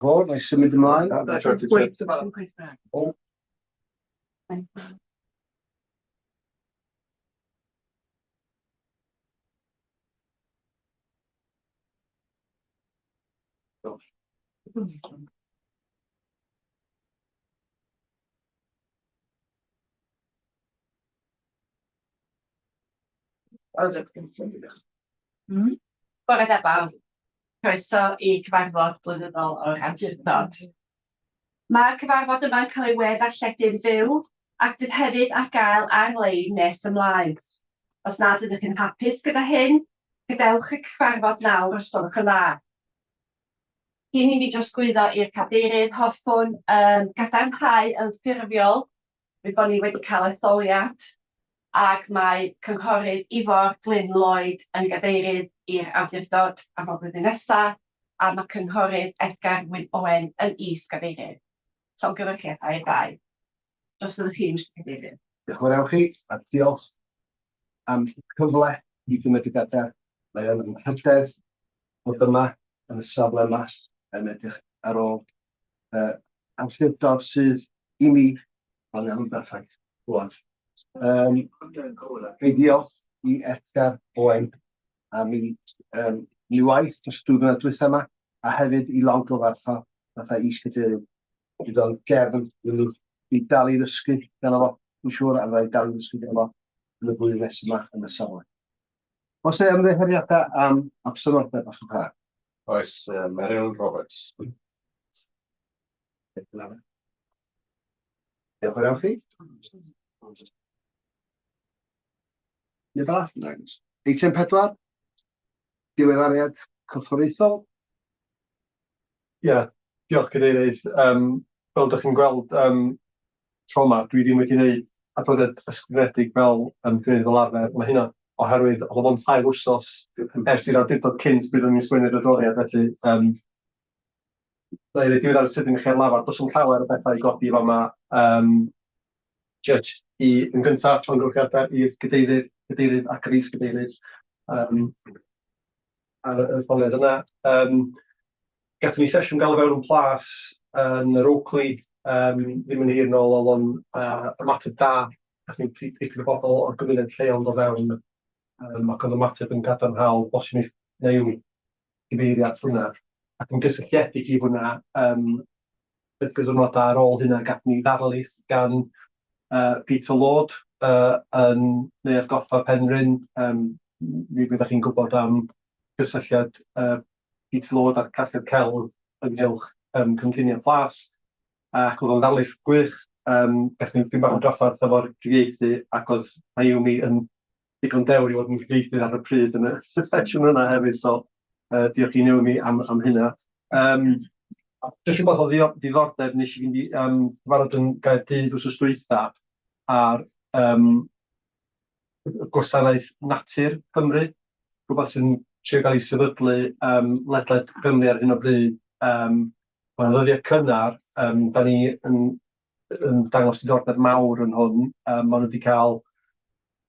Fo, na i symud ymlaen. O. Bore da bawb. Croeso i cyfarfod blynyddol o'r Awdurdod. Mae'r cyfarfod yma'n cael ei we-ddarlledu'n fyw ac bydd hefyd ar gael ar-lein nes ymlaen. Os nad ydych yn hapus gyda hyn, gadewch y cyfarfod nawr os gwelwch yn dda. Cyn i mi drosglwyddo i'r cadeirydd, hoffwn um, gadarnhau yn ffurfiol fy bod ni wedi cael etholiad ac mae Cynghorydd Ifor Glyn Lloyd yn gadeirydd i'r Awdurdod am y flwyddyn nesaf a mae Cynghorydd Edgar Wyn Owen yn is-gadeirydd. Llongyfarchiadau i'r ddau. Drosodd i chi, Mister Cadeirydd. Diolch yn fawr iawn chi, a diolch am y cyfle i gymryd y gadair. Mae o'n anrhydedd bod yma yn y safle yma yn edrych ar ôl uh, awdurdod sydd i mi yn iawn berffaith rwan. Um, Ei diolch i Edgar Owen am ei, um, ei waith dros y dwy flynedd dwytha yma, a hefyd i longyfarch o fatha is-gadeirydd. Bydd o'n gefn i mi i dal i ddysgu ganddo fo, dwi'n siŵr, a fydda i dal i ddysgu ganddo fo yn y blwyddyn nesaf yma yn y safle. Oes 'na ymddiheuriadau am absenoldeb os yw'n dda? Oes, uh, Meryl Roberts. Diolch yn fawr iawn chi. Neb arall? Nag oes. Eitem 4, diweddariad corfforaethol. Ie, yeah, diolch Cadeirydd. Um, fel ydych chi'n gweld um, tro yma, dwi ddim wedi gwneud adroddiad ysgrifenedig fel um, gwneud fel arfer. Mae hynna oherwydd oedd o'n tair wsos ers i'r awdurdod cynt bryd o'n i'n sgwennu'r adroddiad, felly um, na i ddweud diweddar sydyn i chi ar lafar, does dim llawer o bethau i godi fama. Um, just i, yn gyntaf, llongyfarchiadau i'r cadeirydd, cadeirydd ac yr is-gadeirydd um, ar y etholiad yna. Um, gathon ni sesiwn gael fewn yn plas yn yr Oakley, um, ddim yn hir nôl, oedd o'n uh, ymateb da. Gathon ni dipyn o bobl o'r gymuned lleol dod fewn, um, ac oedd ymateb yn gadarnhaol, bosib neu gyfeirio at hwnna. Ac yn gysylltiedig i hwnna, um, ychydig diwrnodau ar ôl hynna, gathon ni ddarlith gan uh, Peter Lord uh, yn Neuadd Goffa Penrhyn. Um, mi fyddwch chi'n gwybod am gysylltiad uh, Peter Lord a'r Casgliad Celf ynghylch um, cynlluniau plas, ac oedd o'n ddarlith gwych. Um, gathon ni dipyn bach o drafferth efo'r cyfieithu, ac oedd Naomi yn digon dewr i fod yn gyfieithydd ar y pryd yn y sesiwn yna hefyd, so uh, diolch i Naomi am, am hynna. Um, jyst rhywbeth o ddiddordeb, nes i fynd i um, cyfarfod yn Gaerdydd wrth dwytha ar um, Gwasanaeth Natur Cymru, rhywbeth sy'n trio gael ei sefydlu um, ledled Cymru ar hyn o bryd. Um, Mae'n ddyddiau cynnar, um, da ni yn, yn dangos diddordeb mawr yn hwn. Um, maen nhw wedi cael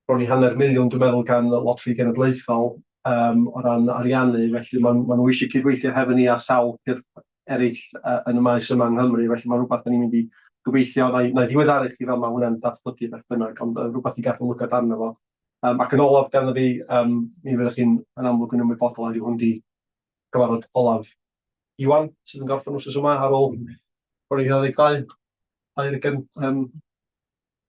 bron i hanner miliwn, dwi'n meddwl, gan y Loteri Genedlaethol um, o ran ariannu, felly maen ma nhw eisiau cydweithio hefo ni a sawl cyrff eraill uh, yn y maes yma yng Nghymru, felly mae'n rhywbeth da ni'n mynd i gobeithio, na i, na i ddiweddaru chi fel mae hwnna'n datblygu beth bynnag, ond uh, rhywbeth i gadw lygad arno fo. Um, ac yn olaf ganddo fi, um, mi fyddwch chi'n yn amlwg yn ymwybodol heddiw hwn di gyfarfod olaf Iwan, sydd yn gorffen wrth yma ar ôl bron i 22, 20 um,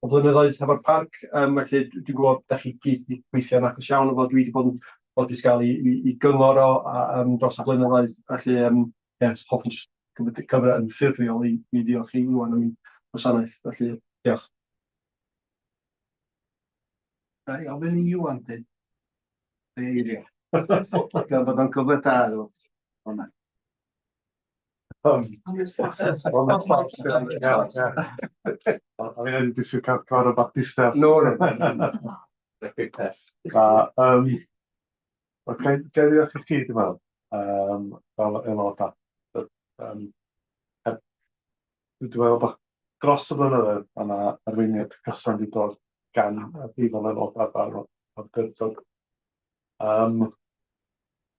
o flynyddoedd hefo'r parc. Um, felly dwi'n gwybod da chi gyd wedi gweithio'n agos iawn efo, dwi wedi bod yn ffodus gael i, i, i gyngor o a, um, dros y blynyddoedd. Felly, um, yes, hoffwn jyst cymryd y cyfle yn ffurfiol i, i ddiolch i Iwan am ei wasanaeth. Felly, diolch. Ga i ofyn i Iwan dweud rhai eiriau? Gan bod o'n gyfle da iddo fo. O na. O'n i'n disgwyl cael cyfarfod Baptista. No, no, no. Na, um, okay, ga i ddiolch i chi, dwi'n meddwl, um, fel aelodau. Um, dwi'n meddwl bod dros y blynyddoedd mae yna arweiniad cyson wedi dod gan y prif aelodau fel awdurdod. Um,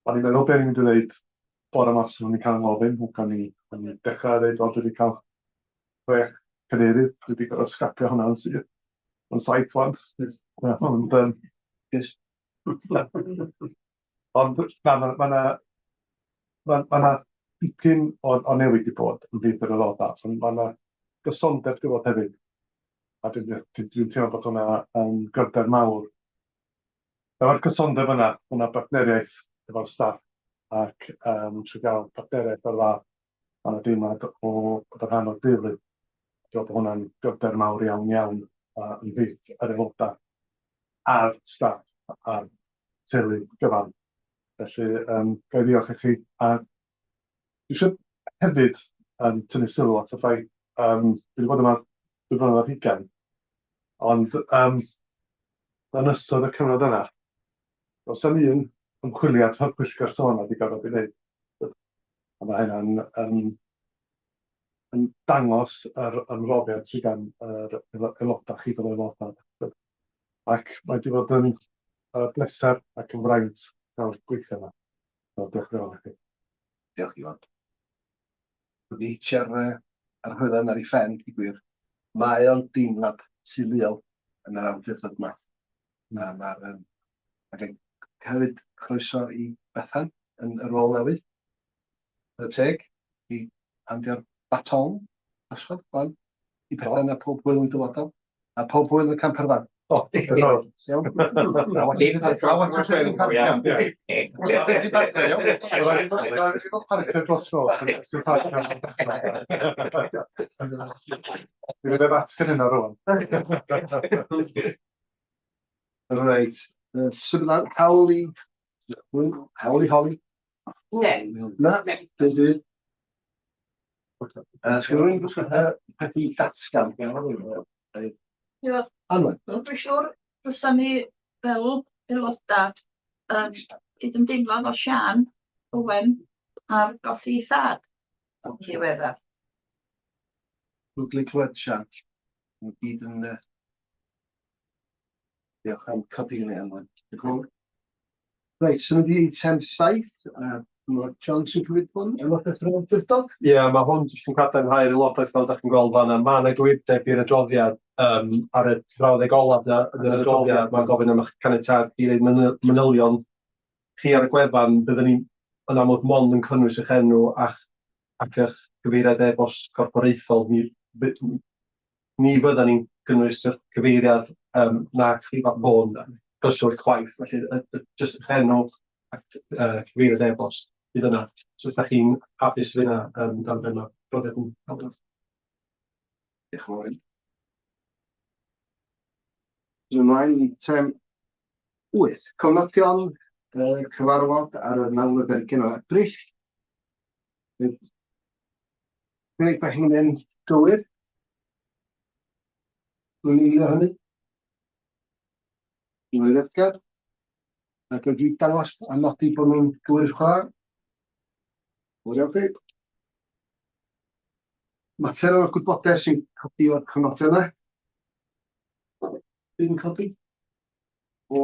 o'n i'n meddwl beth ni'n mynd i ddeud bore 'ma os o'n i'n cael 'y ngofyn, gawn ni gawn ni dechrau ddeud, wel, dwi wedi cael chwech cadeirydd, dwi wedi gorfod scrapio hwnna'n syth. Mae'n saith wan. Ond, Yes. Ond na, ma' ma' 'na ma' ma' 'na dipyn o newid 'di bod ymhlith yr aelodau, ond ma' 'na gysondeb 'di bod hefyd. A dwi'n dwi'n teimlo bod hwnna yn gryfder mawr. Efo'r cysondeb yna, ma' 'na bartneriaeth efo'r staff ac trwy gael partneriaeth o'r fath, ma' 'na deimlad o bod yn rhan o'r deulu. Dwi'n meddwl bod hwnna'n gryfder mawr iawn iawn ymhlith yr aelodau a'r staff a'r teulu gyfan. Felly, ga i ddiolch i chi. A dwi eisiau hefyd tynnu sylw at y ffaith, dwi wedi bod yma 2 flynedd ar hugain, ond yn ystod y cyfnod yna, does 'na'm un ymchwiliad o'r pwyllgor safonau wedi gorfod ei wneud. A mae hynna'n yn dangos yr ymroddiad sydd gan yr aelodau chi fel aelodau. Ac mae wedi bod yn bleser ac yn fraint cael gweithio yma. So, diolch yn fawr i chi. Diolch, Iwan. Wedi hitio'r yr hwydden ar ei phen, i gwir. Mae o'n deimlad teuluol yn yr awdurdod yma. A mae'r ac yn hefyd croeso i Bethan yn y rôl newydd. Y teg i handio'r baton drosodd, wan, i Bethan a pob hwyl yn dyfodol. A pob hwyl yn y campervan. O, diolch. Iawn? Iawn. Parcio dros dro. Sy'n parcio. Dwi'n mynd atgan hynna rwan. Reit. Symud lan, hawl i holi. Ne. Na, dim byd. Sgyn rhywun peth i datgan? Ie. Anwen. Wel, dwi'n siŵr fysa ni fel aelodau yn cydymdeimlo efo Siân Owen ar golli ei thad yn ddiweddar. Lyfli clywed, Siân. Mae gyd yn... Diolch am codi hynny, Anwen. Diolch yn fawr. Reit, symud i eitem 7. Mae John sy'n cymryd hwn, aelodaeth yr awdurdod. Ie, mae hwn jyst yn cadarnhau'r aelodaeth fel ydych chi'n gweld fan'na. Mae yna gywirdeb i'r adroddiad ar y brawddeg olaf 'na yn yr adroddiad. Mae'n gofyn am eich caniatâd i roid manylion chi ar y gwefan. Byddwn ni'n yn amlwg mond yn cynnwys eich enw ac eich cyfeiriad e-bost corfforaethol. Ni fydden ni'n cynnwys eich cyfeiriad na'ch rhif ffôn cyswllt chwaith, felly jyst eich enw ac cyfeiriad e-bost fydd yna. So os da chi'n hapus fydd yna dan ben mae'r adroddiad yn cael. Diolch yn fawr. Ymlaen i eitem 8. Cofnodion y cyfarfod ar y 29 o Ebrill. Cynnig bod hynny'n gywir. Dwi'n eilio hynny. Dwi'n Edgar. Ac wedi dangos a nodi bod nhw'n gywir chwarae. Fawr iawn chi. Mater o'r gwybodaeth sy'n codi o'r cofnodion yna. Bydd yn codi. O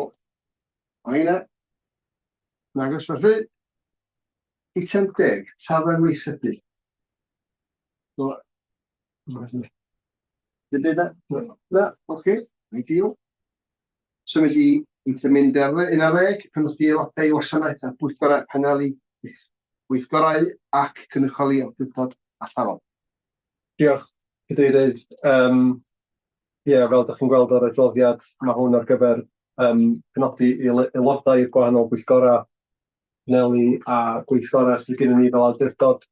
heina. Nagos felly. Eitem 10, taflen weithredu. So, dim byd na? Na, oce, ideal. Symud i eitem 11, penodi aelodau i wasanaeth a bwyllgorau paneli gweithgorau ac cynrychioli awdurdod allanol. Diolch, Cadeirydd. Ie, fel ydych chi'n gweld o'r adroddiad, mae hwn ar gyfer penodi aelodau i'r gwahanol bwyllgorau, paneli a gweithgorau sydd gennym ni fel awdurdod,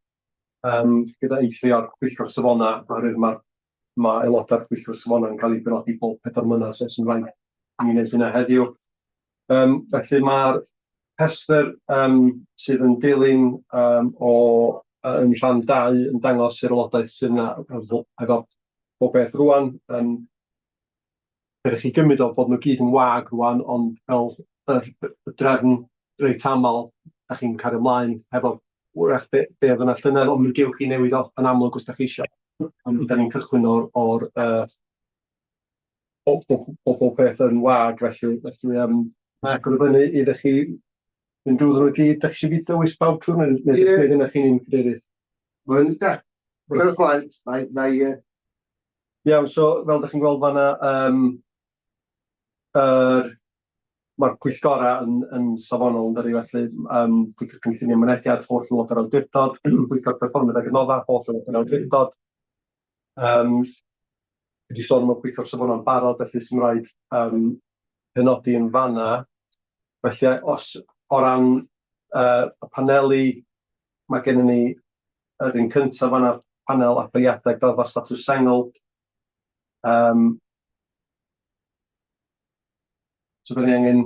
gyda eithrio'r pwyllgor safonau, oherwydd mae aelodau'r pwyllgor safonau yn cael eu penodi bob 4 mlynedd, so sy'n rhaid i ni wneud hynna heddiw. Felly mae'r rhestr sydd yn dilyn o yn rhan 2 yn dangos yr aelodaeth sydd yna efo pob beth rwan. Fe chi gymryd o bod nhw gyd yn wag rwan, ond fel y drefn reit aml, da chi'n cario ymlaen efo wrach be oedd yna llynedd, ond mi gewch chi newid o yn amlwg os da chi eisiau. Ond da ni'n cychwyn o'r, or, o, o, o bob peth yn wag, felly mae agor i fyny iddo chi. Yn drwy nhw i gyd, dach chi eisiau fi ddewis pawb trwy nhw, neu Ie. neu gynna'ch chi'n un cadeirydd? Mae'n da. Rwy'n ymlaen, mae, mae, Iawn, so fel dach chi'n gweld fan'na, yr mae'r pwyllgora yn safonol yn dydi, felly pwyllgor cynllunio mynediad, holl aelodau'r awdurdod, pwyllgor perfformiad ac adnoddau, holl aelodau'r awdurdod. Dwi wedi sôn am y pwyllgor safonau'n barod, felly sy'n rhaid penodi yn fan'na. Felly os o ran y paneli, mae gennym ni yr un cyntaf fan'na, panel apeliadau graddfa statws sengl. So da ni angen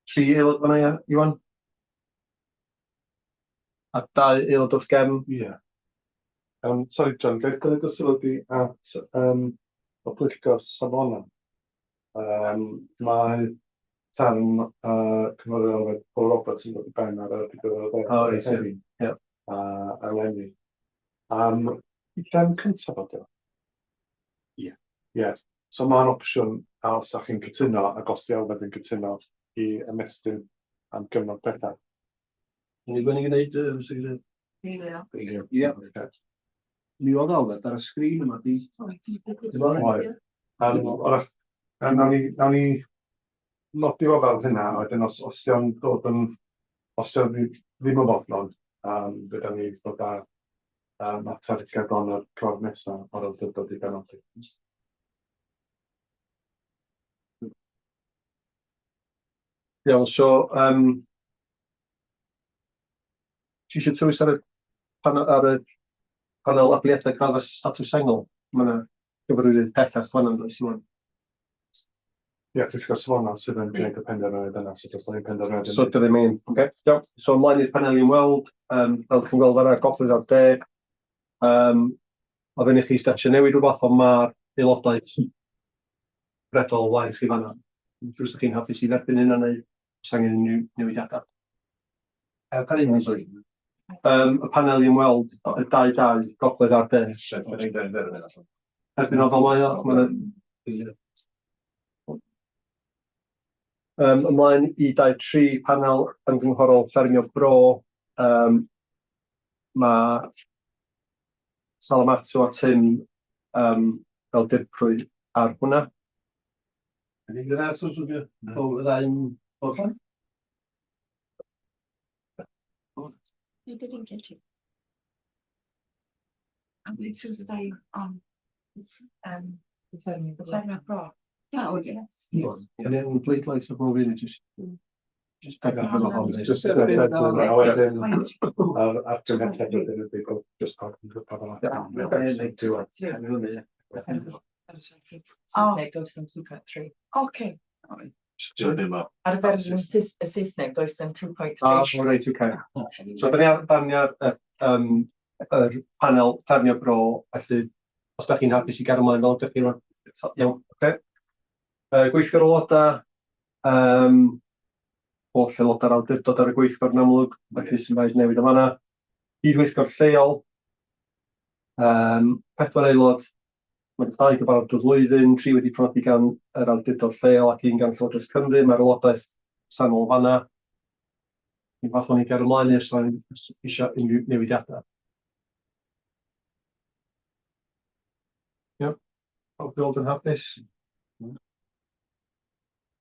tri aelod fan'na, ia, Iwan? A dau aelod wrth gefn? Ie. Sori John, ga i dynnu dy sylw di at y pwyllgor safonau? Mae term cynghorydd Elfed Paul Roberts yn dod i ben ar y digwyddiad O, reit, ie. Ie. A eleni. Y term cyntaf ydy o? Ie. Ie. So ma'n opsiwn, a os dach chi'n cytuno, ac os 'di Elfed yn cytuno, i ymestyn am gyfnod pellach. Ni gwneud gwneud, Mr Cadeirydd? Ie. Ie. Mi oedd Elfed ar y sgrin yma, di. Oedd. Wrach, nawn ni nodi fo fel hynna, a wedyn os 'di o'n dod yn, os 'di o ddim yn fodlon, fedra ni ddod â mater gerbron yr cyfarfod nesaf o'r awdurdod i benodi. Iawn, so ti eisiau tywys ar y panel, ar y panel apeliadau graddfa statws sengl? Mae yna gyfarwyddyd pellach fan'na yn does, Iwan? Ie, pwyllgor safonau sydd yn gwneud y penderfyniad yna, so os ni'n penderfyniad So dyna ddim angen, oce, iawn. So ymlaen i'r paneli ymweld, fel ydych chi'n gweld fan'na, gogledd a'r de. Ma' fyny chi os eisiau newid rhywbeth, ond ma'r aelodaeth redol o flaen chi fan'na. Dwi'n siŵr os ydych chi'n hapus i dderbyn hynna neu os angen unrhyw newidiadau. Pa un, sori? Y panel i ymweld, y dau dau, gogledd a'r de. Erbyn o fel mae o, ma' 'na... Ymlaen i 2.3, panel ymgynghorol ffermio bro. Mae Salamatu a Tim fel dirprwy ar hwnna. Ydy gyda so so so y ddau'n fodlon? You didn't get it. I'm going to stay on the Ffermio Bro. Oh, yes. Yn enw bleidlais o bob un, just pedwar fel Just a wedyn yr argymhelliad wedyn ydy bod just pawb yn gwybod fel yna. Saesneg, does dim 2.3. Oce. Ar y fersiwn y Saesneg, does dim 2.3. Ah, reit, oce. So, da ni ar, da ni ar y, yr panel ffermio bro, felly os da chi'n hapus i gario ymlaen fel ydych chi, iawn, oce. Gweithgor aelodau, holl aelodau'r awdurdod ar y gweithgor yn amlwg, felly sy'n rhaid newid o fan'na. Cyd-weithgor lleol, pedwar aelod, mae dau gyfarfod y flwyddyn, tri wedi penodi gan yr awdurdod lleol ac un gan Llywodraeth Cymru. Mae'r aelodaeth presennol fan'na. Dwi'n falch bod ni'n cario ymlaen os yna eisiau unrhyw newidiadau. Iawn, pawb i weld yn hapus?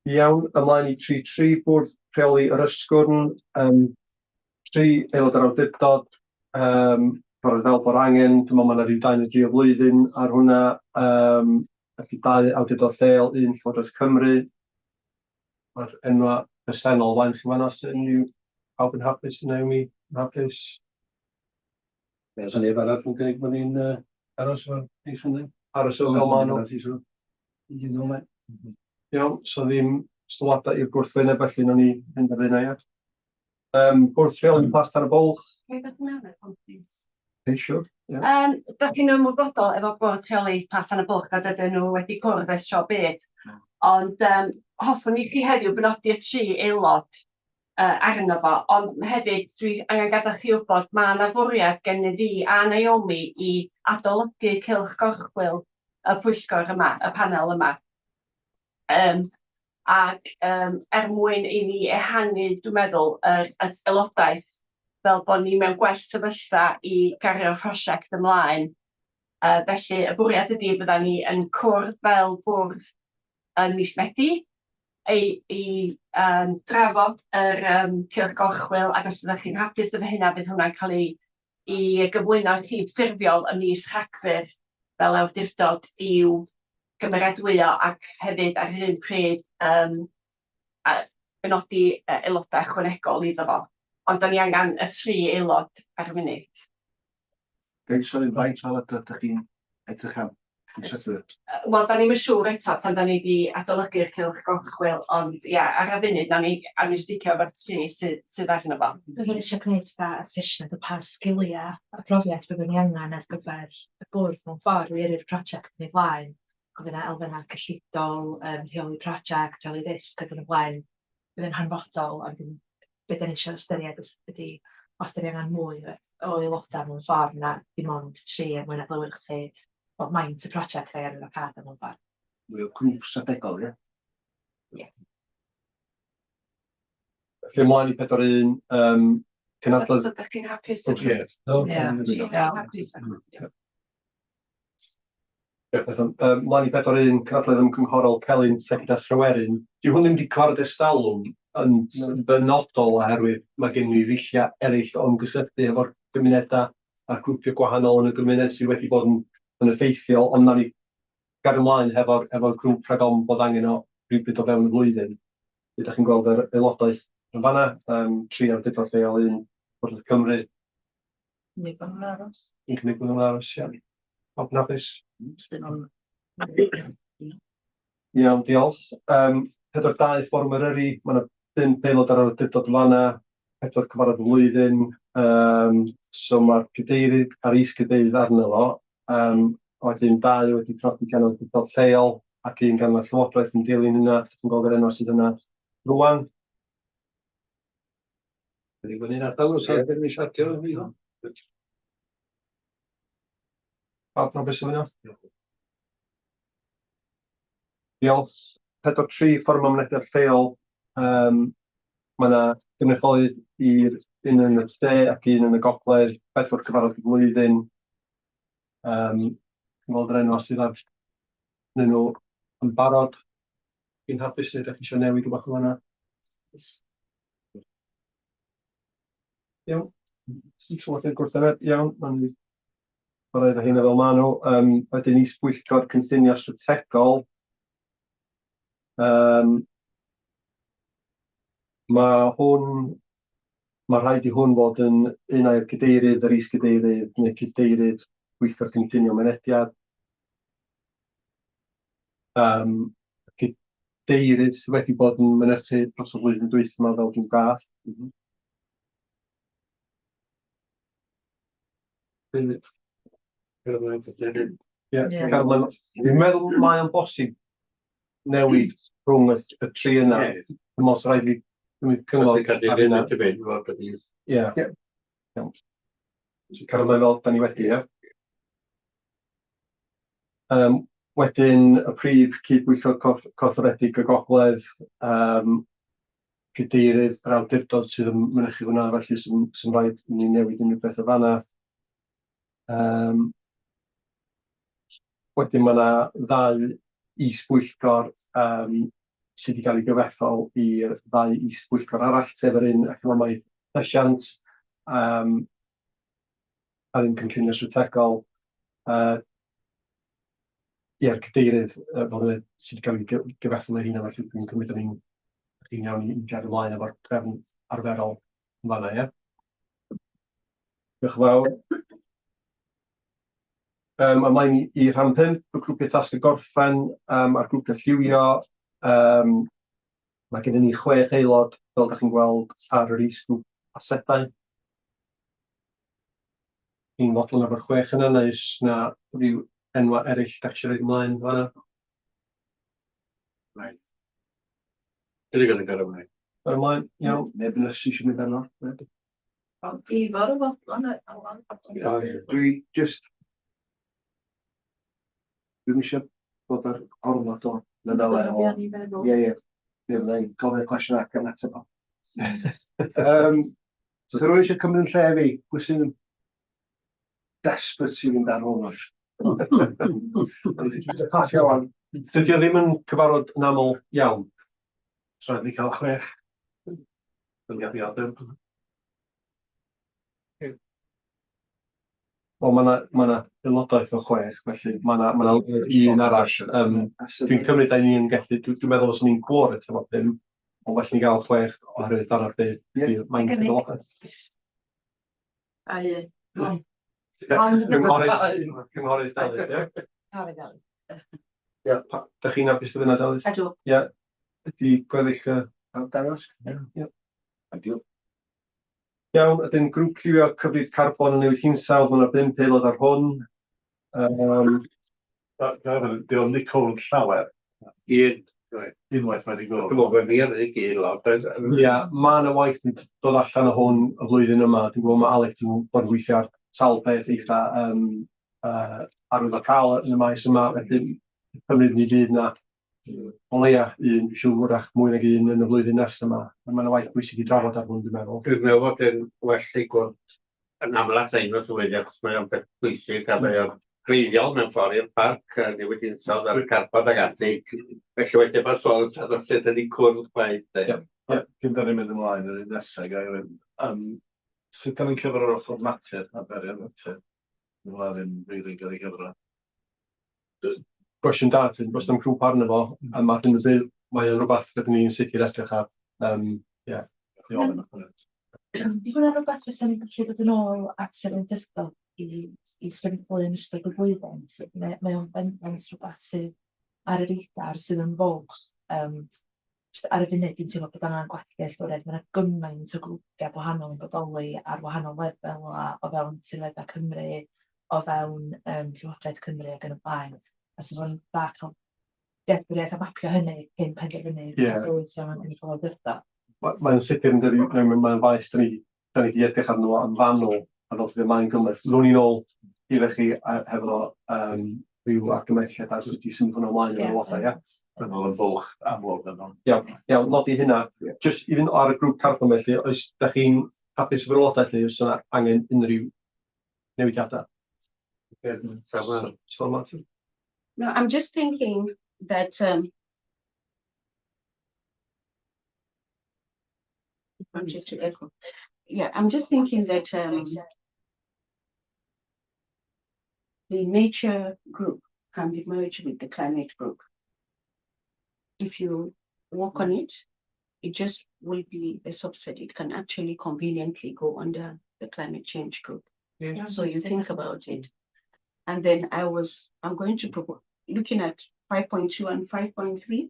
Iawn, ymlaen i 3.3, Bwrdd Rheoli yr Ysgwrn. Tri aelod o'r awdurdod, fel bod angen, dwi'n meddwl mae yna rhyw dau neu dri o flwyddyn ar hwnna. Felly dau awdurdod lleol, un Llywodraeth Cymru. Mae'r enwa presennol flaen chi fan'na, os unrhyw pawb yn hapus, Naomi yn hapus? Ie, oes 'na neb arall yn cynnig bod ni'n aros efo'r neis hynny? Aros efo fel maen nhw. Iawn, so ddim sylwadau i'r gwrthwyneb, felly nawn ni fynd ar hynna, ia. Bwrdd Rheoli Plas Tan y Bwlch. Ga i ddod mewn ar hwn, plîs? Ei, siwr, ie. Dach chi'n ymwybodol efo Bwrdd Rheoli Plas Tan y Bwlch nad ydyn nhw wedi cwrdd ers tro byd, ond hoffwn i chi heddiw benodi y tri aelod arno fo, ond hefyd dwi angen gadael chi wybod mae yna fwriad gennyf fi a Naomi i adolygu cylch gorchwyl y pwyllgor yma, y panel yma. Ac yym er mwyn i ni ehangu, dwi'n meddwl, yr aelodaeth fel bod ni mewn gwell sefyllfa i gario'r prosiect ymlaen. Felly y bwriad ydy bydda ni yn cwrdd fel bwrdd yn mis Medi i i yym drafod yr yym cylch gorchwyl, ac os fyddwch chi'n hapus efo hynna, bydd hwnna'n cael ei i gyflwyno i chi'n ffurfiol ym mis Rhagfyr fel awdurdod i'w gymeradwyo ac hefyd ar yr un pryd yym a benodi aelodau ychwanegol iddo fo. Ond da ni angen y tri aelod ar y funud. Ga i jyst ofyn faint o aelodau ydych chi'n edrych am? Wel, da ni'm yn siŵr eto tan da ni 'di adolygu'r cylch gorchwyl, ond ia, ar y funud, nawn ni awn ni sticio efo'r tri sydd sydd arno fo. Byddwn eisiau gwneud fatha asesiad o pa sgiliau a profiad byddwn ni angen ar gyfer y bwrdd mewn ffordd i yrru'r prosiect yn ei flaen. Oedd yna elfennau cyllidol, yym rheoli prosiect, rheoli risg ac yn y blaen. Bydd yn hanfodol, a wedyn be dan ni isio ystyried ydy os dan ni angen mwy o aelodau mewn ffordd na dim ond tri er mwyn adlewyrchu wel, maint y prosiect a'i arwyddocâd o mewn ffordd. Mwy o grŵp strategol, ie? Ie. Felly ymlaen i 4.1, cynhadledd... So, so ydych chi'n hapus? Ie. Ie, hapus. Diolch Bethan. Mlaen i 4.1, cynhadledd ymgynghorol Celyn, Tegid a Thryweryn. Dyw hwn ddim wedi cyfarfod ers talwm yn benodol oherwydd mae gen i ddulliau eraill o ymgysylltu efo'r gymunedau a'r grwpiau gwahanol yn y gymuned sydd wedi bod yn, yn effeithiol, ond nawn ni gario ymlaen hefo'r efo grŵp rhag ofn bod angen o rhywbryd o fewn y flwyddyn. Ydych chi'n gweld yr aelodaeth yn fanna, tri awdurdod lleol, un Llywodraeth Cymru. Cynnig bod nhw'n aros. Yn cynnig bod nhw'n aros, iawn. Pawb yn hapus? Iawn, diolch. 4.2 Fforwm Eryri, mae yna bump aelod ar yr awdurdod yn fanna, pedwar cyfarfod y flwyddyn, so mae'r cadeirydd a'r is-gadeirydd arno fo, a wedyn dau wedi penodi gan awdurdod lleol ac un gan y Llywodraeth yn dilyn hynna, chi'n gweld yr enwau sydd yna rŵan. Wedi bod ni'n ardal os oes ddim eisiau atio fi. Pawb yn hapus efo hynna? Diolch. 4.3 Fforwm Ymwneud Lleol. Mae yna gynrychiolydd i'r un yn y de ac un yn y gogledd, pedwar cyfarfod y flwyddyn. Chi'n gweld yr enwau sydd ar nhw yn barod. Chi'n hapus neu ydych chi eisiau newid rhywbeth fel yna? Iawn. Sylwadau'r gwrthwyneb, iawn, ma'n chwarae efo hynna fel maen nhw. Wedyn is-bwyllgor cynllunio strategol. Mae hwn, mae rhaid i hwn fod yn un ai'r cadeirydd, yr is-gadeirydd neu cadeirydd pwyllgor cynllunio mynediad. Cadeirydd sydd wedi bod yn mynychu dros y flwyddyn dwytha yma fel dwi'n dallt. Ie, Carolyn, dwi'n meddwl mae o'n bosib newid rhwng y, y tri yna. Dwi'n meddwl sy'n rhaid fi gymryd cyngor ar hynna. Ie. Iawn. So Carolyn, fel da ni wedi, ie? Wedyn y prif cyd-bwyllgor corfforedig y Gogledd, cadeirydd yr awdurdod sydd yn mynychu hwnna, felly sy'n sy rhaid i ni newid unrhyw beth o fanna. Wedyn mae yna ddau is-bwyllgor sydd wedi cael ei gyfethol i'r ddau is-bwyllgor arall, sef yr un economaidd llesiant a'r un cynllunio strategol. Ie'r cadeirydd fel y sydd wedi cael ei gyfethol ei hunan, felly dwi'n cymryd yn chi'n iawn i gario ymlaen efo'r drefn arferol yn fanna, ie? Diolch yn fawr. Ymlaen i rhan 5, y grwpiau tasg a gorffen a'r grwpiau lliwio. Mae gennym ni chwech aelod, fel ydych chi'n gweld, ar yr is-grŵp asedau. Chi'n fodlon efo'r chwech yna, neu oes 'na ryw enwau eraill dach chi eisiau rhoi ymlaen fan'na? Right. Ydy gan y gair ymlaen. Gair ymlaen, iawn. Neb yn ysu eisiau mynd arno? Ond Ifor yn fodlon Dwi just... Dwi'm eisiau bod ar ormod o lefelau o... Ie, ie. Fe fyddai'n gofyn y cwestiwn ac yn ateb o. So, rhywun eisiau cymryd yn lle fi, pwy sy'n desperate i fynd ar hwn? Pasio wan. Dydy o ddim yn cyfarfod yn aml iawn. So rhaid ni cael chwech. Yn gadw ar bump. Wel, mae 'na ma' 'na aelodaeth o chwech, felly mae 'na ma' 'na un arall. Dwi'n cymryd da ni'n gallu, dwi'n meddwl os ni'n gwor eto fo pump, ond well ni gael chwech oherwydd dyna be Ie. maint yr aelodaeth. A un. Cynghorydd, Cynghorydd Delyth, ie? Cynghorydd Delyth. Ie, da chi'n hapus efo hynna, Delyth? Ydw. Ie. Ydy gweddill y... Pawb dangos? Ie. Ideal. Iawn, ydyn grŵp lliwio cyfrif carbon yn newid hinsawdd, mae yna bump aelod ar hwn. Di o'n di cwrdd llawer. Un. Unwaith mae di gwrdd. Dwi'n meddwl bod fi ar y gyd lot. Ia, mae yna waith yn dod allan o hwn y flwyddyn yma. Dwi'n gwybod mae Alec yn bod yn gweithio ar sawl peth eitha arwyddocaol yn y maes yma, felly cymryd ni fydd na o leia un, dwi'n siŵr wrach mwy nag un yn y flwyddyn nesaf yma. Mae yna waith bwysig i drafod ar hwn, dwi'n meddwl. Dwi'n meddwl bod yn well i gwrdd yn amlach na unwaith y flwyddyn, achos mae o'n beth pwysig a mae o'n greiddiol mewn ffordd i'r parc, newid hinsawdd ar y carbon ac ati. Felly wedyn mae sôn am sut ydyn ni'n cwrdd chwaith. de. Ie. Ie, cyn da ni'n mynd ymlaen yr un nesaf, ga i ofyn, sut da ni'n cyfro yr ochr natur, adferiad natur? Mae hwnna ddim rili'n cael ei gyfro. Cwestiwn da, ti'n gwestiwn am grŵp arno fo, a mae hyn o bryd, mae o'n rhywbeth rydyn ni'n sicr edrych ar. Ie. I ofyn am hynny. Di hwnna rhywbeth fysa ni'n gallu dod yn ôl at yr awdurdod i sefydlu yn ystod y flwyddyn? Mae o'n bendant rhywbeth sydd ar y radar sydd yn fwlch. Jyst ar y funud dwi'n teimlo bod angen gwell dealltwriaeth. Mae yna gymaint o grwpiau gwahanol yn bodoli ar wahanol lefelau o fewn tirweddau Cymru, o fewn Llywodraeth Cymru ac yn y blaen. A so fo'n dda cael dealltwriaeth a mapio hynny cyn penderfynu pa fywyd sydd angen gynnig o awdurdod. Mae'n sicr yn dydi, mae'n faes da ni, da ni wedi edrych arno fo yn fanwl, a fel ti'n dweud, mae'n gymhleth. Ddown ni'n ôl iddo chi hefo rhyw argymhelliad ar sut i symud hwnna ymlaen efo'r aelodau, ia? Yn ôl yn fwlch amlwg yno. Iawn, iawn, nodi hynna. Jyst i fynd ar y grŵp carbon felly, oes da chi'n hapus efo'r aelodau felly, oes yna angen unrhyw newidiadau? So, Martin? No, I'm just thinking that I'm just to echo. Yeah, I'm just thinking that the nature group can be merged with the climate group. If you work on it, it just will be a subset. It can actually conveniently go under the climate change group. So you think about it. And then I'm going to propose, looking at 5.2 and 5.3,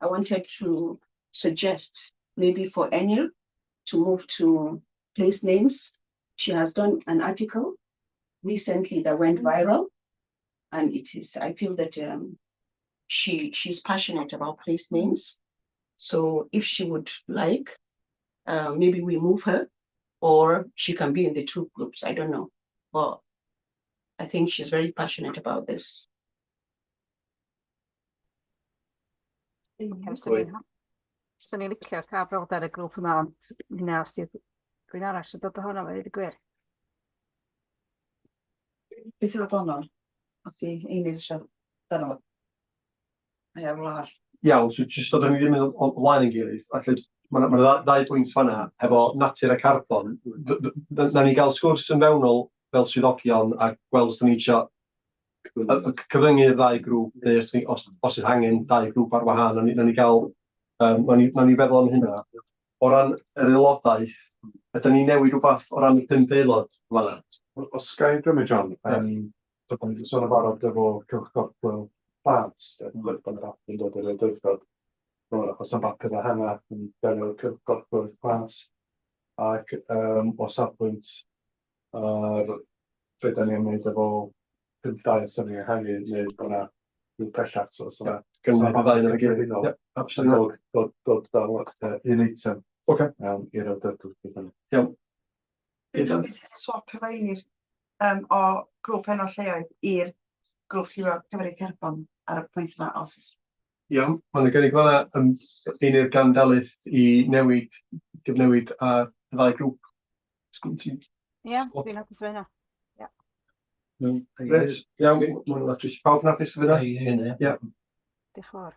I wanted to suggest maybe for Enil to move to place names. She has done an article recently that went viral. And I feel that she's passionate about place names. So if she would like, maybe we move her, or she can be in the two groups, I don't know. But I think she's very passionate about this. Swn i'n licio cael bod ar y grŵp yma, ond hynna os di rhywun arall sy'n dod ohono fe, i ddweud gwir. Beth sy'n ohono? Os di Einir eisiau dano fo. Ie, rhywle arall. Iawn, so jyst so da ni ddim yn o flaen ein gilydd, falle ma' 'na ddau bwynt fan'na hefo natur a carbon. Nawn ni gael sgwrs yn fewnol fel swyddogion a gweld os da ni isio cyfyngu'r ddau grŵp, neu os ni, os oes angen dau grŵp ar wahân, nawn ni gael, nawn ni feddwl am hynna. O ran yr aelodaeth, ydyn ni'n newid rhywbeth o ran y pump aelod fan'na? Os ga i gymryd, John, so da ni wedi sôn yn barod efo Cylch Gorchwyl Plant, bod yr app yn dod i'r awdurdod. Rŵan, achos am bapur ehangach yn delio efo Cylch Gorchwyl Plant, ac o safbwynt yr be da ni am wneud efo pump dau os da ni'n ehangu, neu bod yna rhyw pellach, so os yna Gynnu y ddau yn y gilydd. Cyffredinol. Ie, absolutely. Dod dod un eitem i'r awdurdod. Iawn. Dwi'n hapus i swap efo Einir o grŵp enwa lleoedd i'r grŵp lliwio cyfrif carbon ar y pwynt yma, os Iawn, ma' 'na gynnig fan'na Einir gan Delyth i newid, gyfnewid ar y ddau grŵp. Sgwn ti? Ie, dwi'n hapus efo hynna. Ie. Reit, iawn, ma' hwnna'n datrys. Pawb yn hapus efo hynna? Ie. Ie. Diolch yn fawr.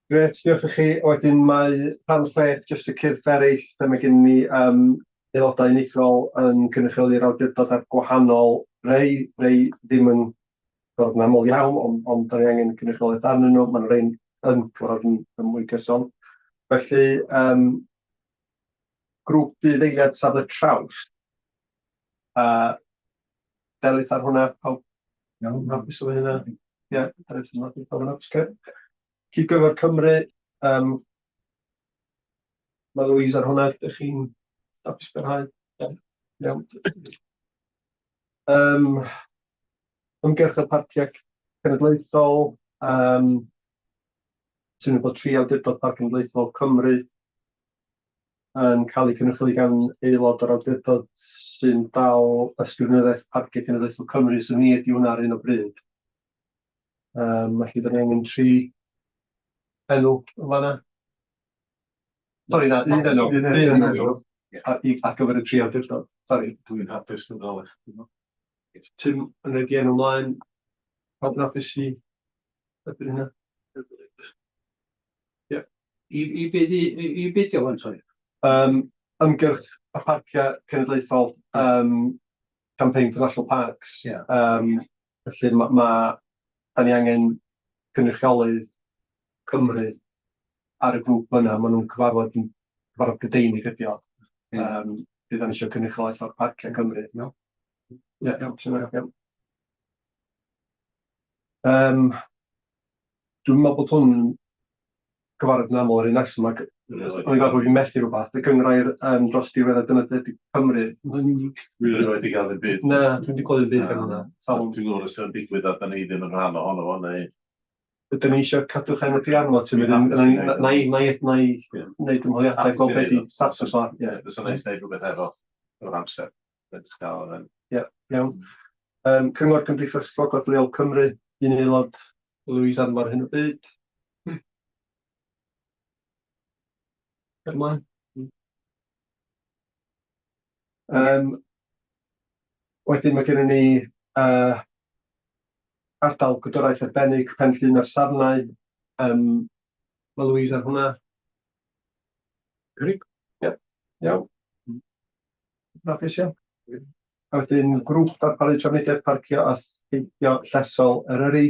Grêt, diolch i chi. Wedyn mae rhan 6, jyst y cyrff eraill, lle mae gen ni aelodau unigol yn cynrychioli'r awdurdod ar gwahanol rei, rei ddim yn cyfarfod yn aml iawn, ond da ni angen cynrychiolaeth arnyn nhw, maen rhai'n yn cyfarfod yn mwy cyson. Felly, grŵp budd-ddeiliad safle traws, a Delyth ar hwnna, pawb iawn, hapus efo hynna? Ie, Delyth yn hapus, pawb yn hapus, oce. Cyd-Gyngor Cymru, mae Louise ar hwnna, ydych chi'n hapus barhau? Iawn. Ymgyrch y Parciau Cenedlaethol, sy'n bod tri awdurdod Parc Cenedlaethol Cymru yn cael eu cynrychioli gan aelod o'r awdurdod sy'n dal ysgrifenyddiaeth Parciau Cenedlaethol Cymru, so ni ydy hwnna ar hyn o bryd. Felly, da ni angen tri enw yn fanna. Sori, na, un enw. Un enw. Ar gyfer y tri awdurdod. Sori. Dwi'n hapus gyda Aled. Ti'n yn rhaid i enw mlaen. Pawb yn hapus i erbyn hynna? Ie. I be di, i be di o wan, sori? Ymgyrch y Parciau Cenedlaethol, Campaign for National Parks. Felly ma' da ni angen cynrychiolydd Cymru ar y grŵp yna. Maen nhw'n cyfarfod yn cyfarfod Prydeinig ydi o. Bydd ni eisiau cynrychiolaeth o'r Parciau Cymru. Iawn. Ie, iawn, iawn. Dwi'n meddwl bod hwn yn cyfarfod yn aml yr un reswm ac o'n i'n gweld bod fi'n methu rhywbeth. Y gynghrair dros diweddar dynodedig Cymru. Dwi erioed wedi cael ddim byd. Na, dwi'm wedi clywed ddim byd gan hwnna. Dwi'n gwybod os yw'n digwydd a da ni ddim yn rhan ohono fo, neu... Ydyn ni eisiau cadw'ch enw chi arno fo, ti'n mynd, na i, na i, na i wneud ymholiadau, gweld be di statws o. Ie, fysa'n neis neud rhywbeth efo, efo'r amser. Ie, iawn. Cyngor Cymdeithas Llywodraeth Leol Cymru, un aelod, Louise arno ar hyn o bryd. Ymlaen. Wedyn mae gennym ni ardal gadwraeth arbennig Pen Llŷn a'r Sarnau. Mae Louise ar hwnna. Cynnig. Ie, iawn. Hapus, ia. A wedyn grŵp darparu trafnidiaeth parcio a theithio llesol Eryri.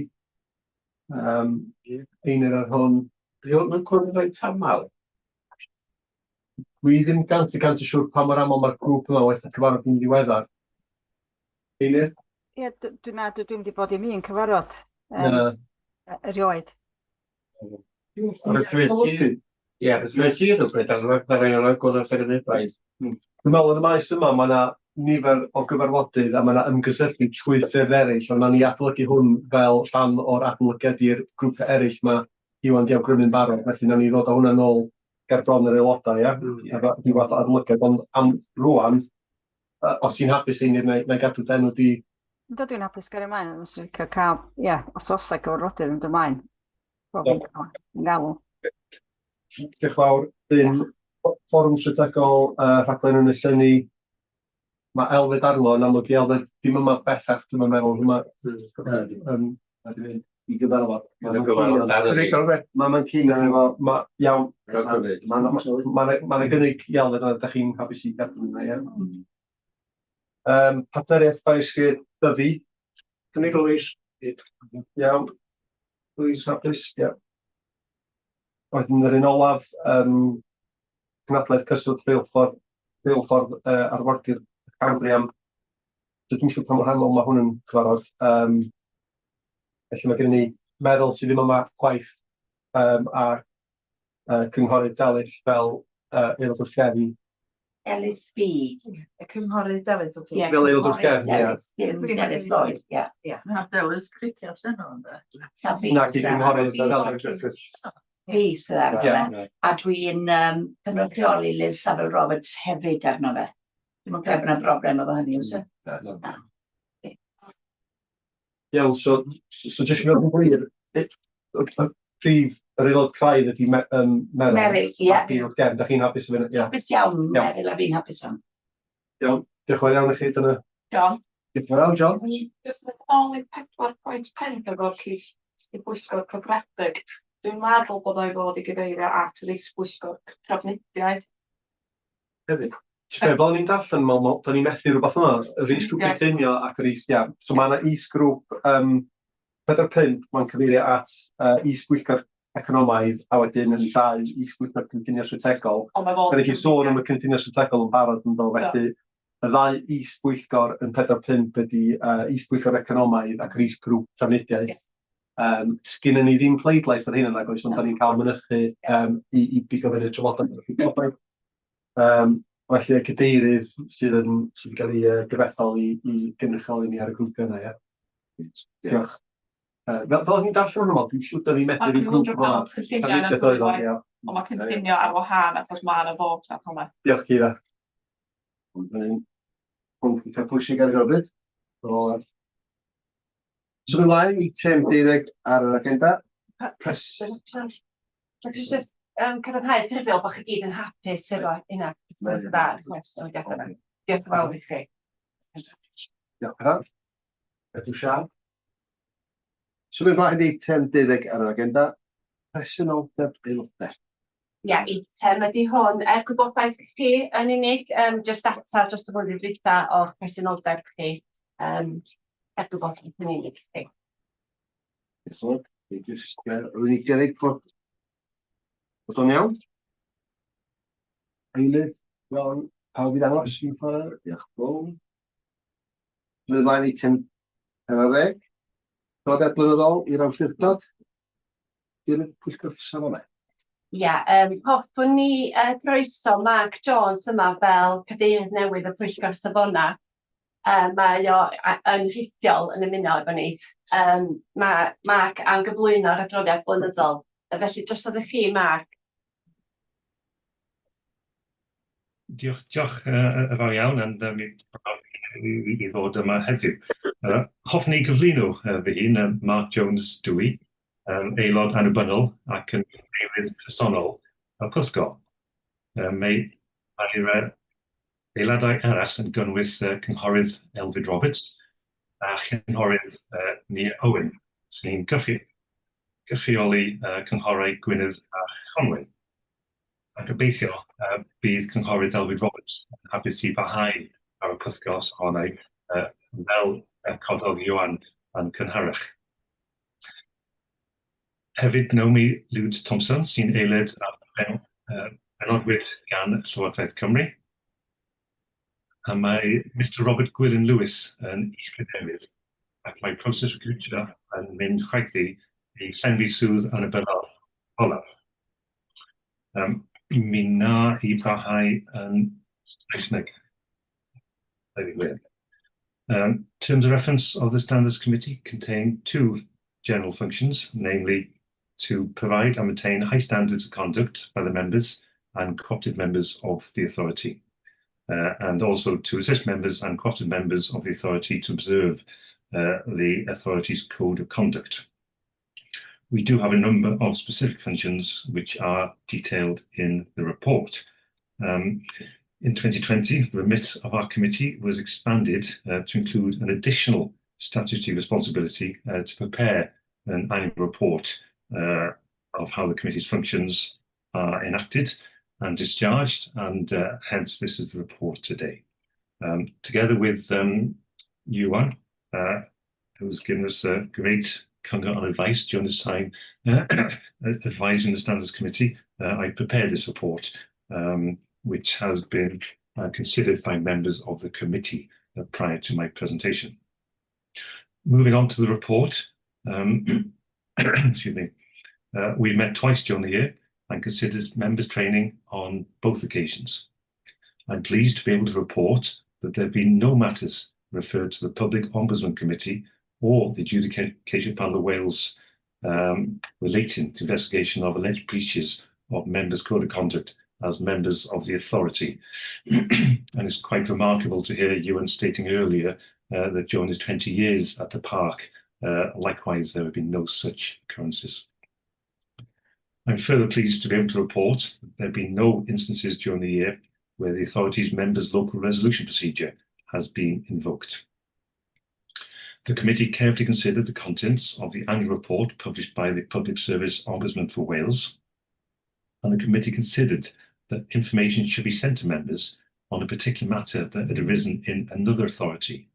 Einir ar hwn. Ydy hwn yn cwrdd reit aml? Dwi ddim 100% yn siŵr pa mor aml mae'r grŵp yma wedi cyfarfod yn ddiweddar. Einir? Ie, dwi'n meddwl dwi'm wedi bod i'm un cyfarfod erioed. Ie, achos wnes i rhywbryd ar y braidd. Dwi'n meddwl yn y maes yma mae yna nifer o gyfarfodydd a mae yna ymgysylltu trwy ffyrdd eraill, ond nawn ni adolygu hwn fel rhan o'r adolygiad i'r grwpiau eraill mae Iwan 'di awgrymu'n barod, felly nawn ni ddod â hwnna nôl ger bron yr aelodau, ia? Efo rhyw fath o adolygiad, ond am rŵan, os ti'n hapus Einir, na i gadw dy enw di. Yndw, dwi'n hapus gario ymlaen, ond fyswn i'n licio cael, ie, os oes 'na gyfarfodydd yn dod ymlaen, bo' fi'n galw. Diolch yn fawr. Dyn, Fforwm Strategol Rhaglen Ynys Llyni, mae Elfed arno, yn amlwg i Elfed ddim yma bellach, dwi'm yn meddwl, ma' I gyfarfod. Mae Manceinion efo, ma, iawn, mae 'na gynnig i Elfed yna, ydych chi'n hapus i gadw hynna, ie? Partneriaeth Biosphere Dyfi. Cynnig Louise. Iawn. Louise hapus, ie. Wedyn yr un olaf, cynhadledd cyswllt rheilffordd, rheilffordd arfordir Cambrian. So dwi'm siŵr pa mor aml mae hwn yn cyfarfod. Felly mae gennym ni Meryl sydd ddim yma chwaith, a Cynghorydd Delyth fel aelod wrth gefn. Delyth fi. Y Cynghorydd Delyth wyt ti? Fel aelod wrth gefn, ie. Dim Delyth Lloyd, ie. Ie. Na, Delyth Griffiths enw ynde? Na, ci Cynghorydd Delyth. Fi sydd arno fe. A dwi'n cynrychioli Liz Saville Roberts hefyd arno fe. Dwi'm yn credu bod 'na broblem efo hynny, oes e? Na. Iawn, so jyst i fod yn glir, prif, yr aelod craidd ydy Me- yym Meryl. Meryl, ie. A fi wrth gefn, dach chi'n hapus efo hynna? Ie. Hapus iawn, Iawn. Meryl a fi'n hapus iawn. Iawn, diolch yn fawr iawn i chi, dyna. John. Diolch yn fawr iawn, John. Jyst yn ôl i'r 4.5 efo'r cys y pwyllgor cadwedig, dwi'n meddwl bod o i fod i gyfeirio at yr is-bwyllgor trafnidiaeth. Hefyd. Ti'n meddwl, fel o'n i'n darllen, me'wl, me'wl, do'n i'n methu rhywbeth yma, yr is-grŵp Ie. cynllunio ac yr is, ia. So mae yna is-grŵp um, 4.5, mae'n cyfeirio at is-bwyllgor economaidd, a wedyn yn 2 is-bwyllgor cynllunio strategol. Ond mae fod... Da ni wedi sôn am y cynllunio strategol yn barod yn do, felly y ddau is-bwyllgor yn 4.5 ydy is-bwyllgor economaidd ac yr is-grŵp trafnidiaeth. Sgynnon ni ddim pleidlais ar hynna nag oes, ond da ni'n cael mynychu i bigo fyny'r trafodaeth. Felly y cadeirydd sydd yn cael ei gyfethol i gynrychioli ni ar y grŵp yna, ie. Diolch. Fel o'n i'n darllen hwnnw, dwi'n siŵr da ni'n methu Ma'n ryw grŵp cynllunio fel cynllunio yn y Trafnidiaeth oedd o, dwylo. ie. Ond mae cynllunio ar wahân achos mae yna fod ar hwnna. Diolch, Ceira. Mae'n un pwnc eitha pwysig ar hyn o bryd. Ar ôl ar. Symud ymlaen i eitem 12 ar yr agenda. Pres. Jyst cadarnhau ffurfiol bod chi gyd yn hapus efo hynna. Dda, Diolch yn fawr i chi. Diolch yn fawr. Ydw Sian. Symud ymlaen i eitem 12 ar yr agenda. Presenoldeb aelodau. Ia, eitem ydy hwn. Er gwybodaeth i chi yn unig, jyst data dros y flwyddyn dwytha o'r presenoldeb chi. Er gwybodaeth yn unig i chi. Diolch yn fawr. Fi jyst, rwy'n i gynnig bod o'n iawn. Eilydd, Ron, pawb i ddangos yn ffordd. Diolch yn fawr. Symud ymlaen i eitem 14. Adroddiad blynyddol i'r awdurdod. I'r pwyllgor safonau. Ia, hoffwn ni groeso Mark Jones yma fel cadeirydd newydd y Pwyllgor Safonau. Mae o yn rhithiol yn ymuno efo ni. Mae Mark am gyflwyno'r adroddiad blynyddol. Felly drosodd i chi, Mark. Diolch, diolch yn fawr iawn and i ddod yma heddiw. Hoffwn i gyflwyno fy hun, Mark Jones dw i, aelod annibynnol ac yn cadeirydd personol y pwyllgor. Mae'r aelodau arall yn gynnwys Cynghorydd Elfed Roberts a Chynghorydd Nia Owen, sy'n gynrychioli Cynghorau Gwynedd a Chonwy. A gobeithio bydd Cynghorydd Elfed Roberts yn hapus i barhau ar y pwyllgor safonau fel cododd Ioan yn cynharach. Hefyd Naomi Lewd Thompson sy'n aelod a benodwyd gan Llywodraeth Cymru. A mae Mr Robert Gwilym Lewis yn is-gadeirydd ac mae proses recriwtio yn mynd rhagddi i llenwi swydd annibynnol olaf. Mi wna i barhau yn Saesneg. Terms of reference of the Standards Committee contain two general functions, namely to provide and maintain high standards of conduct by the members and co-opted members of the authority, and also to assist members and co-opted members of the authority to observe the authority's code of conduct. We do have a number of specific functions which are detailed in the report. In 2020, the remit of our committee was expanded to include an additional statutory responsibility to prepare an annual report of how the committee's functions are enacted and discharged, and hence this is the report today. Together with Iwan, who's given us a great conduct on advice during this time, advising the Standards Committee, I prepared this report, which has been considered by members of the committee prior to my presentation. Moving on to the report, excuse me, we met twice during the year and considered members' training on both occasions. I'm pleased to be able to report that there have been no matters referred to the Public Ombudsman Committee or the Adjudication Panel of Wales relating to investigation of alleged breaches of members' code of conduct as members of the authority. And it's quite remarkable to hear Iwan stating earlier that during his 20 years at the park, likewise, there have been no such occurrences. I'm further pleased to be able to report that there have been no instances during the year where the authority's members' local resolution procedure has been invoked. The committee carefully considered the contents of the annual report published by the Public Service Ombudsman for Wales, and the committee considered that information should be sent to members on a particular matter that had arisen in another authority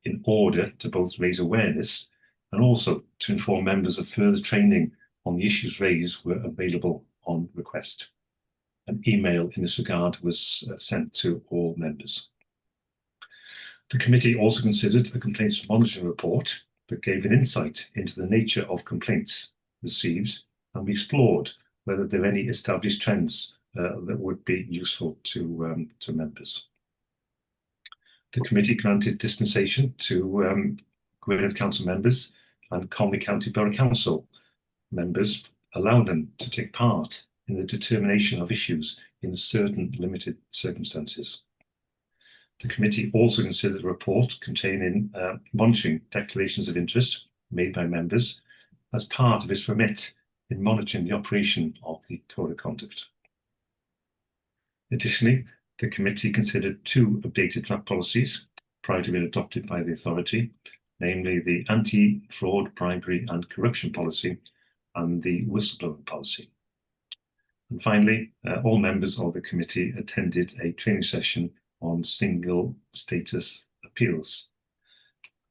in order to both raise awareness and also to inform members of further training on the issues raised were available on request. An email in this regard was sent to all members. The committee also considered a complaints monitoring report that gave an insight into the nature of complaints received, and we explored whether there are any established trends that would be useful to members. The committee granted dispensation to Gwynedd Council members and Conwy County Borough Council members, allowing them to take part in the determination of issues in certain limited circumstances. The committee also considered a report containing monitoring declarations of interest made by members as part of its remit in monitoring the operation of the Code of Conduct. Additionally, the committee considered two updated draft policies prior to being adopted by the authority, namely the Anti-Fraud, Bribery and Corruption Policy and the Whistleblowing Policy. And finally, all members of the committee attended a training session on single status appeals.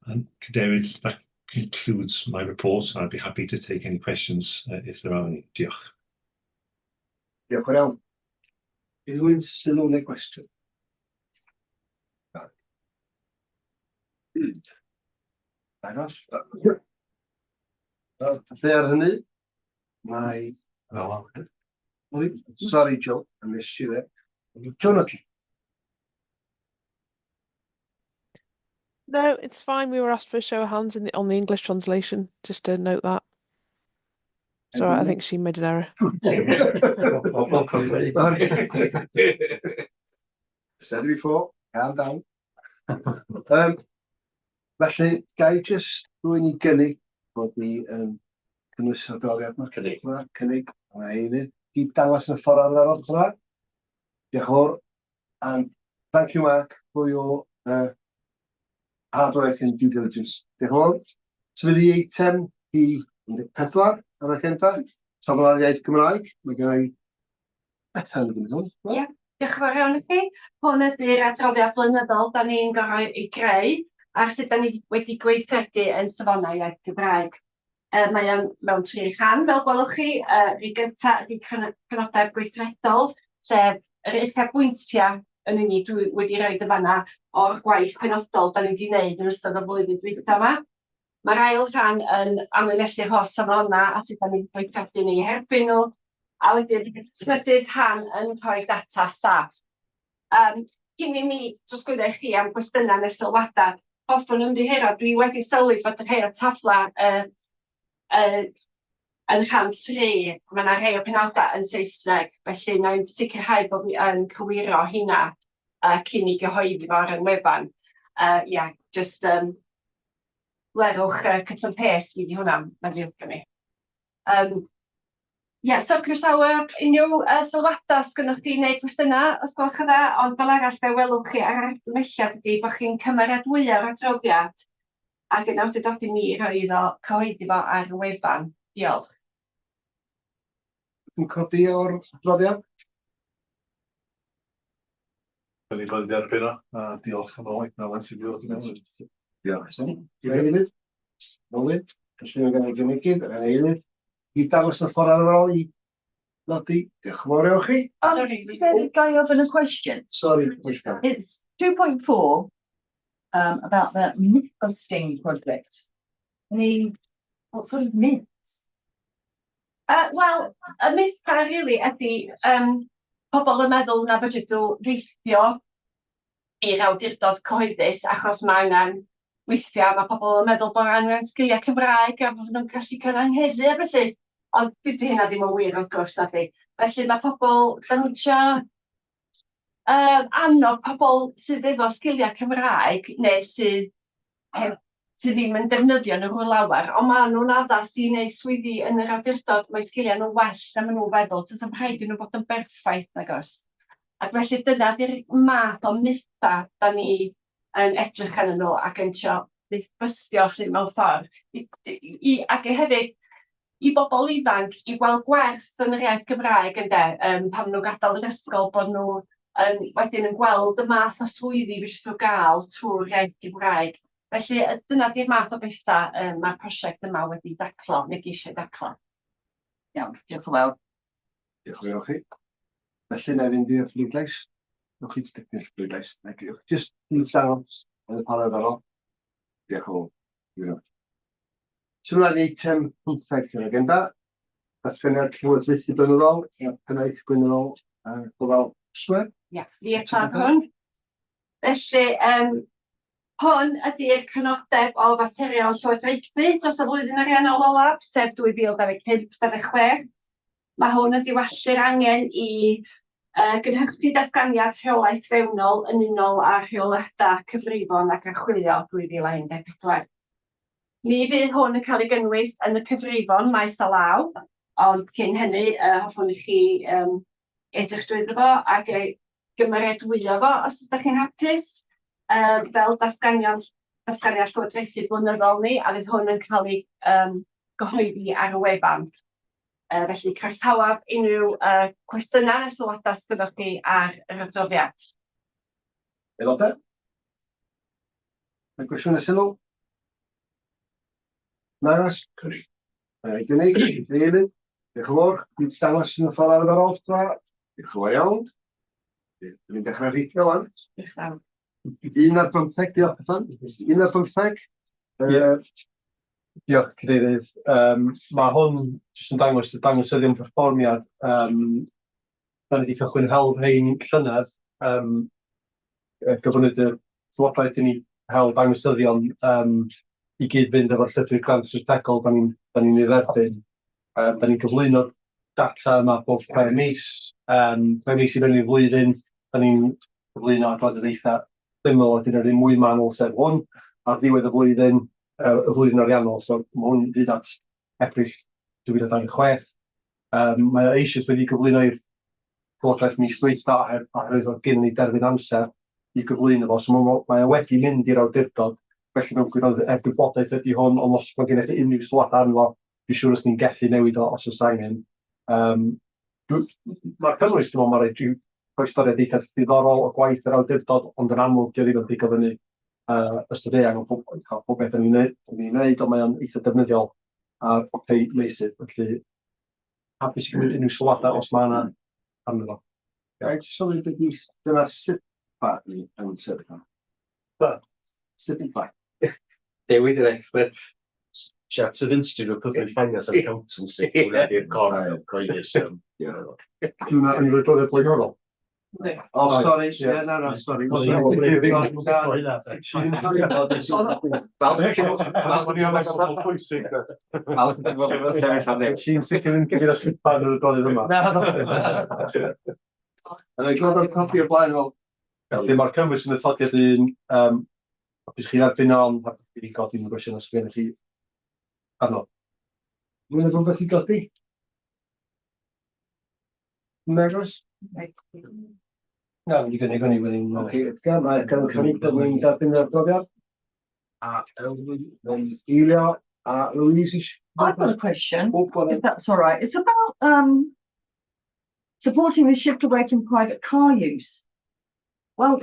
And Cadeirydd, that concludes my report. I'd be happy to take any questions if there are any. Diolch. Diolch yn iawn. Unrhyw un sylw neu gwestiwn? Na. Dangos. Wel, lle ar hynny, mae. Sorry, Joe, I missed you there. Joe Nutley. No, it's fine. We were asked for a show of hands on the English translation, just to note that. Sorry, I think she made an error. Welcome. Said it before, calm down. Felly, ga i just rhywun i gynnig bod ni yn cynnwys yr adroddiad yma? Cynnig. Cynnig, a eilydd. I dangos yn y ffordd arferol, yma. Diolch yn fawr. And thank you, Mark, for your hard work and due diligence. Diolch yn fawr. Symud i eitem 14 ar y agenda. Safonau'r Iaith Gymraeg. Mae gen i Bethan yn gymryd hwn. Ie, diolch yn fawr iawn i chi. Hwn ydy'r adroddiad blynyddol da ni'n gorfod ei greu ar sut da ni wedi gweithredu yn safonau iaith Gymraeg. Mae o'n mewn tri rhan, fel gwelwch chi. Yr un gynta ydy crynodeb gweithredol, sef yr uchafbwyntiau yn unig dwi wedi rhoi yn fanna o'r gwaith penodol da ni wedi wneud yn ystod y flwyddyn dwytha yma. Mae'r ail rhan yn amlinellu'r holl safonau a sut da ni'n gweithredu yn eu herbyn nhw. A wedyn y trydydd rhan yn rhoi data staff. Cyn i mi drosglwyddo i chi am gwestiynau neu sylwadau, hoffwn ymddiheuro, dwi wedi sylwi bod rhai o'r tabla yn rhan 3, mae yna rhai o penawdau yn Saesneg, felly na i'n sicrhau bod ni yn cywiro hynna cyn i gyhoeddi fo ar y wefan. Yeah, just lerwch cut and paste i hwnna, mae'n ddrwg gen i. Yeah, so croesawu unrhyw sylwadau sgynnoch chi neu cwestiynau, os gwelwch yn dda, ond fel arall fe welwch chi ar argymhelliad ydy bod chi'n cymeradwyo'r adroddiad ac yn awdurdodi ni rhoi iddo cyhoeddi fo ar y wefan. Diolch. Yn codi o'r adroddiad? Da ni'n bod yn derbyn o, a diolch am y waith na sy'n dod i mewn. Diolch. Eilydd? Lywydd? Felly mae gen i gynigydd, yr eilydd. I dangos y ffordd arferol i nodi. Diolch yn fawr iawn chi. Sorry. Ga i ofyn a question? Sorry, Commissioner. It's 2.4 about the myth busting project. I mean, what sort of myths? Wel, y mythau really ydy pobl yn meddwl na fedryn nhw weithio i'r awdurdod cyhoeddus achos mae angen, weithiau mae pobl yn meddwl bod angen sgiliau Cymraeg a bod nhw'n gallu cael angheddu a felly, ond dydy hynna ddim yn wir wrth gwrs nadi. Felly mae pobl, da nhw'n trio annog pobl sydd efo sgiliau Cymraeg neu sydd heb sydd ddim yn defnyddio nhw rhyw lawer, ond maen nhw'n addas i wneud swyddi yn yr awdurdod, mae sgiliau nhw'n well na maen nhw'n feddwl, does dim rhaid i nhw fod yn berffaith, nag oes. Ac felly dyna 'di'r math o mytha da ni yn edrych arnyn nhw ac yn trio bystio 'lly mewn ffordd. I, ac hefyd i bobl ifanc i weld gwerth yn yr iaith Gymraeg ynde, pan maen nhw'n gadael yr ysgol bod nhw yn wedyn yn gweld y math o swyddi fedrith nhw gael trwy'r iaith Gymraeg. Felly dyna 'di'r math o bethau mae'r prosiect yma wedi daclo, neu geisio daclo. Iawn, diolch yn fawr. Diolch yn fawr chi. Felly, na i fynd i'r bleidlais. Newch chi jyst bleidlais. Just i ddangos yn y panel arferol. Diolch yn fawr. Symud ymlaen i eitem 15 yn yr agenda. Datganiad llywodraethu blynyddol a'r pennaeth gweinyddol a gofal cwsmer. Ia, fi eto hwn. Felly, hwn ydy'r crynodeb o faterion llywodraethu dros y flwyddyn ariannol olaf, sef 2025-26. Mae hwn yn diwallu'r angen i gynhyrchu datganiad rheolaeth fewnol yn unol â rheoliadau cyfrifon ac archwilio 2014. Mi fydd hwn yn cael ei gynnwys yn y cyfrifon maes o law, ond cyn hynny, hoffwn i chi edrych drwyddo fo ac ei gymeradwyo fo os ydych chi'n hapus, fel datganiad llywodraethu blynyddol ni, a fydd hwn yn cael ei gyhoeddi ar y wefan. Felly croesawaf unrhyw cwestiynau neu sylwadau sydd gennych chi ar yr adroddiad. Aelodau? Mae gwestiwn neu sylw? Nag oes? Mae'n ei gynnig, eilydd. Diolch yn fawr. Dwi'n dangos yn y ffordd arferol. Diolch yn fawr iawn. Dwi'n dechrau rhithio wan. Diolch yn fawr. 11, diolch Bethan. 11. Ie. Diolch, Cadeirydd. Mae hwn jyst yn dangos y dangosyddion perfformiad. Da ni wedi cychwyn hel rhain llynedd. Gofynnwyd y Llywodraeth i ni hel dangosyddion i gyd fynd efo'r llythyr grant strategol da ni'n ei dderbyn. Da ni'n cyflwyno data yma bob 6 mis. 6 mis i fewn i'r flwyddyn, da ni'n cyflwyno adroddiad eitha syml, a dyna'r un mwy manwl sef hwn ar ddiwedd y flwyddyn, y flwyddyn ariannol. So mae hwn hyd at Ebrill 2026. Mae o eisoes wedi gyflwyno i'r Llywodraeth mis dwytha oherwydd oedd gen ni derfyn amser i gyflwyno fo. So mae o wedi mynd i'r awdurdod, felly mewn gwirionedd er gwybodaeth ydy hwn, ond os mae gennych chi unrhyw sylwadau arno fo, dwi'n siŵr os ni'n gallu newid o os oes angen. Mae'r cynnwys, dwi'n meddwl, mae'n rhaid rhoi storiad eitha diddorol o gwaith yr awdurdod, ond yn amlwg dio ddim yn pigo fyny ystod eang o pob beth 'dan ni'n neud, ond mae o'n eitha defnyddiol ar rhai meysydd, felly hapus i gymryd unrhyw sylwadau os mae yna arno fo. Ga i jyst ofyn beth dyna SIPA i yn sefyll? Ba? SIPA. Dewid yr expert. Chartered Institute of Public Finance and Accountancy. Hwnna di'r corff cyhoeddus. Dwi'n yn yr adroddiad blaenorol. O, sori, ie, na, sori. Pwysig. Falch bod yn sefyll am ddim. Ti'n sicr yn gyda SIPA yn yr adroddiad yma. Na, na. Yn ei glod o'r copi o blaen fel. Felly mae'r cynnwys yn y atodiad 1, hapus chi dderbyn o, ond hapus i godi unrhyw gwestiwn os gennych chi arno. Mae'n rhywbeth i godi? Nag oes? Na, wedi gynnig o'n i wedyn. Oce, Edgar, mae Edgar yn cynnig bod ni'n derbyn yr adroddiad. A Elwyn yn eilio, a Louise eisiau... I've got a question, Oh, go on if that's all right. It's about supporting the shift away from private car use. Well,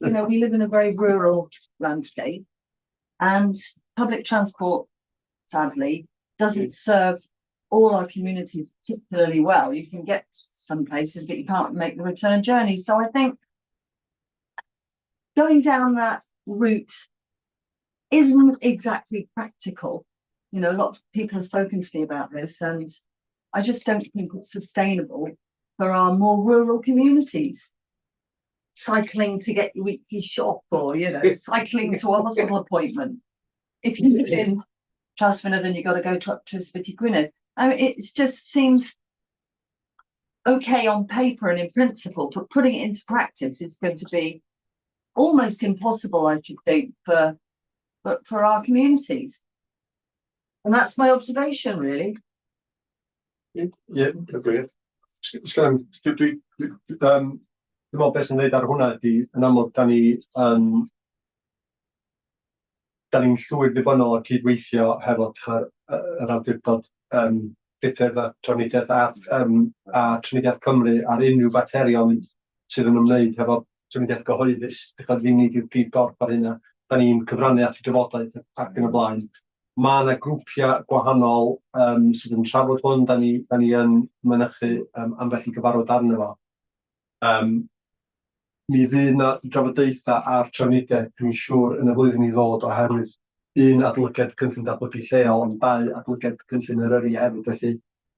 we live in a very rural landscape and public transport, sadly, doesn't serve all our communities particularly well. You can get some places, but you can't make the return journey. So I think going down that route isn't exactly practical. A lot of people have spoken to me about this, and I just don't think it's sustainable for our more rural communities. Cycling to get your weekly shop or, cycling to a hospital appointment. If you live in Trawsfynydd, then you've got to go up to Ysbyty Gwynedd. I mean, it just seems okay on paper and in principle, but putting it into practice is going to be almost impossible, I should think, for but for our communities. And that's my observation, really. Ie, agreed. Sgan, dwi, dwi, dwi, yym, dwi'n meddwl beth sy'n dweud ar hwnna ydy, yn amlwg, da ni yn, da ni'n llwyr ddibynnol ar cydweithio hefo yr, yr awdurdod yym priffyrdd a trafnidiaeth a yym a Trafnidiaeth Cymru ar unrhyw faterion sydd yn ymwneud hefo trafnidiaeth gyhoeddus. Dych chi'n ni 'di'r prif gorff ar hynna. Da ni'n cyfrannu at y drafodaeth ac yn y blaen. Mae yna grwpiau gwahanol yym sydd yn trafod hwn. Da ni, da ni yn mynychu yym ambell i gyfarfod arno fo. Yym mi fydd 'na drafodaethau ar trafnidiaeth, dwi'n siŵr, yn y flwyddyn i ddod oherwydd un, adolygiad cynllun datblygu lleol, ond dau, adolygiad cynllun Eryri hefyd. Felly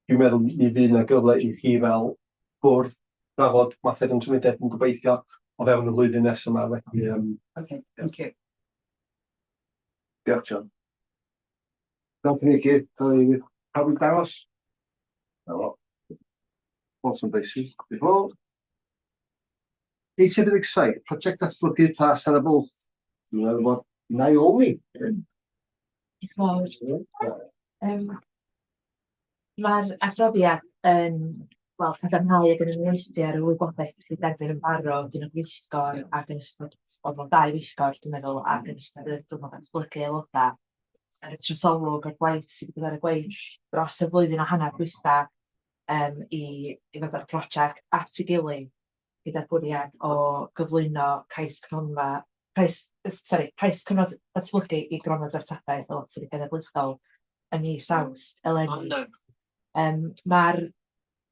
dwi'n meddwl mi fydd 'na gyfle i chi fel bwrdd drafod materion trafnidiaeth yn gobeithio o fewn y flwyddyn nesaf yma. Felly, yym... Okay, thank you. Diolch, John. Fel cynigydd, cael ei pawb yn dangos? Na fo. Bottom basis before. Eitem 17, prosiect datblygu Plas ar y Bwlch. Dwi'n meddwl bod Naomi. Diolch yn fawr. Yym, Mae'r adroddiad yn, wel, cadarnhau ac yn uniaethu ar y wybodaeth dach chi 'di derbyn yn barod yn y gweithgor ac yn ystod, wel, mewn dau weithgor dwi'n meddwl, ac yn ystod y diwrnod datblygu aelodau, ar y trosolwg o'r gwaith sydd wedi bod ar y gweill dros y flwyddyn a hanner dwytha yym i i ddod â'r prosiect at ei gilydd gyda'r bwriad o gyflwyno cais cronfa, cais, sori, cais cyfnod datblygu i Gronfa Dreftadaeth y Loteri Genedlaethol ym mis Awst eleni. Yym ma'r...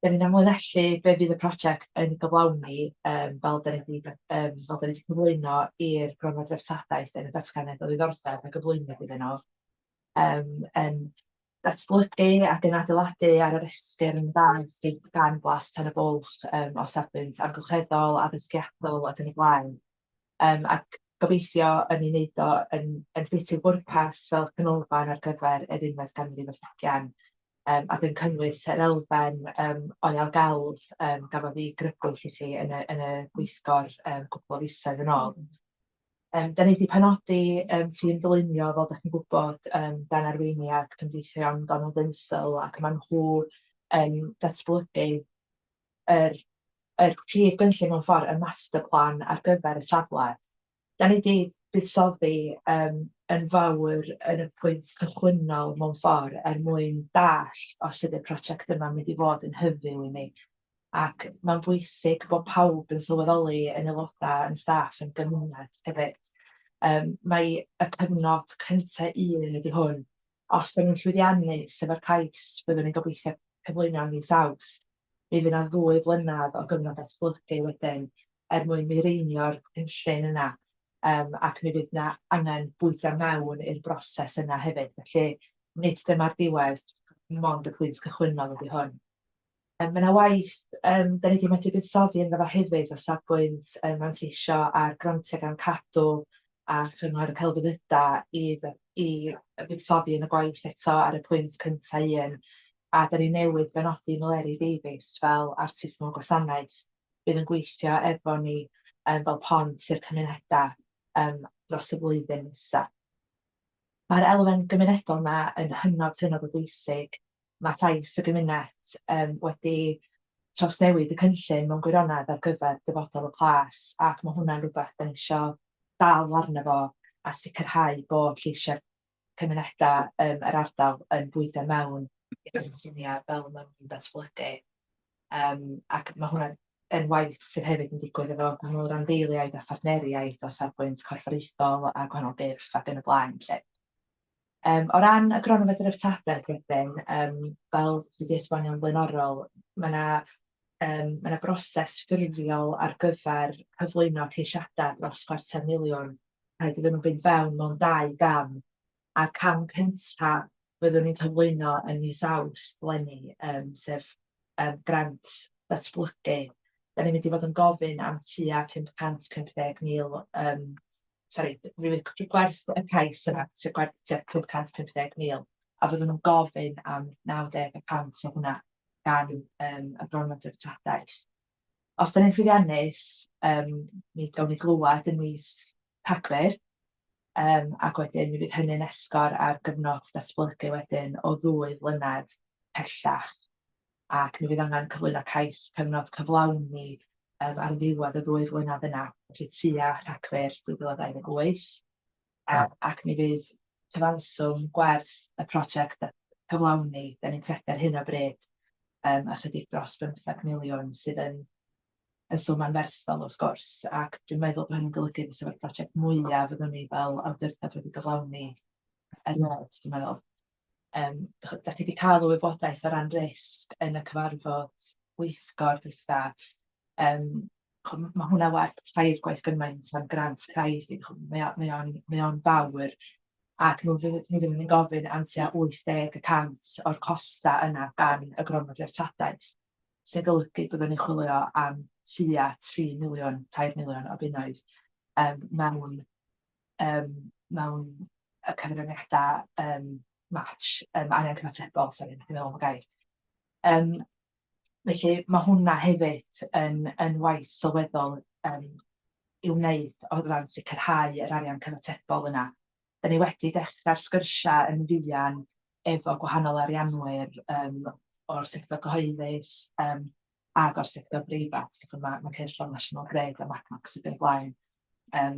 Dan ni'n amlinellu be fydd y prosiect yn gyflawni, yym fel dan ni 'di yym fel dan ni 'di cyflwyno i'r Gronfa Dreftadaeth yn y datganiad o ddiddordeb a gyflwynwyd iddyn nhw, yym yn datblygu ac yn adeiladu ar yr esgyrn dda sydd gan Blas Tan y Bwlch yym o safbwynt amgylcheddol, addysgiadol ac yn y blaen. Yym ac gobeithio yn ei wneud o yn yn ffit i'w bwrpas fel canolfan ar gyfer yr unfed ganrif ar hugain, yym ac yn cynnwys yr elfen yym oriel gelf yym gafodd ei grybwyll i chi yn y yn y gweithgor yym cwpl o fisoedd yn ôl. Yym dan ni 'di penodi yym tîm dylunio, fel dach chi'n gwybod, yym dan arweiniad Cymdeithion Donald Insall, ac maen nhw yn datblygu yr yr prif gynllun mewn ffordd, y master plan ar gyfer y safle. Dan ni 'di buddsoddi yym yn fawr yn y pwynt cychwynnol mewn ffordd er mwyn dallt os ydy'r prosiect yma'n mynd i fod yn hyfyw i ni. Ac mae'n bwysig bod pawb yn sylweddoli, yn aelodau, yn staff, yn gymuned hefyd. Yym mai y cyfnod cynta un ydy hwn. Os dan ni'n llwyddiannus efo'r cais, byddwn ni'n gobeithio cyflwyno ym mis Awst, mi fydd 'na ddwy flynedd o gyfnod datblygu wedyn er mwyn mireinio'r cynllun yna, yym ac mi fydd 'na angen bwydo mewn i'r broses yna hefyd. Felly nid dyma'r diwedd, mond y pwynt cychwynnol ydy hwn. Yym ma' 'na waith yym dan ni 'di medru buddsoddi ynddo fo hefyd o safbwynt yym manteisio ar grantiau gan Cadw a Chyngor y Celfyddydau i i fuddsoddi yn y gwaith eto ar y pwynt cynta un. A dan ni newydd benodi Meleri Davies fel artist mewn gwasanaeth fydd yn gweithio efo ni yym fel pont i'r cymunedau yym dros y flwyddyn nesa. Ma'r elfen gymunedol 'na yn hynod, hynod o bwysig. Mae llais y gymuned yym wedi trawsnewid y cynllun mewn gwirionedd ar gyfer dyfodol y plas, ac ma' hwnna'n rywbeth dan ni isio dal arno fo a sicrhau bod lleisiau'r cymunedau yym yr ardal yn bwydo mewn i'r cynlluniau fel maen nhw'n datblygu. Yym ac ma' hwnna yn waith sydd hefyd yn digwydd efo gwahanol randdeiliaid a phartneriaid o safbwynt corfforaethol a gwahanol gyrff ac yn y blaen 'lly. Yym o ran y gronfa dreftadaeth wedyn, yym fel dwi 'di esbonio'n flaenorol, ma' 'na yym ma' 'na broses ffurfiol ar gyfer cyflwyno ceisiadau dros chwarter miliwn. Rhaid iddyn nhw fynd fewn mewn dau gam, a'r cam cynta fyddwn ni'n cyflwyno yn mis Awst eleni, yym sef yym grant datblygu. Dan ni'n mynd i fod yn gofyn am tua 550,000 yym sori, mi fydd gwerth y cais yna tua gwerth tua 550,000, a fyddwn nhw'n gofyn am 90 y cant o hwnna gan yym y Gronfa Dreftadaeth. Os dan ni'n llwyddiannus, yym mi gawn ni glywed yn mis Rhagfyr. Ac wedyn mi fydd hynny'n esgor ar gyfnod datblygu wedyn o 2 flynedd pellach, ac mi fydd angen cyflwyno cais cyfnod cyflawni ar ddiwedd y ddwy flynedd yna, felly tua Rhagfyr 2028. Ac mi fydd cyfanswm gwerth y prosiect cyflawni, da ni'n credu ar hyn o bryd, ychydig dros 15 miliwn, sydd yn yn swm anferthol wrth gwrs, ac dwi'n meddwl bod hynny'n golygu fysa fo'r prosiect mwyaf fyddwn ni fel awdurdod wedi gyflawni erioed, dwi'n meddwl. Dach chi 'di cael y wybodaeth o ran risg yn y cyfarfod gweithgor dwytha. Ch'mo' ma' hwnna werth tair gwaith gymaint am grant craidd i, ch'mo' mae o'n fawr, ac nhw ddim yn gofyn am tua 80% o'r costa yna gan y gronfa dreftadaeth, sy'n golygu byddwn ni'n chwilio am tua 3 miliwn, 3 miliwn o bunnoedd mewn y cyfraniadau match, arian cyfatebol, sori, methu meddwl am y gair. Felly ma' hwnna hefyd yn waith sylweddol i'w wneud o ran sicrhau yr arian cyfatebol yna. Da ni wedi dechrau'r sgyrsiau yn fuan efo gwahanol arianwyr o'r sector cyhoeddus ag o'r sector breifat. Ma' cyrff fel National Grid a MacMax ac yn y blaen yn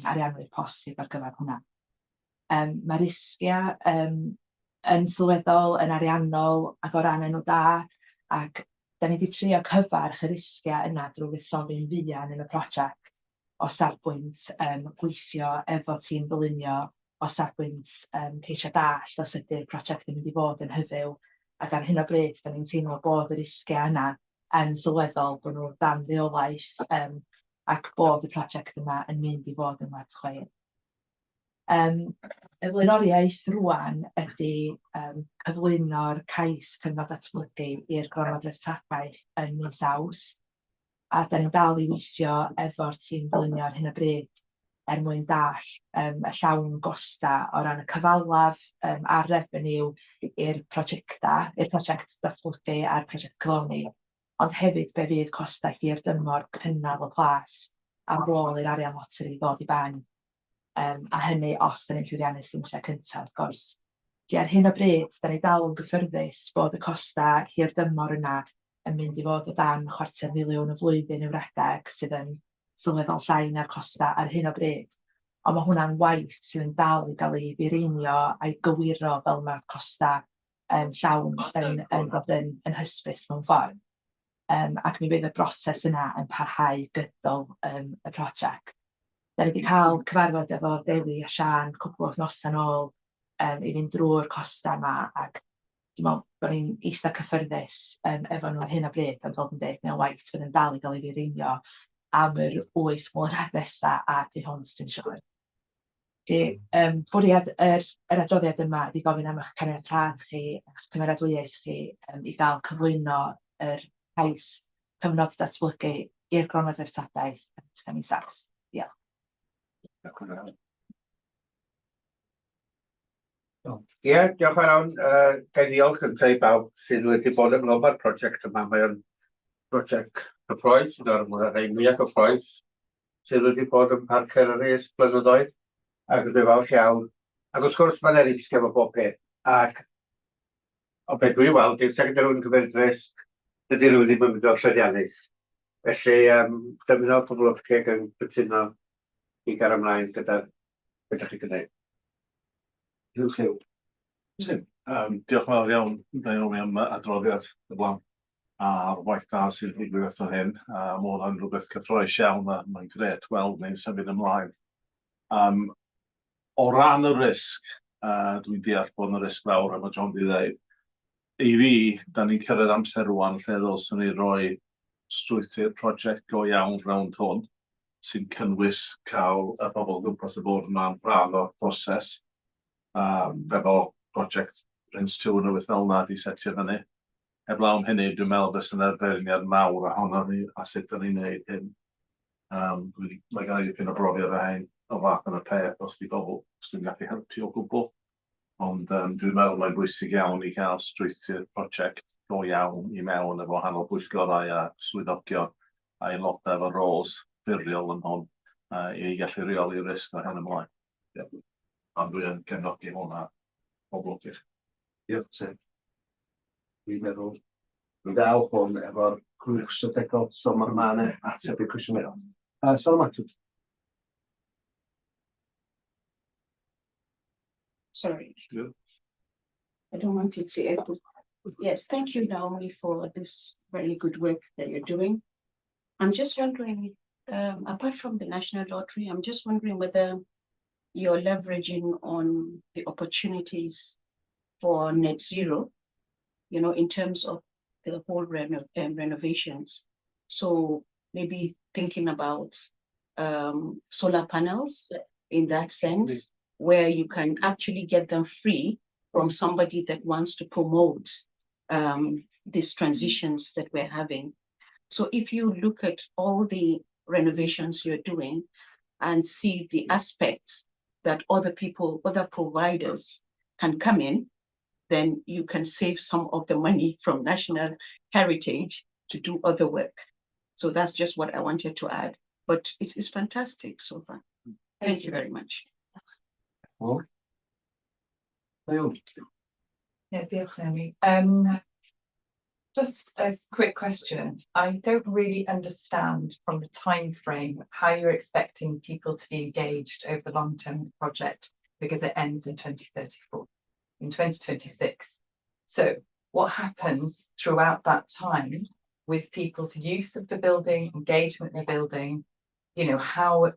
arianwyr posib ar gyfer hwnna. Ma' risgiau yn sylweddol, yn ariannol ac o ran enw da, ac da ni 'di trio cyfarch y risgiau yna drwy fuddsoddi'n fuan yn y prosiect o safbwynt gweithio efo tîm dylunio, o safbwynt ceisio dallt os ydy'r prosiect yn mynd i fod yn hyfyw, ac ar hyn o bryd da ni'n teimlo bod y risgiau yna yn sylweddol, bod nhw dan reolaeth ac bod y prosiect yma yn mynd i fod yn werth chweil. Y flaenoriaeth rŵan ydy cyflwyno'r cais cyfnod datblygu i'r Gronfa Dreftadaeth yn mis Awst, a dan ni'n dal i weithio efo'r tîm dylunio ar hyn o bryd er mwyn dallt y llawn gostau o ran y cyfalaf a'r revenue i'r prosiectau, i'r prosiect datblygu a'r prosiect cyflawni, ond hefyd be fydd costau hir dymor cynnal y plas ar ôl i'r arian loteri ddod i ben, a hynny os dan ni'n llwyddiannus yn y lle cyntaf, wrth gwrs. Felly ar hyn o bryd, dan ni dal yn gyffyrddus bod y costau hir dymor yna yn mynd i fod o dan chwarter miliwn y flwyddyn i'w redeg, sydd yn sylweddol llai na'r costau ar hyn o bryd. Ond ma' hwnna'n waith sydd yn dal i gael ei fireinio a'i gywiro fel ma'r costau llawn yn dod yn hysbys mewn ffordd. Ac mi fydd y broses yna yn parhau gydol y prosiect. Da ni 'di cael cyfarfod efo Dewi a Siân cwpl o wythnosau nôl i fynd drwy'r costau yma, ac dwi'n meddwl bod ni'n eitha cyffyrddus efo nhw ar hyn o bryd, ond fel dwi'n deud, mae o'n waith fydd yn dal i gael ei fireinio am yr 8 mlynedd nesaf a thu hwnt, dwi'n siŵr. Felly, bwriad yr adroddiad yma ydy gofyn am eich caniatâd chi, eich cymeradwyaeth chi i gael cyflwyno yr cais cyfnod datblygu i'r Gronfa Dreftadaeth yn mis Awst. Diolch. Diolch yn fawr. Ie, diolch yn fawr iawn. Ga i ddiolch gyntaf i bawb sydd wedi bod ynghlwm â'r prosiect yma. Mae o'n brosiect cyffrous, un o'r rhai mwyaf cyffrous sydd wedi bod yn Parc Eryri ers blynyddoedd, ac rydw i falch iawn. Ac wrth gwrs, mae'n risg efo bob peth, ac o beth dwi'n weld, yw'r second rhywun yn cymryd risg, dydy rhywun ddim yn mynd o'r llwyddiannus. Felly, dymuno pob lwc ac yn cytuno i gael ymlaen gyda beth ydych chi'n gwneud. Huw Llyw. Tim. Diolch yn fawr iawn, Naomi, am adroddiad y blaen a'r waith da sy'n digwydd eto hyn. Mae hwnna'n rhywbeth cyffrous iawn a mae'n grêt weld ni'n symud ymlaen. O ran y risg, dwi'n deall bod yna risg fawr, a mae John 'di ddeud. I fi, da ni'n cyrraedd amser rwan lle ddylswn ni roi strwythur prosiect go iawn rownd hwn, sy'n cynnwys cael y bobl o gwmpas y bwrdd yma'n rhan o'r proses, efo prosiect Prince 2 neu rywbeth fel 'na 'di setio fyny. Heblaw am hynny, dwi'n meddwl fysa 'na feirniad mawr ohonon ni a sut 'dan ni'n neud hyn. Mae gen i dipyn o brofiad o hyn, o fath yna peth, os 'di bobl, os dwi'n gallu helpu o gwbl. Ond dwi'n meddwl mae'n bwysig iawn i gael strwythur prosiect go iawn i mewn efo wahanol bwyllgorau a swyddogion a aelodau efo roles ffurfiol yn hwn. i gallu reoli'r risg o hyn ymlaen. Ie. Ond dwi yn cefnogi hwnna pob lwc i chi. Diolch Tim. Dwi'n meddwl mi ddaw hwn efo'r grŵp strategol, so mae ma 'na ateb i'r cwestiwn yna. Salamatu. Sorry. Yeah. I don't want it to echo. Yes, thank you, Naomi, for this very good work that you're doing. I'm just wondering, apart from the National Lottery, I'm just wondering whether you're leveraging on the opportunities for net zero in terms of the whole renovations. So maybe thinking about solar panels in that sense, where you can actually get them free from somebody that wants to promote these transitions that we're having. So if you look at all the renovations you're doing and see the aspects that other people, other providers can come in, then you can save some of the money from National Heritage to do other work. So that's just what I wanted to add. But it is fantastic so far. Thank you very much. Well, Iawn. Yeah, diolch Naomi. Just a quick question. I don't really understand from the time frame how you're expecting people to be engaged over the long term of the project, because it ends in 2034, in 2026. So what happens throughout that time with people's use of the building, engagement in the building, how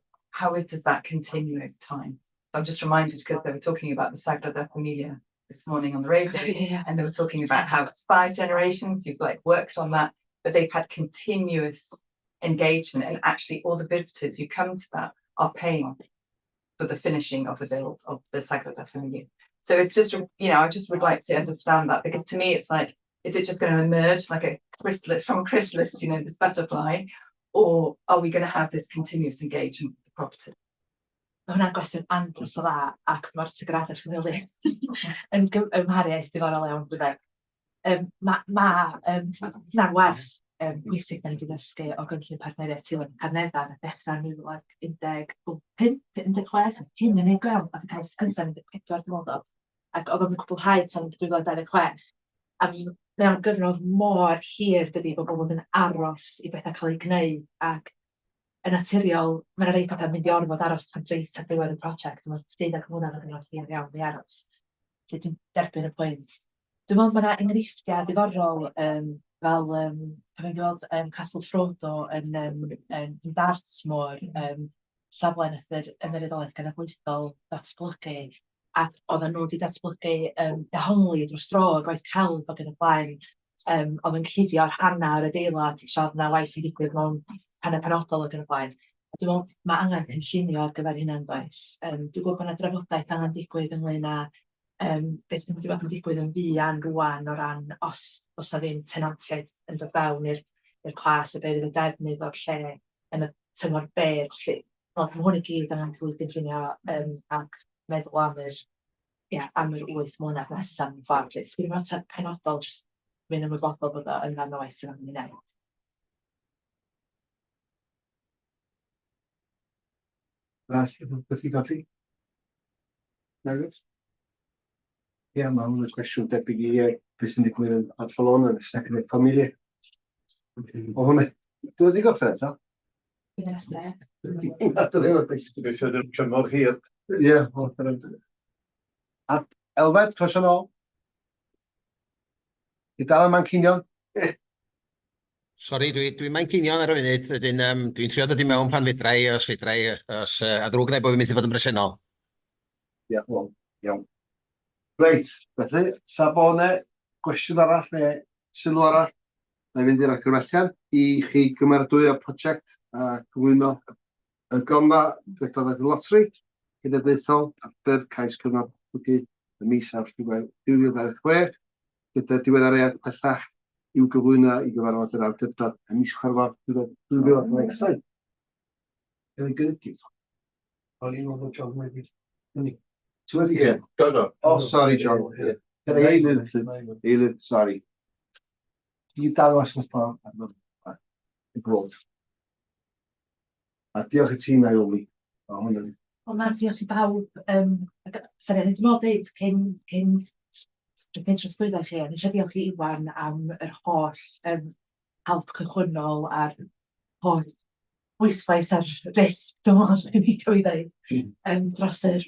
does that continue over time? I'm just reminded because they were talking about the Sagrada Familia this morning on the radio, and they were talking about how it's five generations who've like worked on that, but they've had continuous engagement, and actually all the visitors who come to that are paying for the finishing of the build of the Sagrada Familia. So it's just, I just would like to understand that, because to me it's like, is it just going to emerge like a chrysalis from a chrysalis, this butterfly, or are we going to have this continuous engagement with the property? Mae hwnna'n gwestiwn andros o dda, ac mae'r Sagrada Familia yn gymhariaeth diddorol iawn, byddai. Ma hynna'n wers pwysig da ni wedi dysgu o gynllun partneriaeth Tirwedd Carneddau yn dechrau yn 2015, 16, hyn yn ei gweld, nath y cais cyntaf yn 14 dwi'n meddwl, ac oedd o'n cwblhau tan 2026. A mae o'n gyfnod mor hir dydy, bod bobl yn aros i bethau cael eu gwneud, ac yn naturiol, mae 'na rei pethau'n mynd i orfod aros tan reit ar ddiwedd y prosiect, mae'n 12 mlynedd yn gyfnod hir iawn i aros. Felly dwi'n derbyn y pwynt. Dwi'n meddwl bod yna enghreifftiau diddorol fel pan fi'n gweld Castle Frodo yn Dartmoor, safle nath yr Ymddiriedolaeth Genedlaethol ddatblygu, ac oedden nhw wedi datblygu dehongli dros dro, gwaith celf ac yn y blaen, oedd yn cuddio rhannau o'r adeilad tra oedd 'na waith yn digwydd mewn rhannau penodol ac yn y blaen. A dwi'n meddwl ma' angen cynllunio ar gyfer hynna yn does? Dwi'n gwybod bod 'na drafodaeth angen digwydd ynglyn â beth sy'n mynd i fod yn digwydd yn fuan rŵan o ran os oes 'na ddim tenantiaid yn dod fewn i'r plas a be fydd y defnydd o'r lle yn y tymor byr 'lly. Wel, ma' hwn i gyd angen cael ei gynllunio ac meddwl am yr, ia, am yr 8 mlynedd nesaf mewn ffordd 'lly. Sgen i'm ateb penodol, jyst mynd ymwybodol bod o yn rhan o waith sydd angen ei wneud. Arall, rhywbeth i godi? Nagos? Ie, mae hwn yn cwestiwn debyg i beth sy'n digwydd yn Barcelona yn y Sagrada Familia. O hwnna, dwi wedi gorffen eto? Bydd y nesaf. Na, dwi ddim yn Gobeithio ddim cyngor hir. Ie, wel, a Elfed, croeso nôl. I dal am Manceinion? Sori, dwi Manceinion ar y funud, wedyn dwi'n trio dod i mewn pan fedra i, os fedra i, os, a ddrwg gynna i bod fi'n methu bod yn bresennol. Diolch yn fawr, iawn. Reit, felly, sa bo 'ne gwestiwn arall neu sylw arall, na i fynd i'r argymhelliad i chi gymeradwyo prosiect a gyflwyno y gronfa Dreftadaeth y Lotri Cenedlaethol ar ffurf cais cyfnod datblygu ym mis Awst 2026, gyda diweddariad pellach i'w gyflwyno i gyfarfod yr awdurdod ym mis Chwefror 2027. Gael ei gynigydd. O'n i'n meddwl John wedi cynnig. Ti wedi Ie, do, do. Oh, sorry, John. Ie. Gyda eilydd, eilydd, sorry. Ti dangos yn y ffordd ar y glod. A diolch i ti, Naomi. Ma' hwn yn... Wel na, diolch i bawb. Ac sori, o'n i 'di meddwl deud cyn trosglwyddo i chi, o'n i eisiau diolch i Iwan am yr holl help cychwynnol a'r holl bwyslais ar risg, dwi'n meddwl, dwi'n beidio i ddeud, dros yr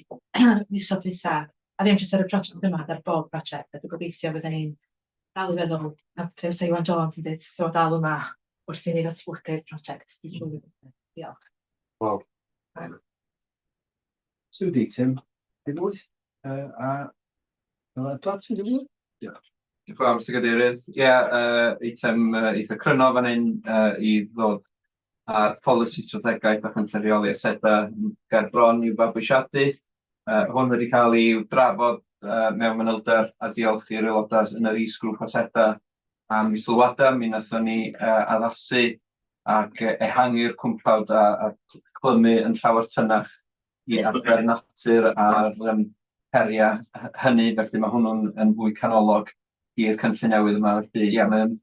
misoedd dwytha. A ddim jyst ar y prosiect yma, ar bob prosiect, a dwi'n gobeithio fydden ni'n dal i feddwl, a be fysa Iwan Jones yn dweud, so dal yma wrth i ni ddatblygu'r prosiect. Diolch. Wel, so di Tim, dim wyth, a Edward, ti'n dweud? Diolch. Diolch yn fawr, Mr Cadeirydd. Ie, eitem eitha cryno fan hyn i ddod â'r polisi strategaeth a chynllun rheoli asedau ger bron i'w fabwysiadu. Hwn wedi cael ei drafod mewn manylder a diolch i'r aelodau yn yr is-grŵp asedau am eu sylwadau. Mi wnaethon ni addasu ac ehangu'r cwmpawd a clymu yn llawer tynach i adfer natur a'r heriau hynny, felly mae hwnnw'n yn fwy canolog i'r cynllun newydd yma. Felly ie, mae'n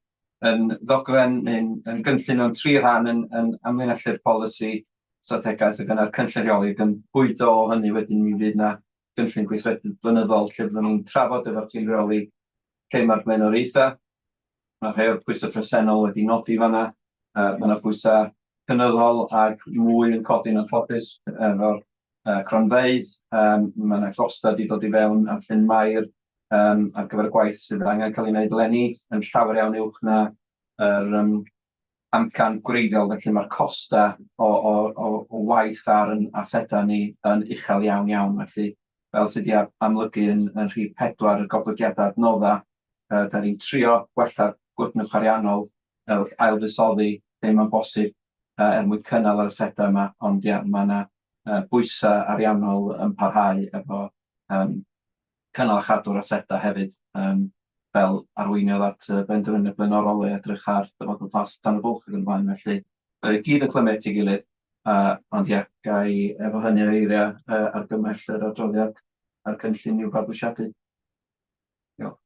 yn ddogfen neu'n yn gynllun mewn tri rhan yn amlinellu'r polisi strategaeth ac yna'r cynllun rheoli ac yn bwydo o hynny wedyn mi fydd 'na gynllun gweithredu blynyddol lle fyddwn ni'n trafod efo'r tîm rheoli lle mae'r blaenoriaethau. Mae rhai o'r pwysau presennol wedi nodi fanna. Mae yna pwysau cynyddol ac mwy yn codi yn anffodus efo'r cronfeydd. Mae yna gostau wedi dod i fewn ar Llyn Mair ar gyfer y gwaith sydd angen cael ei wneud eleni yn llawer iawn uwch na yr amcan gwreiddiol, felly mae'r costau o waith ar yn asedau ni yn uchel iawn iawn. Felly, fel sydd wedi amlygu yn rhif 4 y goblygiadau adnoddau, da ni'n trio gwella'r gwydnwch ariannol wrth ailfuddsoddi lle mae'n bosib er mwyn cynnal yr asedau yma, ond ia, mae yna bwysau ariannol yn parhau efo cynnal a chadw'r asedau hefyd, fel arweiniodd at y benderfyniad blaenorol i edrych ar dyfodol Plas Dan y Bwlch ac yn y blaen. Felly, i gyd yn clymu at ei gilydd, ond ia, ga i efo hynny o eiriau argymell yr adroddiad a'r cynllun i'w fabwysiadu. Diolch.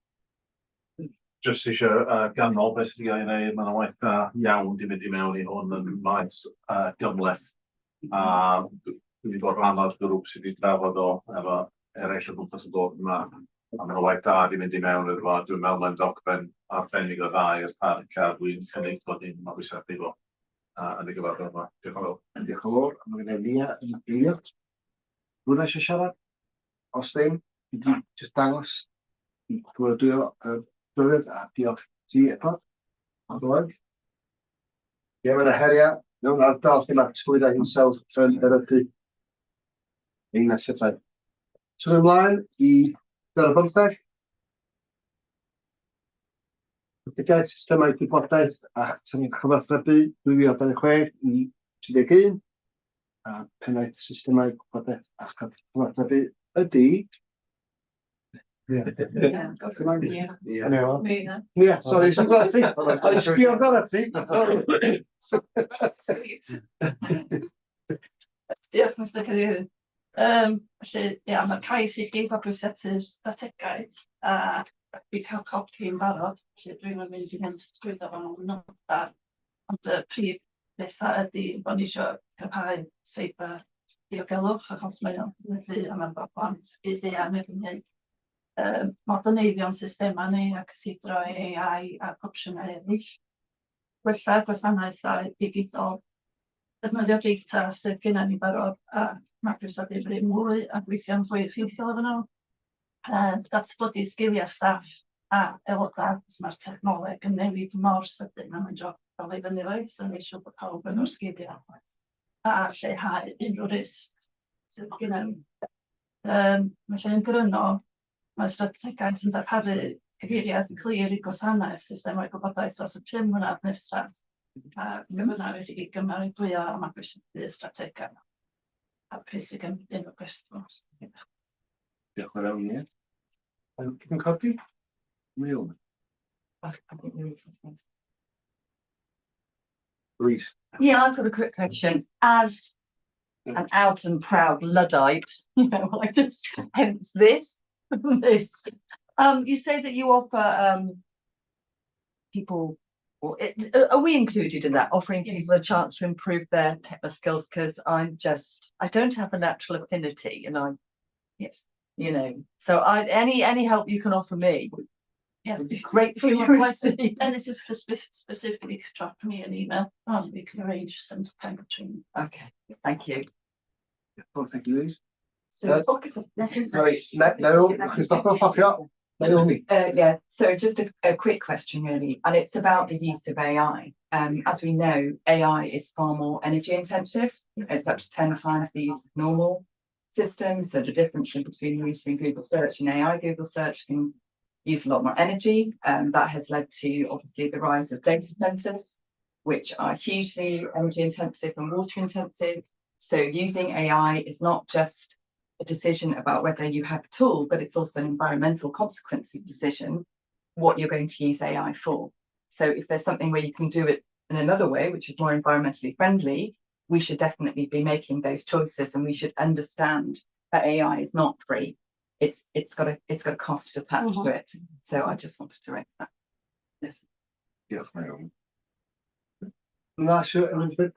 Jyst eisiau ganmol beth sydd wedi cael ei wneud, mae yna waith da iawn wedi mynd i mewn i hwn yn maes gymhleth, a dwi wedi bod rhan o'r grŵp sydd wedi drafod o efo eraill o gwmpas y bwrdd yma, a mae yna waith da wedi mynd i mewn iddo fo, a dwi'n meddwl mae'n dogfen arbennig o dda i'r parc, a dwi'n cynnig bod ni'n mabwysiadu fo yn y gyfarfod yma. Diolch yn fawr. Diolch yn fawr. Mae gen i Nia yn eilio. Rhywun eisiau siarad? Os ddim, i gyd jyst dangos i gymeradwyo y dyddiad a diolch ti Edward. Am ddod. Ie, mae yna heriau mewn ardal lle mae'r tywydd a hinsawdd yn erydu ein asedau. Symud ymlaen i 15. Strategaeth Systemau Gwybodaeth a Chyfathrebu 2026 i 31 a Pennaeth Systemau Gwybodaeth a Chyfathrebu ydy... Ie. Ie, sori, eisiau gweld ti. Oedd i sbio amdano ti. Sori. Diolch, Mr Cadeirydd. Felly, ia, mae'r cais i chi fabwysiadu'r strategaeth a wedi cael copi yn barod, felly dwi'm yn mynd i fynd trwyddo fo mewn manylder. Ond y prif bethau ydy bod ni isio cryfhau seiber diogelwch, achos mae o'n cynyddu a mae'n broblem byd-eang erbyn hyn. Moderneiddio'n systemau ni a cysidro AI ac opsiynau eraill. Gwella'r gwasanaethau digidol, defnyddio data sydd gennym ni'n barod a mabwysiadu mwy a gweithio'n fwy effeithiol efo nhw. Datblygu sgiliau staff a aelodau, achos mae'r technoleg yn newid mor sydyn a mae'n job dal i fyny efo hi, so wneud siŵr bod pawb efo'r sgiliau a lleihau unrhyw risg sydd gennym ni. Felly yn gryno, mae'r strategaeth yn darparu cyfeiriad clir i gwasanaeth systemau gwybodaeth dros y 5 mlynedd nesaf, a gofynnaf i chi gymeradwyo a mabwysiadu'r strategaeth. Hapus i gymryd unrhyw gwestiwn os ydych chi. Diolch yn fawr iawn, Nia. Yn codi? Miwn. Rhys. Yeah, I've got a quick question. As an out and proud Luddite, I just, hence this, this. You say that you offer people or Are we included in that, offering people a chance to improve their technical skills? Because I'm just, I don't have a natural affinity and I'm, Yes. you know, so I any help you can offer me. Yes. Would be gratefully If you want received. And it is for specifically to drop me an email, and we can arrange some time between. Okay, thank you. Oh, thank you, Louise. So, Sorry, Naomi, Christopher, Fafio, Naomi. Yeah, so just a quick question really, and it's about the use of AI. As we know, AI is far more energy intensive. It's up to 10 times the use of normal systems. So the difference in between using Google search and AI Google search can use a lot more energy. That has led to obviously the rise of data centers, which are hugely energy intensive and water intensive. So using AI is not just a decision about whether you have a tool, but it's also an environmental consequences decision, what you're going to use AI for. So if there's something where you can do it in another way, which is more environmentally friendly, we should definitely be making those choices, and we should understand that AI is not free. It's got a cost attached to it. So I just wanted to raise that. Diolch, Naomi. Na, sure, Elizabeth.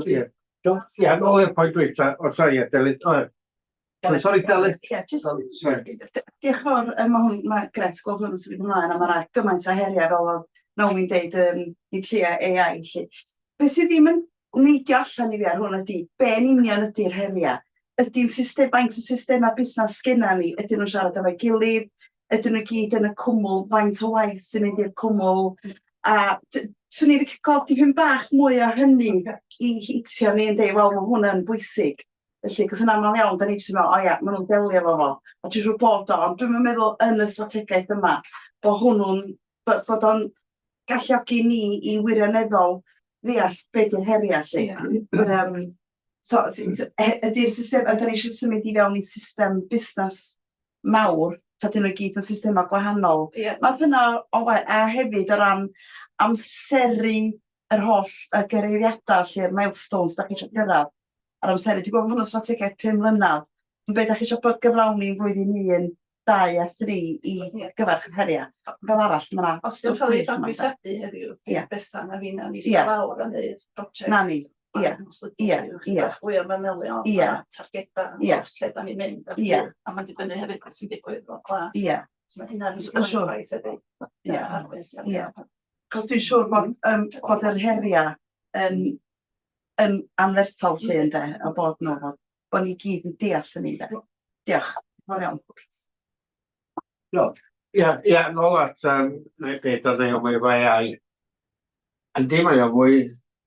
Yeah. Yeah, nôl i'r pwynt dwytha, o sori, ie, Delyth, o, Sorry, Delyth. Yeah, just Sorry. Diolch yn fawr, mae hwn, mae gret gweld hwn yn symud ymlaen, a mae yna gymaint o heriau fel oedd Naomi'n deud, nid llia AI 'lly. Be sydd ddim yn neidio allan i fi ar hwn ydy, be yn union ydy'r heriau? Ydy'n system, faint o systemau busnes sgynna ni? Ydyn nhw'n siarad efo'i gilydd? Ydyn nhw gyd yn y cwmwl? Faint o waith sy'n mynd i'r cwmwl? A swn i'n licio gweld dipyn bach mwy o hynny i hitio ni yn deud, wel, mae hwn yn bwysig. Felly, cos yn aml iawn, da ni jyst yn meddwl, o ia, maen nhw'n delio efo fo. A dwi'n siŵr bod o, ond dwi'm yn meddwl yn y strategaeth yma, bod hwnnw'n, bod o'n galluogi ni i wirioneddol ddeall be di'r heriau, 'lly. So, ydy'r system, ydyn ni eisiau symud i fewn i system busnes mawr, ta dyn nhw i gyd yn systemau gwahanol? Math yna o a hefyd o ran amseru yr holl y gyreiriadau, lle'r milestones da chi eisiau gyrraedd ar amseru. Dwi'n gwybod bod hwn yn strategaeth 5 mlynedd, ond be da chi eisiau bod gyflawni yn flwyddyn 1, 2 a 3 i gyfarch yr heriau. Fel arall, mae 'na Os yw'n cael ei stwff gwych yma, ynde? fabwysiadu heddiw, bydd Bethan a finna yn eistedd lawr a neud project. Na ni, ie. Ie. Bach fwy o manylion, a targedau, lle da ni'n mynd, a a mae'n dibynnu hefyd beth sy'n digwydd efo'r glas. So mae hynna'n Yn siŵr. gwaith hefyd. Arllwys iawn. Achos dwi'n siŵr bod yr heriau yn anferthol 'lly ynde, a bod nhw, bod ni gyd yn deall hynny ynde. Diolch. Fawr iawn. Diolch. Ie, nôl at beth oedd Naomi efo AI. Yndi, mae o fwy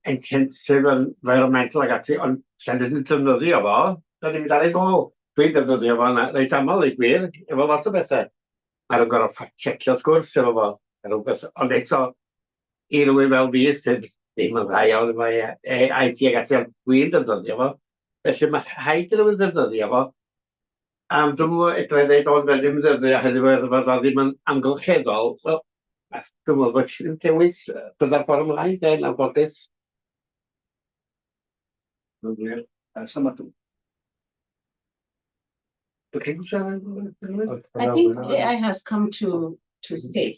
intensive environmental ag ati, ond sa'n yn defnyddio fo, da ni'n mynd ar ei ôl. Dwi'n defnyddio fo yna reit aml i gwir, efo lot o bethau. Ar yn gorfod fact checio wrth gwrs efo fo, ar rhywbeth, ond eto, i rywun fel fi sydd ddim yn dda iawn efo IT ag ati, ond dwi'n defnyddio fo. Felly mae rhaid i rywun defnyddio fo. A dwi'm yn edrych i ddeud, o, ddim yn defnyddio hynny fo, fod o ddim yn amgylcheddol. Wel, dwi'n meddwl bod chi'n dewis dyna'r ffordd ymlaen, de, yn anffodus. Mae'n wir. Samadw. I think AI has come to stay.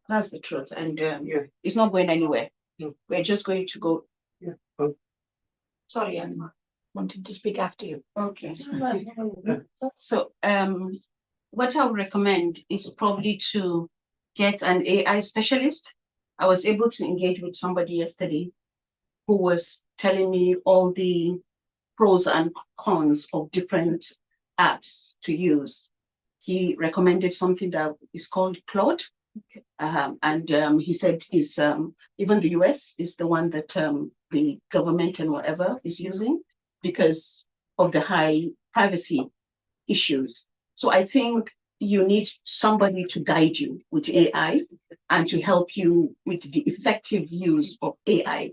That's the truth, and it's not going anywhere. We're just going to go. Sorry, I'm wanting to speak after you. Okay. So what I would recommend is probably to get an AI specialist. I was able to engage with somebody yesterday who was telling me all the pros and cons of different apps to use. He recommended something that is called Claude. And he said is even the US is the one that the government and whatever is using because of the high privacy issues. So I think you need somebody to guide you with AI and to help you with the effective use of AI.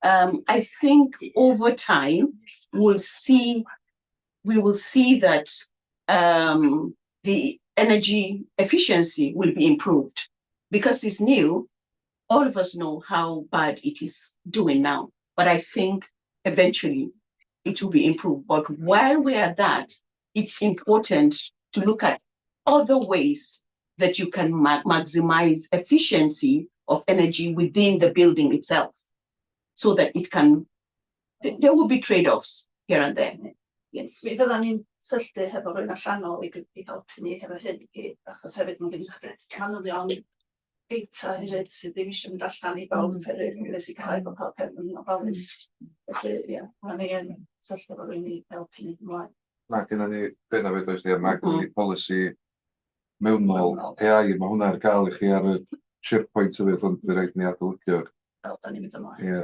I think over time we will see that the energy efficiency will be improved because it's new. All of us know how bad it is doing now, but I think eventually it will be improved. But while we are that, it's important to look at other ways that you can maximize efficiency. of energy within the building itself, so that it can, there will be trade-offs here and there. Yes. Mi fyddan ni'n cysylltu hefo rywun allanol i helpu ni hefo hyn i gyd, achos hefyd mae'n gen manylion data hefyd sydd ddim eisiau mynd allan i bawb hefyd, i sicrhau bod pob peth yn ofalus. Felly, ie, ma' ni yn cysylltu efo rywun i helpu ni ymlaen. Mae gennym ni, be na fe does ni, mae gennym ni polisi mewnol AI, mae hwnna ar gael i chi ar y SharePoint hefyd, ond fydd rhaid ni adolygu. Fel da ni'n mynd ymlaen. Ie.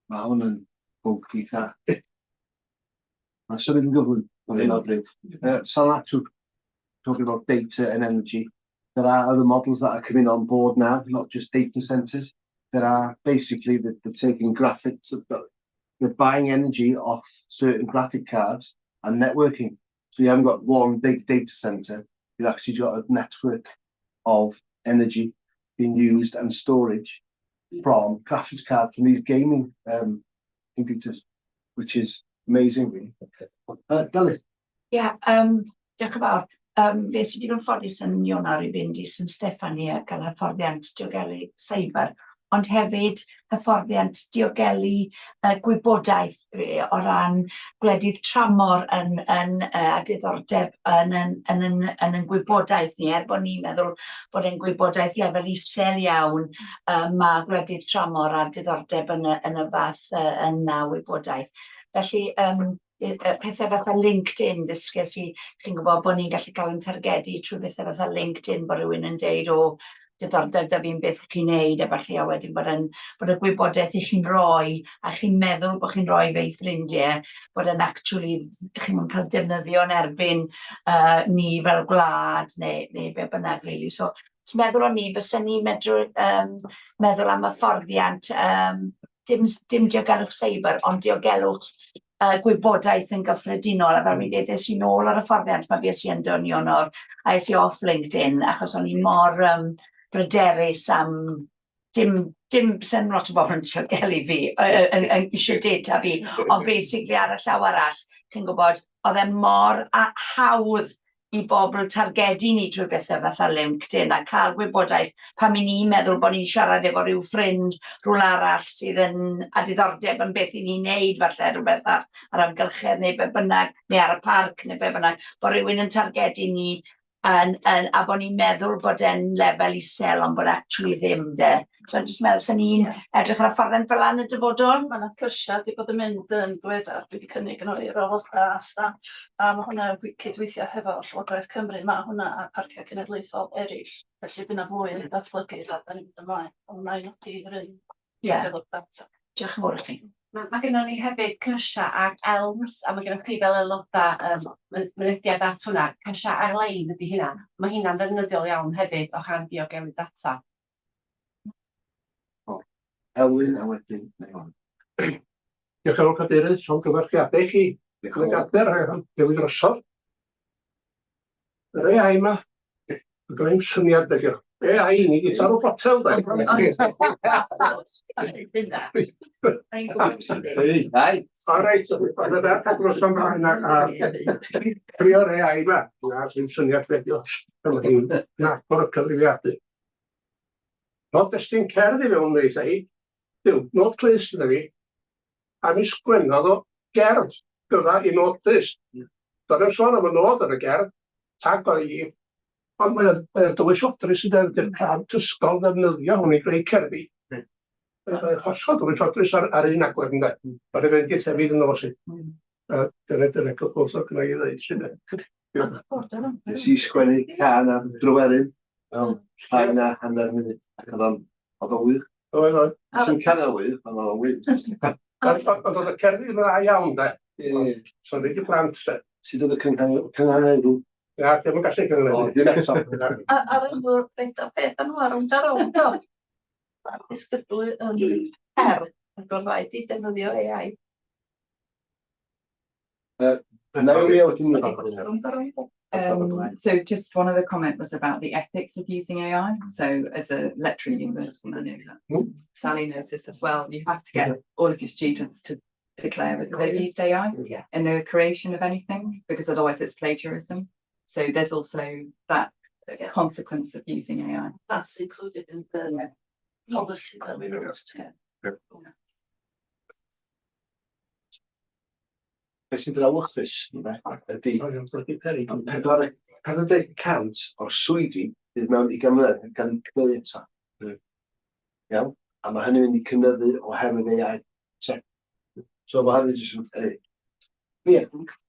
Mae hwn yn bwnc eitha. Mae'n symud yn gyflym ar hyn o bryd. Salatu, talking about data and energy. There are other models that are coming on board now, not just data centers. There are basically, they're taking graphics, they're buying energy off certain graphic cards and networking. So you haven't got one big data center, you've actually got a network of energy being used and storage from graphics cards from these gaming computers, which is amazing, really. Delyth. Ie, diolch yn fawr. Fe sydd wedi bod yn ffodus yn Ionawr i fynd i St Steffan i a gael hyfforddiant diogelu cyber, ond hefyd hyfforddiant diogelu gwybodaeth o ran gwledydd tramor yn a diddordeb yn gwybodaeth ni, er bod ni'n meddwl bod e'n gwybodaeth lefel isel iawn, mae gwledydd tramor a diddordeb yn y fath yna wybodaeth. Felly, pethau fatha LinkedIn, ddysges i, chi'n gwybod bod ni'n gallu cael yn targedu trwy bethau fatha LinkedIn, bod rhywun yn deud, "O, diddordeb da fi'n beth chi'n neud," a falle, a wedyn bod y gwybodaeth i chi'n rhoi, a chi'n meddwl bod chi'n rhoi fe i ffrindiau, bod yn actually, chi'n cael defnyddio yn erbyn ni fel gwlad, neu be bynnag, really. So, ti'n meddwl o'n i, fysen ni'n medru meddwl am hyfforddiant, dim diogelwch cyber, ond diogelwch gwybodaeth yn gyffredinol. A fel fi'n dweud, es i nôl ar y hyfforddiant ma fues i yn yn Ionawr, a es i off LinkedIn, achos o'n i mor bryderus am dim sy'n lot o bobl yn diogelu fi, yn eisiau data fi, ond basically ar y llaw arall, chi'n gwybod, oedd e mor hawdd i bobl targedu ni trwy bethau fatha LinkedIn a cael gwybodaeth pan i ni'n meddwl bod ni'n siarad efo rhyw ffrind rhywle arall sydd yn a diddordeb yn beth i ni'n neud, falle rhywbeth ar amgylchedd neu be bynnag, neu ar y parc neu be bynnag, bod rhywun yn targedu ni a bod ni'n meddwl bod e'n lefel isel ond bod actually ddim de. So I'm just meddwl, sy'n ni'n edrych ar y ffordd fel yn y dyfodol? Mae yna cyrsiau wedi bod yn mynd yn diweddar, dwi wedi cynnig yn oer o aelodau a staff, a mae hwnna yn cydweithio hefo Llywodraeth Cymru, mae hwnna a parciau cenedlaethol eraill, felly bydd yna fwy yn datblygu fel da ni'n mynd ymlaen, ond wna i nodi yr un efo data. Diolch yn fawr i chi. Mae gennym ni hefyd cyrsiau ar ELMS, a mae gennych chi fel aelodau mynediad at hwnna. Cyrsiau ar-lein ydy hynna. Mae hynna'n ddefnyddiol iawn hefyd o rhan diogelu data. Elwyn a wedyn Mewan. Diolch yn fawr, Cadeirydd, llongyfarchiadau i chi. Diolch Yn y yn fawr. gader a newid drosodd. Yr AI yma, mae gen i'm syniad beth yw. AI, ni di taro potel, da. Ai. O reit, oedd y ferch ag roes ymlaen a trio'r AI yma. Na, sy'n syniad beth yw. Dyma hi'n nabod y cyfrifiadur. Nod destun cerdd i fewn ddeitha hi. Duw, nod clust iddo fi. A mi sgwennodd o gerdd gyfa i nod clust. Doedd ddim sôn am y nod ar y gerdd, tag oedd hi. Ond mae o'n dywys odrus yn dweud, i'r plant ysgol ddefnyddio hwn i greu cerddi. Mae'n hollol dywys odrus ar un agwedd, ynde. Mae'n fynd i hefyd yn oes i. Dyna cyffwrdd o gynnau i ddweud sy'n. Nes i sgwennu cân am Dryweryn mewn llai na hanner munud, ac oedd o'n wych. Oedd. Nes i'm canu wych, ond oedd o'n wych. Ond oedd y cerddi yn dda iawn, de. Ie. So nid i plant, de. Sut oedd y cynghaneddu? Na, dim yn gallu cynghaneddu. O, dim eto. A fyddw'r beth o beth yn rownd a rownd o. Ma'r disgyblu yn her ac o'n rhaid i defnyddio AI. Naomi a wedyn Rownd a rownd. So just one other comment was about the ethics of using AI. So as a lecturer at university, I know that Sally knows this as well. You have to get all of your students to declare whether they've used AI in the creation of anything, because otherwise it's plagiarism. So there's also that consequence of using AI. That's included in the policy that we wrote together. Beth sy'n frawychus, ynde, ydy 40% o'r swyddi fydd mewn 20 mlynedd yn cael eu creu eto. Iawn? A mae hynny'n mynd i cynyddu oherwydd AI. Tech. So mae hynny jyst yn... Ie.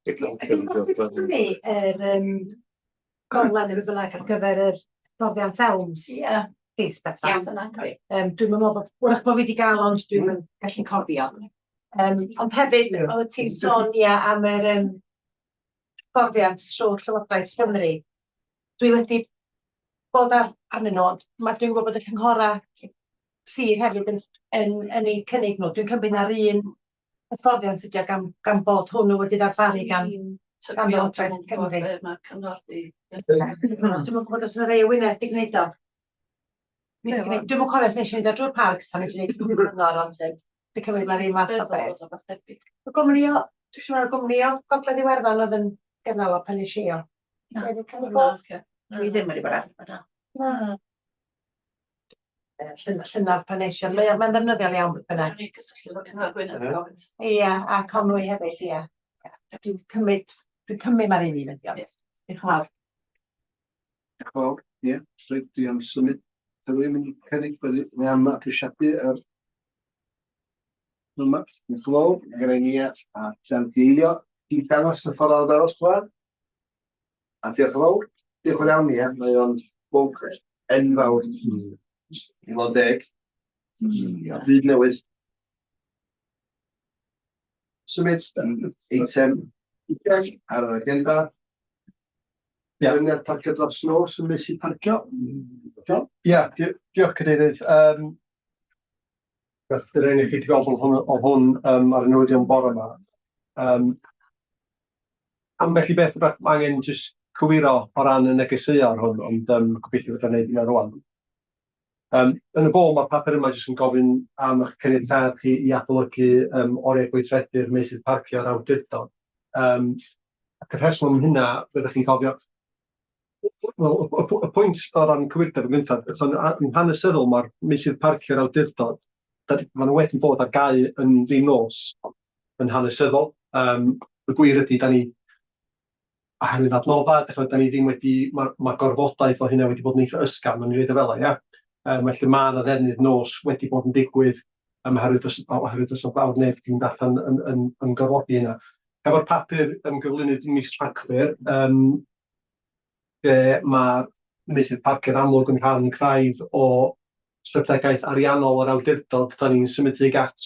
Ydy'n bosib prynu yr dolen neu beth bynnag ar gyfer yr hyfforddiant ELMS? Ie. Plîs, Bethan. Iawn, dyna gret. Dwi'm yn meddwl bod... Wrach bod fi wedi gael, ond dwi'm yn gallu cofio. Ond hefyd, oeddet ti'n sôn, ia, am yr hyfforddiant trwy Llywodraeth Cymru. Dwi wedi bod arnyn nhw, ond dwi'n gwybod bod y cynghorau sir hefyd yn eu cynnig nhw. Dwi'n cymryd na'r un hyfforddiant ydi o gan bod hwnnw wedi ddarparu gan Lywodraeth Cymru. Mae'r cyngor di... Dwi'm yn gwybod os yna rei o Wynedd di gwneud o. Dwi'm yn cofio os nes i wneud o drwy'r parcs ta nes i wneud o drwy'r cyngor, ond dwi'n cymryd mae'r un math o beth. Y gwmni o, dwi'n siŵr o'r gwmni o Gogledd Iwerddon oedd yn gynnal o pan nes i o. Wedi cymryd go? Dwi ddim wedi bod ar yna. Na. Llynedd pan nes i, ond mae'n ddefnyddiol iawn beth bynnag. O'n i'n cysylltu efo Cyngor Gwynedd gofyn. Ia, a Conwy hefyd, ia. Dwi'n cymryd mae'r un un ydi o. Diolch yn fawr. Diolch yn fawr, ie. Reit, dwi am symud. Rwy'n mynd i cynnig bod ni am mabwysiadu yr yma. Diolch yn fawr. Mae gennym ni a Llandeilio i dangos y ffordd arferol chwaer. A diolch yn fawr. Diolch yn iawn, ie. Mae o'n bwnc enfawr. I fod yn deg. Byd newydd. Symud eitem 20 ar yr agenda. Trefniad parcio dros nos ym meysydd parcio. John? Ia, diolch Cadeirydd. Beth fydd rhaid i chi wedi gweld oedd hwn ar y newyddion bore yma. Ambell i beth wrach mae angen jyst cywiro o ran y negeseuon ar hwn, ond gobeithio fedra i wneud hynna rŵan. Yn y bôn, mae'r papur yma jyst yn gofyn am eich caniatâd chi i adolygu oriau gweithredu'r meysydd parcio a'r awdurdod. Ac y rheswm am hynna, fyddwch chi'n cofio, wel, y pwynt o ran cywirdeb yn gyntaf, yn hanesyddol mae'r meysydd parcio'r awdurdod, maen nhw wedi bod ar gau yn fin nos yn hanesyddol. Y gwir ydy, da ni, oherwydd adnoddau, dych ch'mod, da ni ddim wedi, ma' gorfodaeth o hynna wedi bod yn eitha ysgafn, o'n i'n rhaid o fel ia. Felly mae yna ddefnydd nos wedi bod yn digwydd oherwydd does 'na fawr neb wedi mynd allan yn gorfodi hynna. Efo'r papur gyflwynwyd mis Rhagfyr, lle mae'r meysydd parcio'n amlwg yn rhan craidd o strategaeth ariannol yr awdurdod, da ni'n symud tuag at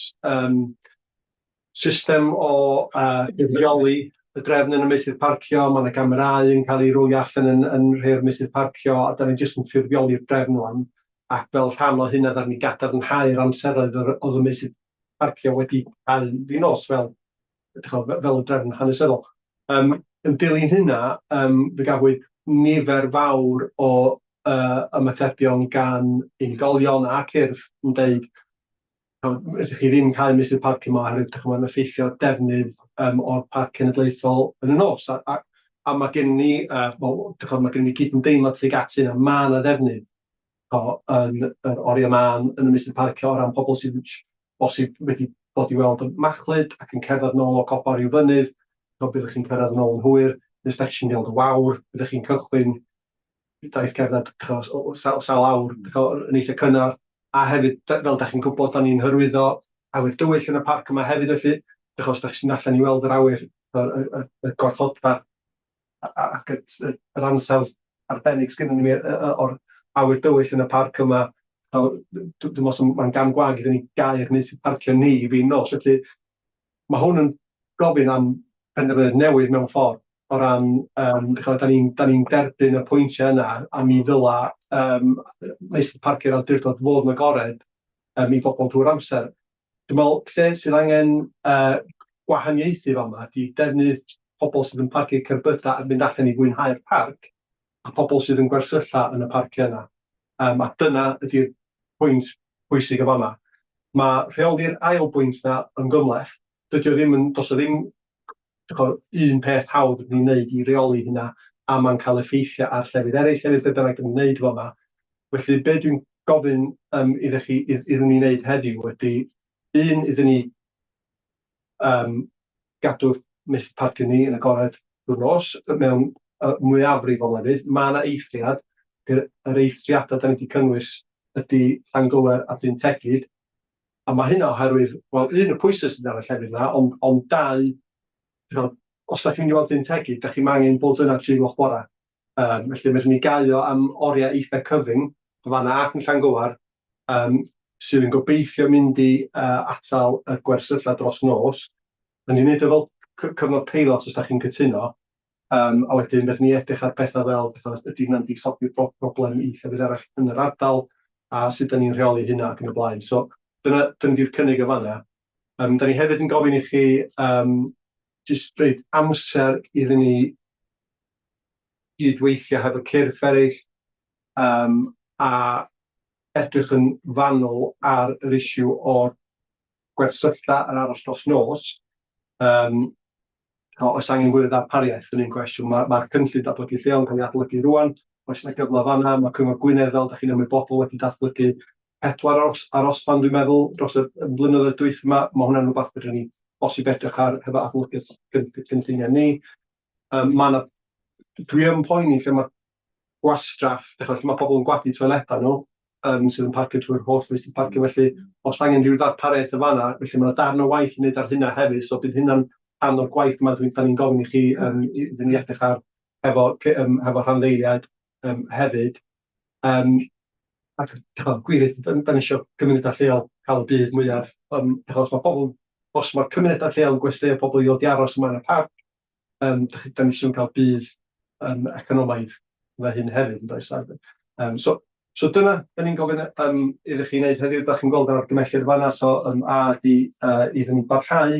system o reoli y drefn yn y meysydd parcio, mae yna gamerâu yn cael eu rowlio allan yn rhai o'r meysydd parcio, a da ni'n jyst yn ffurfioli'r drefn rŵan, ac fel rhan o hynna, ddaru ni gadarnhau'r amseroedd oedd y meysydd parcio wedi cau fin nos fel, dych ch'mod, fel y drefn hanesyddol. Yn dilyn hynna, fe gafwyd nifer fawr o ymatebion gan unigolion a cyrff yn deud, ydych chi ddim cau meysydd parcio yma oherwydd dych ch'mod, mae'n effeithio defnydd o'r Parc Cenedlaethol yn y nos. A mae gen ni, wel, dych ch'mod, mae gen ni gydymdeimlad tuag at hynna. Mae yna ddefnydd o, yn yr oriau mân yn y meysydd parcio o ran pobl sydd bosib wedi dod i weld y machlud ac yn cerdded nôl o copa ryw fynydd, so byddwch chi'n cyrraedd yn ôl yn hwyr, nes dach chi'n gweld y wawr, byddwch chi'n cychwyn daith cerdded o sawl awr yn eitha cynnar, a hefyd, fel dach chi'n gwybod, da ni'n hyrwyddo awyr dywyll yn y parc yma hefyd felly, dych os dach chi'n allan i weld yr awyr, y gwarchodfa ac yr ansawdd arbennig sgynnon ni o'r awyr dywyll yn y parc yma, dwi'n meddwl mae'n gam gwag iddyn ni gau'r meysydd parcio ni i fin nos, felly mae hwn yn gofyn am penderfyniad newydd mewn ffordd o ran, dych ch'mod, da ni derbyn y pwyntiau yna a mi ddyla meysydd parcio'r awdurdod fod yn agored i bobl drwy'r amser. Dwi'n meddwl lle sydd angen gwahaniaethu fama ydy defnydd pobl sydd yn parcio cerbydau a mynd allan i fwynhau'r parc a pobl sydd yn gwersylla yn y parciau yna. A dyna ydy'r pwynt pwysig o fama. Mae rheoli'r ail bwynt na yn gymhleth. Dydy o ddim yn, does o ddim un peth hawdd ni'n neud i reoli hynna. a mae'n cael effeithiau ar llefydd eraill hefyd, be bynnag 'dan ni'n wneud fo 'ma. Felly be dwi'n gofyn yym iddo chi, iddyn ni wneud heddiw ydy, un, iddyn ni yym gadw'r meysydd parcio ni yn agored drwy'r nos mewn yy mwyafrif o lefydd. Ma' 'na eithriad, yr yr eithriadau 'dan ni 'di cynnwys ydy Llangywer a Llyn Tegid, a ma' hynna oherwydd, wel, un, y pwysau sydd ar y llefydd 'na, ond ond dau, ch'mod, os 'dach chi'n mynd i weld Llyn Tegid, 'dach chi'm angen bod yna tri gloch bora. Yym felly medrwn ni gau o am oriau eitha cyfyng yn fan'na ac yn Llangywer, yym sydd yn gobeithio mynd i yy atal y gwersylla dros nos. Nawn ni wneud o fel cyfnod peilot os 'dach chi'n cytuno, yym a wedyn fedrwn ni edrych ar bethau fel fatha ydy hynna'n mynd i solfio'r broblem i llefydd eraill yn yr ardal, a sut 'dan ni'n rheoli hynna ac yn y blaen. So dyna dyna 'di'r cynnig yn fan'na. Yym 'dan ni hefyd yn gofyn i chi yym jyst rhoid amser iddyn ni gydweithio hefo cyrff eraill yym a edrych yn fanwl ar yr issue o'r gwersylla yn aros dros nos. Yym oes angen fwy o ddarpariaeth yn un cwestiwn. Mae'r ma cynllun datblygu lleol yn cael ei adolygu rŵan. Oes yna gyfle fan'na? Mae Cyngor Gwynedd, fel dach chi'n ymwybodol, wedi datblygu pedwar aros, arosfan, dwi'n meddwl, dros y blynyddoedd dwytha yma. Mae hwnna'n rhywbeth fedrwn ni bosib edrych ar hefo adolygu cynlluniau ni. Um, mae yna... Dwi yn poeni lle mae gwastraff, lle mae pobl yn gwadu toiledau nhw, sydd yn parcio trwy'r holl feysydd parcio, felly os angen rhyw ddarpariaeth yn fan'na, felly mae 'na darn o waith i wneud ar hynna hefyd, so bydd hynna'n rhan o'r gwaith yma dwi'n 'dan ni'n gofyn i chi iddyn ni edrych ar hefo hefo rhanddeiliaid hefyd. Ac ch'bod, gwir ydi, 'dan ni isio cymunedau lleol cael y budd mwyaf, achos ma' pobl, os ma'r cymunedau lleol yn gwesteio pobl i ddod i aros yma yn y parc, dach chi, 'dan ni isio nhw cael budd economaidd fe hyn hefyd, yn does? So, so dyna 'dan ni'n gofyn iddo chi wneud heddiw. Dach chi'n gweld yr argymhelliad fan'na, so A ydi iddyn ni barhau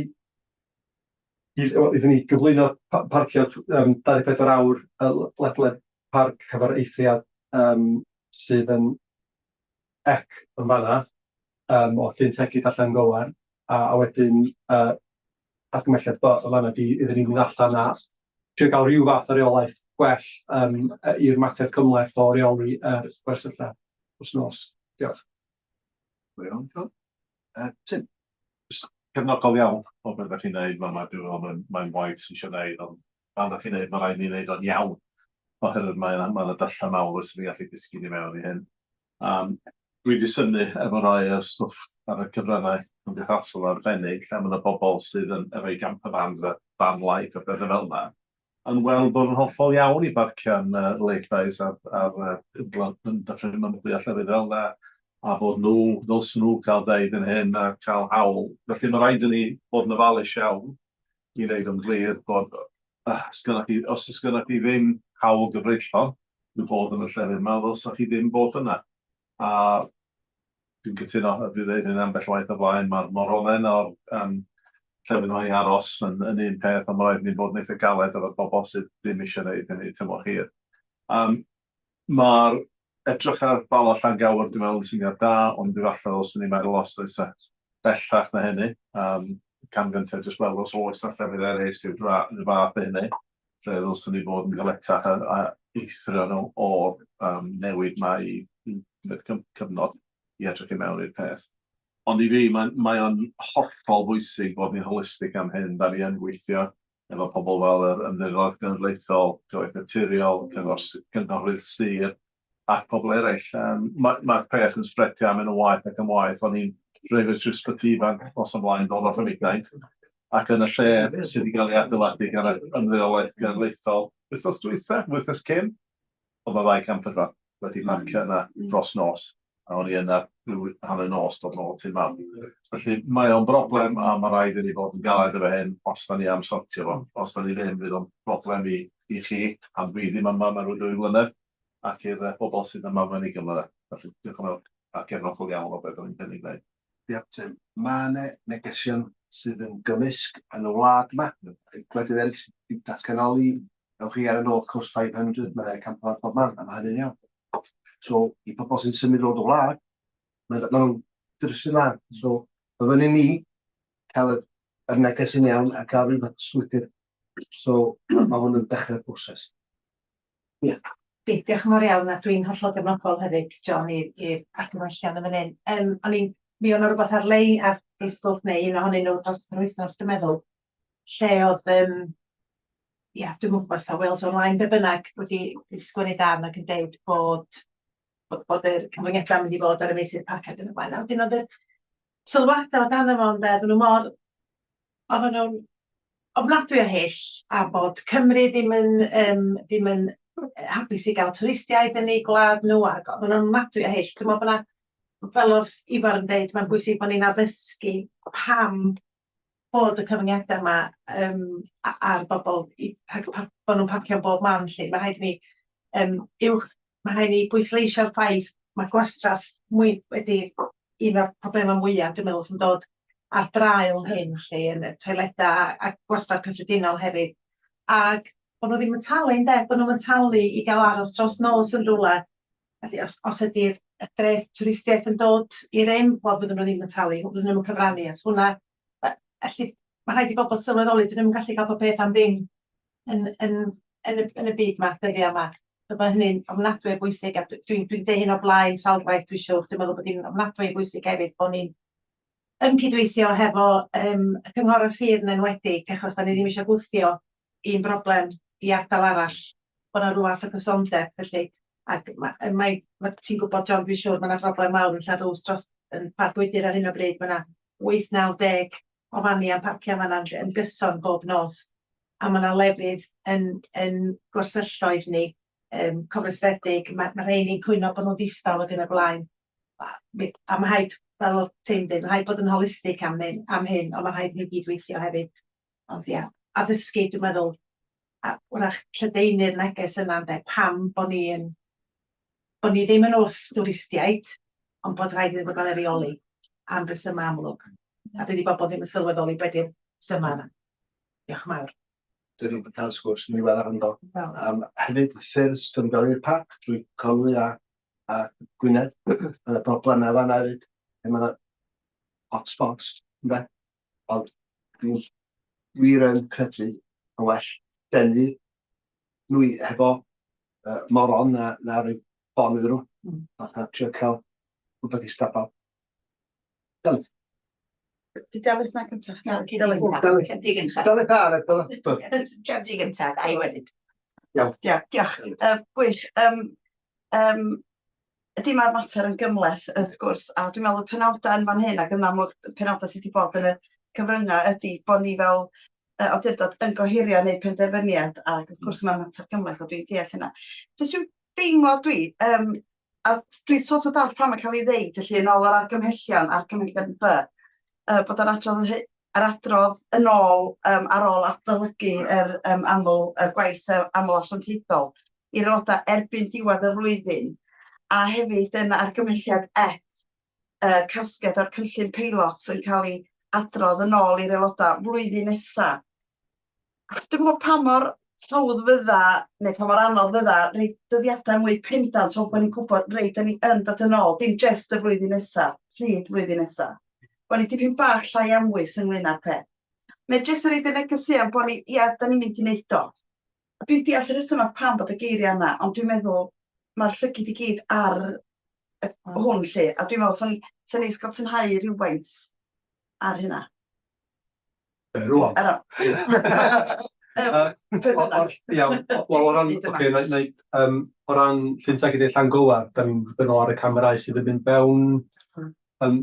iddyn ni gyflwyno parcio 24 awr ledled parc hefo'r eithriad sydd yn ec yn fan'na o Llyn Tegid a Llangower, a wedyn argymhelliad B yn fan'na 'di iddyn ni fynd allan a trio gael rhyw fath o reolaeth gwell i'r mater cymhleth o reoli yr gwersylla dros nos. Diolch. Iawn, John. Tim? Jyst cefnogol iawn o beth ydych chi'n neud fama. Dwi'n meddwl mae'n mae'n waith sydd eisiau neud, ond pan ydych chi'n neud, mae'n rhaid ni neud o'n iawn, oherwydd mae yna ma' 'na dyllau mawr os ni'n gallu disgyn i mewn i hyn. Dwi 'di synnu efo rai o'r stwff ar y cyfryngau cymdeithasol arbennig, lle ma' 'na bobl sydd yn efo'u camper vans a van life a pethau fel 'na, yn weld bod yn hollol iawn i barcio yn Lake Rise ar ar yy yn Dyffryn Mynwy a llefydd fel 'na, a bod nhw, ddylswn nhw cael deud yn hyn a cael hawl. Felly ma' raid i ni fod yn ofalus iawn i wneud yn glir bod sgynnoch chi, os oes gynnoch chi ddim hawl gyfreithlon i fod yn y llefydd 'ma, ddylsech chi ddim bod yna. A dwi'n cytuno, a dwi dweud hyn ambell waith o blaen, mae'r moronen o'r llefydd 'ma i aros yn yn un peth, ond ma' raid i ni fod yn eitha galed efo'r bobl sydd ddim eisiau gwneud hynny tymor hir. Ma'r edrych ar Bala Llangower, dwi'n meddwl, yn syniad da, ond efallai ddylswn ni meddwl os oes 'na bellach na hynny. Cam gyntaf, jyst weld os oes 'na llefydd eraill sydd yr un fath â hynny, lle ddylswn ni fod yn galetach a eithrio nhw o'r newid 'ma i gymryd cyfnod i edrych i mewn i'r peth. Ond i fi, mae'n mae o'n hollol bwysig bod ni'n holistig am hyn. Da ni yn gweithio efo pobl fel yr Ymddiriedolaeth Genedlaethol, Cyfoeth Naturiol, Cyngor Cynghorydd Sir ac pobl eraill. Mae'r ma peth yn spredio am yn waeth ac yn waeth. O'n i'n dreifio trwy Sbyty Ifan nos o blaen dod off y Midnight, ac yn y lle sydd wedi cael ei adeiladu gan yr Ymddiriedolaeth Genedlaethol wythnos dwytha, wythnos cyn, oedd 'na ddau camper van wedi parcio yna dros nos, a o'n i yna rhyw hanner nos dod nôl tŷ mam. Felly mae o'n broblem a mae rhaid i ni fod yn galed efo hyn os da ni am sortio fo. Os da ni ddim, fydd o'n broblem i chi, am dwi ddim yma mewn rhyw 2 mlynedd, ac i'r bobl sydd yma mewn 20 mlynedd. Felly diolch yn fawr a gefnogol iawn o beth o'n i'n cynnig wneud. Diolch Tim. Mae yna negesion sydd yn gymysg yn y wlad yma, gwledydd eraill sydd wedi datganoli, ewch chi ar y North Coast 500, mae yna campervans bob man, a mae hynny'n iawn. So, i bobl sy'n symud rownd y wlad, mae nhw'n drysu lan. So, mae fyny ni cael y neges yn iawn a cael rhyw fath o strwythur. So, mae hwn yn dechrau'r broses. Ie. Diolch yn fawr iawn, a dwi'n hollol gefnogol hefyd, John, i'r argymhellion yn fan hyn. Um, o'n i'n, mi o'n rhywbeth ar-lein ar Facebook neu un ohonyn nhw dros y penwythnos, dwi'n meddwl, lle oedd, um, ia, dwi'm yn gwybod os ta Wales Online, be bynnag, wedi wedi sgwennu darn ac yn deud bod bod, bod yr cyfyngiadau'n mynd i fod ar y meysydd parcio ac yn y blaen. A wedyn oedd y sylwadau o dan fo, ynde, oedden nhw mor, oedden nhw'n ofnadwy o hyll, a bod Cymru ddim yn, um, ddim yn hapus i gael twristiaid yn eu gwlad nhw, ac oedden nhw'n ofnadwy o hyll. Dwi'n meddwl bod 'na, fel oedd Ifor yn deud, mae'n bwysig bod ni'n addysgu pam bod y cyfyngiadau yma um, ar bobl i, rhag bod nhw'n parcio yn bob man 'lly. Mae rhaid i ni um, uwch, mae rhaid i ni bwysleisio'r ffaith mae gwastraff mwy wedi un o'r problemau mwyaf dwi'n meddwl sy'n dod ar draul hyn 'lly, yn y toiledau a, a gwastraff cyffredinol hefyd. Ac bod nhw ddim yn talu ynde, bod nhw'n talu i gael aros dros nos yn rhywle. Felly os, os ydy'r y dreth twristiaeth yn dod i rym, wel bydden nhw ddim yn talu, bydden nhw'n cyfrannu at hwnna. Felly mae rhaid i bobl sylweddoli, dyn nhw'n gallu cael pob peth am ddim yn, yn, yn, y, yn y byd yma, dyddiau yma. So mae hynny'n ofnadwy o bwysig, a dwi'n dwi deud hyn o blaen sawl gwaith dwi'n siŵr, dwi'n meddwl bod hi'n ofnadwy o bwysig hefyd bod ni'n yn cydweithio hefo um, y cynghorau sir yn enwedig, achos da ni ddim eisiau gwthio un broblem i ardal arall, bod 'na ryw fath o gysondeb felly. Ac ma' yy mae ma' ti'n gwybod John dwi'n siŵr ma' 'na broblem mawr yn Llanrwst dros yn Parc Gwydir ar hyn o bryd, ma' 'na wyth naw deg o faniau parcio fan'na yn yn gyson bob nos, a ma' 'na lefydd yn yn gwersylloedd ni yym cofrestredig, ma' ma' rheini'n cwyno bod nhw'n ddistaw ac yn y blaen. A mi- a ma' rhaid, fel o'dd Tim deud, ma' rhaid bod yn holistig am hyn am hyn, ond ma' rhaid i ni gydweithio hefyd. Ond ia, addysgu dwi'n meddwl, a wrach lledaenu'r neges yna ynde, pam bod ni yn, bod ni ddim yn wrth dwristiaid, ond bod rhaid iddyn nhw gael ei reoli am resymau amlwg. A dydy bobl ddim yn sylweddoli be di'r symau yna. Diolch yn fawr. Dyn nhw'n cael sgwrs yn ddiweddar ynddo. Um, hefyd, ffyrdd sy'n dod i'r parc drwy Conwy a, a Gwynedd. Mae yna broblemau fan'na hefyd. Mae yna hotspots, ynde? Ond dwi'n wir yn credu yn well denu nhw i hefo uh, moron na, na rhoi bon iddyn nhw. Fatha trio cael rhywbeth i stabal. Delyth. Di Delyth na gyntaf? Na, cyn di O, gyntaf. Delyth. Cyn di gyntaf. Delyth ar y Delyth. Jeff di gyntaf, a i wedyn. Iawn. Ia, diolch. Gwych. Um, um, Ydy, mae'r mater yn gymhleth, wrth gwrs, a dwi'n meddwl y penawdau yn fan hyn, ac yn amlwg y penawdau sydd wedi bod yn y cyfryngau ydy bod ni fel yy awdurdod yn gohirio neu penderfyniad, ac wrth gwrs mae'n mater cymhleth, a dwi'n deall hynna. Jyst ryw deimlad dwi, yym, a dwi'n sort of dallt pam mae'n cael ei ddeud, felly yn ôl yr argymhellion, argymhelliad B, yy bod yr adrodd hy- yr adrodd yn ôl yym ar ôl adolygu yr yym aml y gwaith yy aml asiantaethol i'r aelodau erbyn diwedd y flwyddyn, a hefyd yn argymhelliad F, y casgliad o'r cynllun peilot yn cael ei adrodd yn ôl i'r aelodau flwyddyn nesa. Dwi'm yn gwybod pa mor hawdd fydda, neu pa mor anodd fydda, rhoi dyddiadau mwy pendant fel bod ni'n gwybod, reit, da ni yn dod yn ôl, dim jyst y flwyddyn nesa, pryd flwyddyn nesa. Bod ni dipyn bach llai amwys ynglyn â'r peth. Mae jyst yn rhoid y negeseuon bod ni, ia, da ni'n mynd i wneud o. A dwi'n deall y rhesymau pam bod y geiriau yna, ond dwi'n meddwl mae'r llygid i gyd ar y, hwn 'lly, a dwi'n meddwl sa'n sa'n neis cael tynhau rhywfaint ar hynna. Be, rŵan? Ar Iawn, wel o ran, oce, na i, yym, o ran Llyn Tegid neu Llangower, da ni'n ddibynnol ar y camerâu sydd yn mynd fewn yn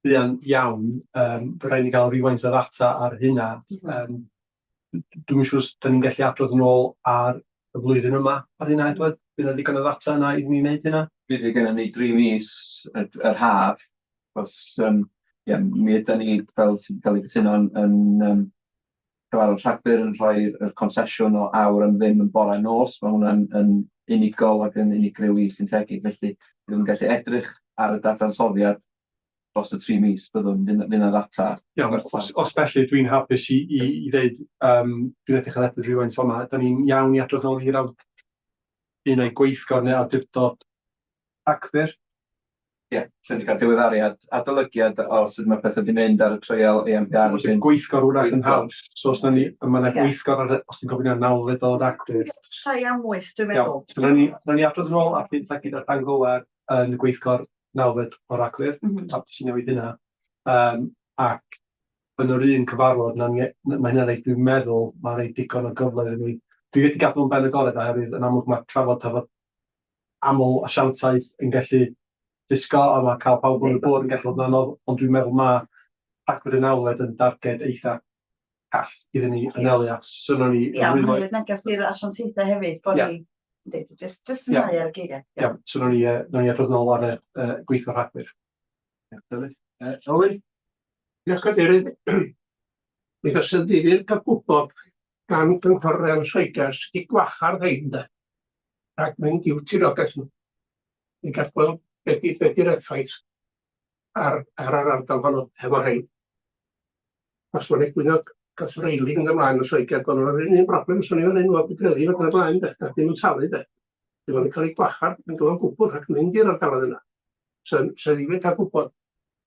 buan iawn. Yym, bydd rhaid ni gael rhywfaint o ddata ar hynna. Yym, dwi'm yn siŵr os da ni'n gallu adrodd yn ôl ar y flwyddyn yma ar hynna, Edward? Bydd 'na ddigon o ddata yna i ni wneud hynna? Fydd gennym ni dri mis yr haf, os yym ie, mi ydan ni, fel sydd wedi cael ei gytuno yn yn yym cyfarfod Rhagfyr, yn rhoi'r yr concesiwn o awr am ddim yn bore nos. Mae hwnna'n yn unigol ac yn unigryw i Llyn Tegid, felly byddwn yn gallu edrych ar y dadansoddiad dros y tri mis, byddwn, fydd 'na fydd 'na ddata Iawn, gwerthfawr. os, os felly dwi'n hapus i, i, i ddeud, um, dwi'n edrych ar Edward rhywfaint fama, da ni'n iawn i adrodd nôl i'r awd un o'i gweithgor neu awdurdod Rhagfyr. Ie, lle ni cael diweddariad, adolygiad o sut mae pethau wedi mynd ar y treial ANPR. Os yw'n gweithgor wrach yn haws, so os na ni, mae yna gweithgor ar, os ti'n gofyn am nawfed o Ragfyr. Llai amwys, dwi'n meddwl. Iawn, so nawn ni, nawn ni adrodd yn ôl at hyn gyda Llangower yn y gweithgor nawfed o Ragfyr, mm -hmm. hapus i newid hynna. Um, ac yn yr un cyfarfod, nawn ni, mae hynna'n rhaid, dwi'n meddwl, mae'n rhaid digon o gyfle iddyn ni. Dwi wedi gadw yn ben agored oherwydd yn amlwg mae trafod hefo aml asiantaeth yn gallu disgo a mae cael pawb yn y bwrdd yn gallu bod yn anodd, ond dwi'n meddwl mae Rhagfyr y Nawfed yn darged eitha call iddyn ni anelu at. So nawn ni Ia, ond hynny neges i'r asiantaethau hefyd, bod ni, yndi, jyst jyst yn ar y geiriau. Iawn, so nawn ni, nawn ni adrodd nôl ar y gweithgor Rhagfyr. Diolch, Dafydd. Owen? Diolch Cadeirydd. Mi fysa'n ddifyr cael gwybod gan gynghorau yn Lloegr sydd wedi gwahardd rhein de, rhag mynd i'w tiriogaeth nhw. I gael gweld be di, be di'r effaith ar, ar yr ardal honno hefo rhein. Os mae'n egwyddor cythreulig yn ymlaen yn Lloegr, bod nhw'n yr un broblem, swn i'n un o'r budreddi yn y blaen, de, a ddim yn talu, de. Ddim yn cael ei gwahardd yn gyfan gwbl rhag mynd i'r ardaloedd yna. So, so ddim yn cael gwybod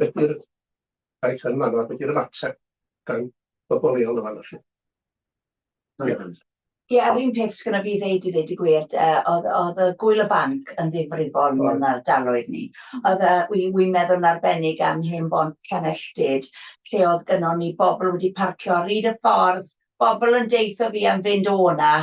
beth di'r ffaith yn fanno, beth di'r ymateb gan bobl leol yn fanno. Felly. Diolch. Ie, a'r un peth sgynna fi ddeud i ddeud y gwir, yy o'dd o'dd y gwyl y banc yn ddifrifol mewn ardaloedd ni. O'dd yy wi wi'n meddwl yn arbennig am hen bont Llanelltyd, lle o'dd gynnon ni bobl wedi parcio ar hyd y ffordd, bobl yn deutho fi am fynd o 'na,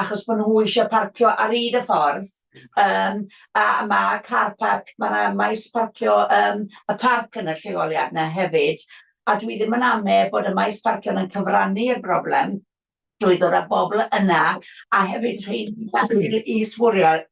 achos bo' nhw eisiau parcio ar hyd y ffordd. Yym a ma' car parc, ma' 'na maes parcio yym y parc yn y lleoliad 'na hefyd, a dwi ddim yn ame bod y maes parcio yna'n cyfrannu i'r broblem drwy ddod â bobl yna, a hefyd rhai sy'n gallu i sbwriel.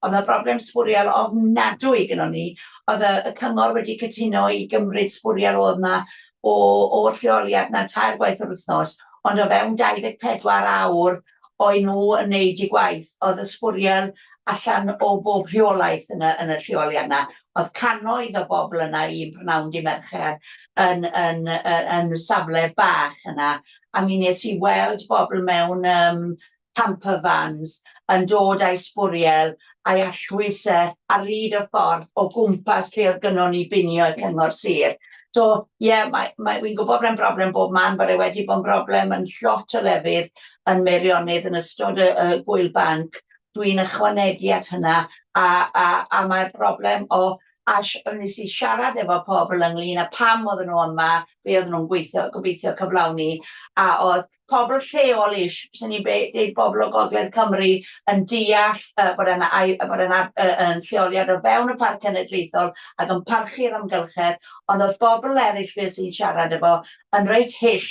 Oedd 'na broblem sbwriel ofnadwy gynnon ni. Oedd y y cyngor wedi cytuno i gymryd sbwriel oedd 'na o o'r lleoliad 'na tair gwaith yr wythnos, ond o fewn 24 awr oen nhw yn neud eu gwaith, oedd y sbwriel allan o bob rheolaeth yn y yn y lleoliad 'na. Oedd cannoedd o bobl yna un prynawn dy' Mercher yn yn yy yn y safle bach yna, a mi nes i weld bobl mewn yym camper vans yn dod â'i sbwriel a'i allwys e ar hyd y ffordd o gwmpas lle oedd gynnon ni binio y cyngor sir. So ie, mae mae wi'n gwybod bod e'n broblem bob man, bod e wedi bod yn broblem yn llot o lefydd yn Meirionnydd yn ystod y y gwyl banc. Dwi'n ychwanegu at hynna, a a a mae'r broblem o a nes i siarad efo pobl ynglyn â pam oedden nhw yma, be oedden nhw'n gweithio, gobeithio cyflawni, a oedd pobl lleol ish, swn i'n deud bobl o Gogledd Cymru yn deall yy bod e'n bod e'n yy yn lleoliad o fewn y Parc Cenedlaethol ac yn parchu'r amgylchedd, ond oedd bobl eraill fues i'n siarad efo yn reit hyll,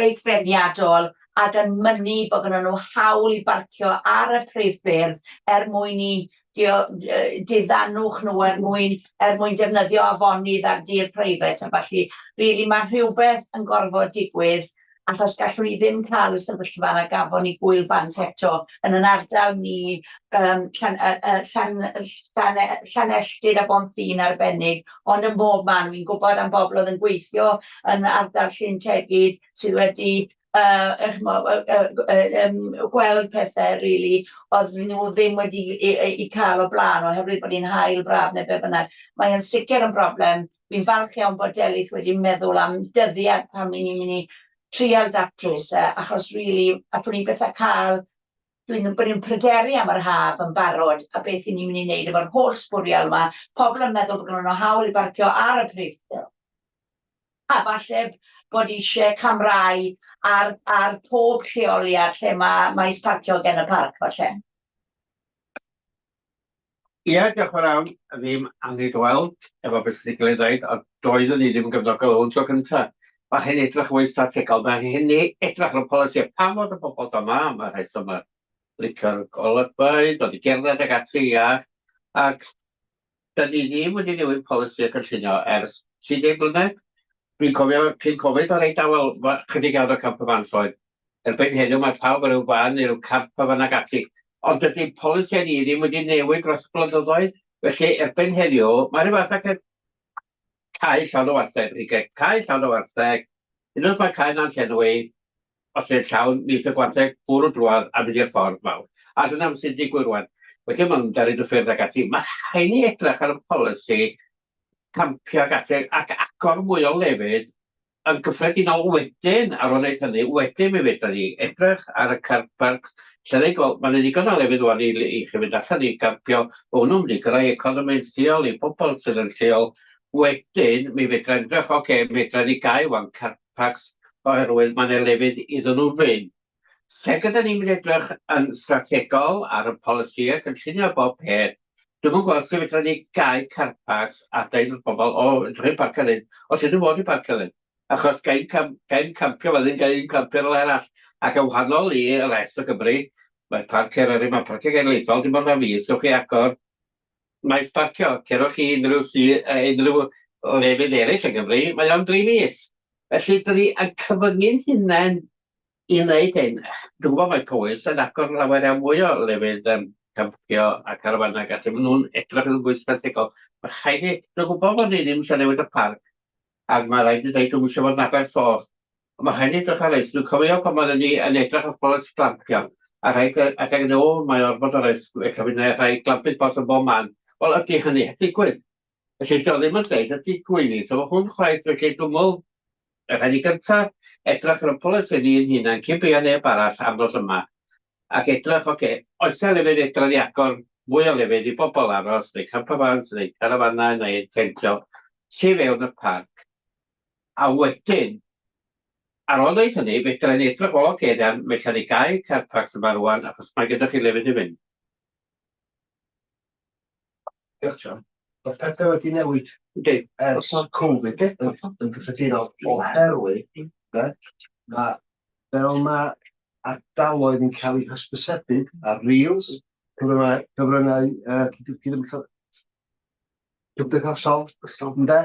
reit feirniadol ac yn mynnu bod gynnon nhw hawl i barcio ar y prif ffyrdd er mwyn i diddanwch nhw er mwyn er mwyn defnyddio afonydd ar dir preifat a ballu. Rili ma' rhywbeth yn gorfod digwydd achos gallwn ni ddim cael y sefyllfa na gafon ni gwyl banc eto yn yn ardal ni yym Llan- yy yy Llan- Llan- Llanelltyd a Bontddu arbennig, ond yn bob man. Wi'n gwybod am bobl oedd yn gweithio yn ardal Llyn Tegid sydd wedi yy ch'mo' yy yym gweld pethe rili oedd nhw ddim wedi i i cael o blaen oherwydd bod hi'n haul braf neu be bynnag. Mae o'n sicr yn broblem. Fi'n falch iawn bod Delyth wedi meddwl am dyddiad pan 'y ni'n mynd i trial datrys e, achos rili allwn ni byth â cael... Dwi'n bod ni'n pryderu am yr haf yn barod a beth 'y ni'n mynd i wneud efo'r holl sbwriel 'ma. Pobl yn meddwl bod gynnon nhw hawl i barcio ar y prif a falle bod isie camerâu ar ar pob lleoliad lle ma' maes parcio gen y parc falle. Ia, diolch yn fawr iawn. Ddim angen gweld efo beth sydd wedi cael ei ddeud, ond doeddwn i ddim yn gefnogol o hwn tro cynta. Mae hyn edrych fwy strategol, mae hyn edrych ar y polisi. Pam fod y bobl yma, mae rhai sy'n licio'r golygfeydd, dod i gerdded ag ati, ia, ac Da ni ddim wedi newid polisi y cynllunio ers 30 mlynedd. Dwi'n cofio cyn Covid o reit awel, chydig iawn o camper vans oedd. Erbyn heddiw mae pawb ar ryw fan neu ryw camper van ag ati. Ond dydy polisïau ni ddim wedi newid dros y blynyddoedd. Felly erbyn heddiw, mae rhyw fath ag cae llawn o wartheg, cae llawn o wartheg, unwaith mae cae na'n llenwi, os yw'n llawn, neith y gwartheg bwrw drwadd a mynd i'r ffordd fawr. A dyna sy'n digwydd rwan. Wedyn maen nhw'n mynd ar hyd y ffyrdd ac ati. Mae rhaid ni edrych ar y polisi campio ac ati, ac agor mwy o lefydd yn gyffredinol wedyn, ar ôl wneud hynny, wedyn mi fedra ni edrych ar y car parks, lle ddeud, wel, ma' 'na ddigon o lefydd ŵan i chi fynd allan i gampio, ma' hwnnw'n mynd i greu economi'n lleol i bobl sydd yn lleol. Wedyn mi fedra edrych, oce, fedra ni gau ŵan car parks oherwydd ma' 'na lefydd iddyn nhw fynd. Lle gyda ni'n mynd edrych yn strategol ar y polisïau cynllunio bob peth, dwi'm yn gweld sut fedra ni gau car parks a deud wrth bobl, o, fedrwch chi'm parcio fan hyn. O, lle dwi fod i parcio then? Achos ga i'm cam- ga i'm campio fan hyn, ga i'm campio rywle arall. Ac yn wahanol i rest o Gymru, mae Parc Eryri, mae Parciau Genedlaethol, dim ond am fis, gewch chi agor maes parcio. Cerwch chi unrhyw sy- unrhyw lefydd eraill yng Nghymru, mae o'n dri mis. Felly, dyn ni yn cyfyngu'n hunain i wneud hyn. Dwi'n gwybod mae Powys yn agor lawer iawn mwy o lefydd campio a carafannau ac ati. Maen nhw'n edrych yn fwy strategol. Mae rhaid ni, dwi'n gwybod bod ni ddim eisiau newid y parc, ac mae rhaid ni dweud dwi'm eisiau fod yn Aber-soch, ond mae rhaid ni edrych ar risg. Dwi'n cofio pan oeddwn ni yn edrych ar polisi glampio, a rhaid adeg yn ôl mae ormod o risg, felly fydd yna rhai glamping pods yn bob man. Wel, ydy hynny heb digwydd? Felly, dio ddim yn dweud y digwydd. So mae hwn chwaith, felly dwi'n meddwl, y rhaid ni gyntaf edrych ar y polisi ni ein hunain, cyn beio neb arall am ddod yma, ac edrych, oce, okay, oes 'na lefydd fedra ni agor mwy o lefydd i bobl aros, neu campervans, neu carafanau, neu tentio, tu fewn y parc. A wedyn, ar ôl wneud hynny, fedra ni edrych, o, oce, okay, fedra ni gau car parks yma rwan, achos mae gyda chi lefydd i fynd. Diolch, John. Mae pethau wedi newid Yndi. ers Covid yn gyffredinol oherwydd de, mae fel mae ardaloedd yn cael eu hysbysebu ar reels, cyfryngau cymdeithasol, ynde?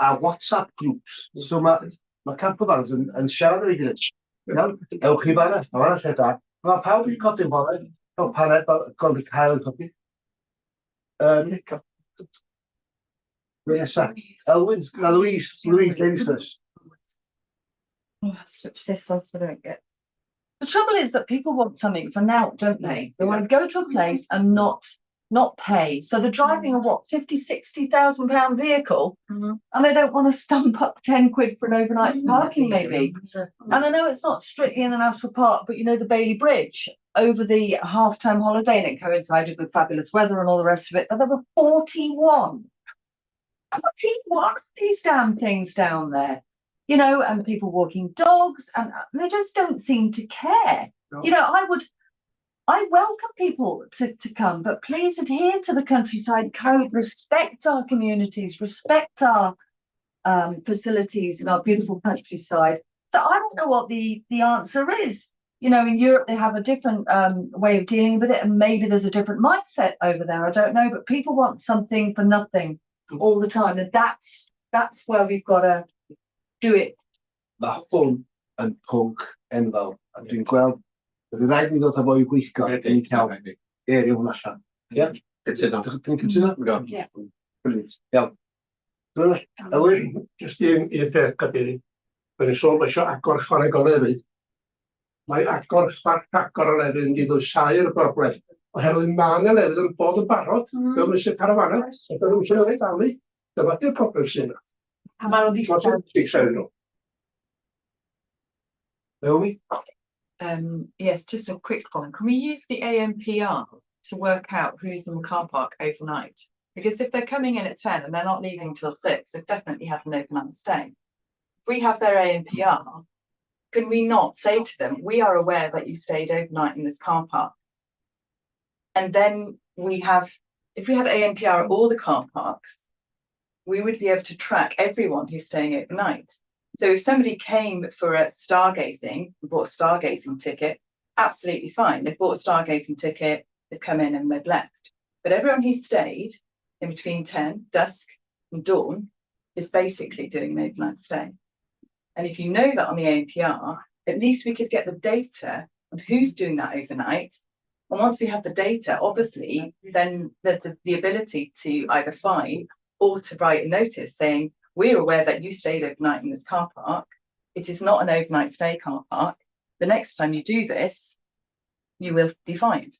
A WhatsApp groups. So mae campervans yn siarad efo'i gilydd. Iawn? Ewch i fanna, mae fanna lle da. Mae pawb wedi codi'n bore, fel paned, gweld y cael yn codi. Be nesa? Elwyn, na Louise, Louise, ladies first. Oh, switch this off so I don't get. The trouble is that people want something for now, don't they? They want to go to a place and not pay. So they're driving a what, 50, 60,000 pound vehicle and they don't want to stump up 10 quid for an overnight parking maybe. And I know it's not strictly in the national park, but you know the Bailey Bridge over the half-term holiday, and it coincided with fabulous weather and all the rest of it, but there were 41 of these damn things down there, you know, and people walking dogs, and they just don't seem to care. No. You know, I welcome people to come, but please adhere to the countryside code, respect our communities, respect our facilities and our beautiful countryside. So I don't know what the answer is. You know, in Europe, they have a different way of dealing with it, and maybe there's a different mindset over there. I don't know, but people want something for nothing all the time. And that's where we've got to do it. Mae hwn yn pwnc enfawr, a dwi'n gweld, bydd rhaid i ddod â fo i gweithgor i ni cael eirio hwn allan. Ie? Cytuno. Dwi'n cytuno? Ie. Brilliant. Iawn. Rhywun arall? Elwyn? Jyst un peth, Cadeirydd. Mae'n sôn bod eisiau agor chwarae lefydd. Mae agor rhagor o lefydd yn mynd i ddwysau'r broblem. Oherwydd mae yna lefydd yn bod yn barod, mewn meysydd carafannau, a dyn nhw eisiau ei dalu. Dyma di'r broblem sydd yna. A maen nhw'n ddistaw. Ddistaw nhw. Naomi? Yes, just a quick one. Can we use the ANPR to work out who's in the car park overnight? Because if they're coming in at 10 and they're not leaving till 6, they've definitely had an overnight stay. If we have their ANPR, can we not say to them, we are aware that you stayed overnight in this car park? And then if we had ANPR at all the car parks, we would be able to track everyone who's staying overnight. So if somebody came for a stargazing, bought a stargazing ticket, absolutely fine. They've bought a stargazing ticket, they've come in and they've left. But everyone who stayed in between 10, dusk and dawn is basically doing an overnight stay. And if you know that on the ANPR, at least we could get the data of who's doing that overnight. And once we have the data, obviously, then there's the ability to either fine or to write a notice saying, we're aware that you stayed overnight in this car park. It is not an overnight stay car park. The next time you do this, you will be fined.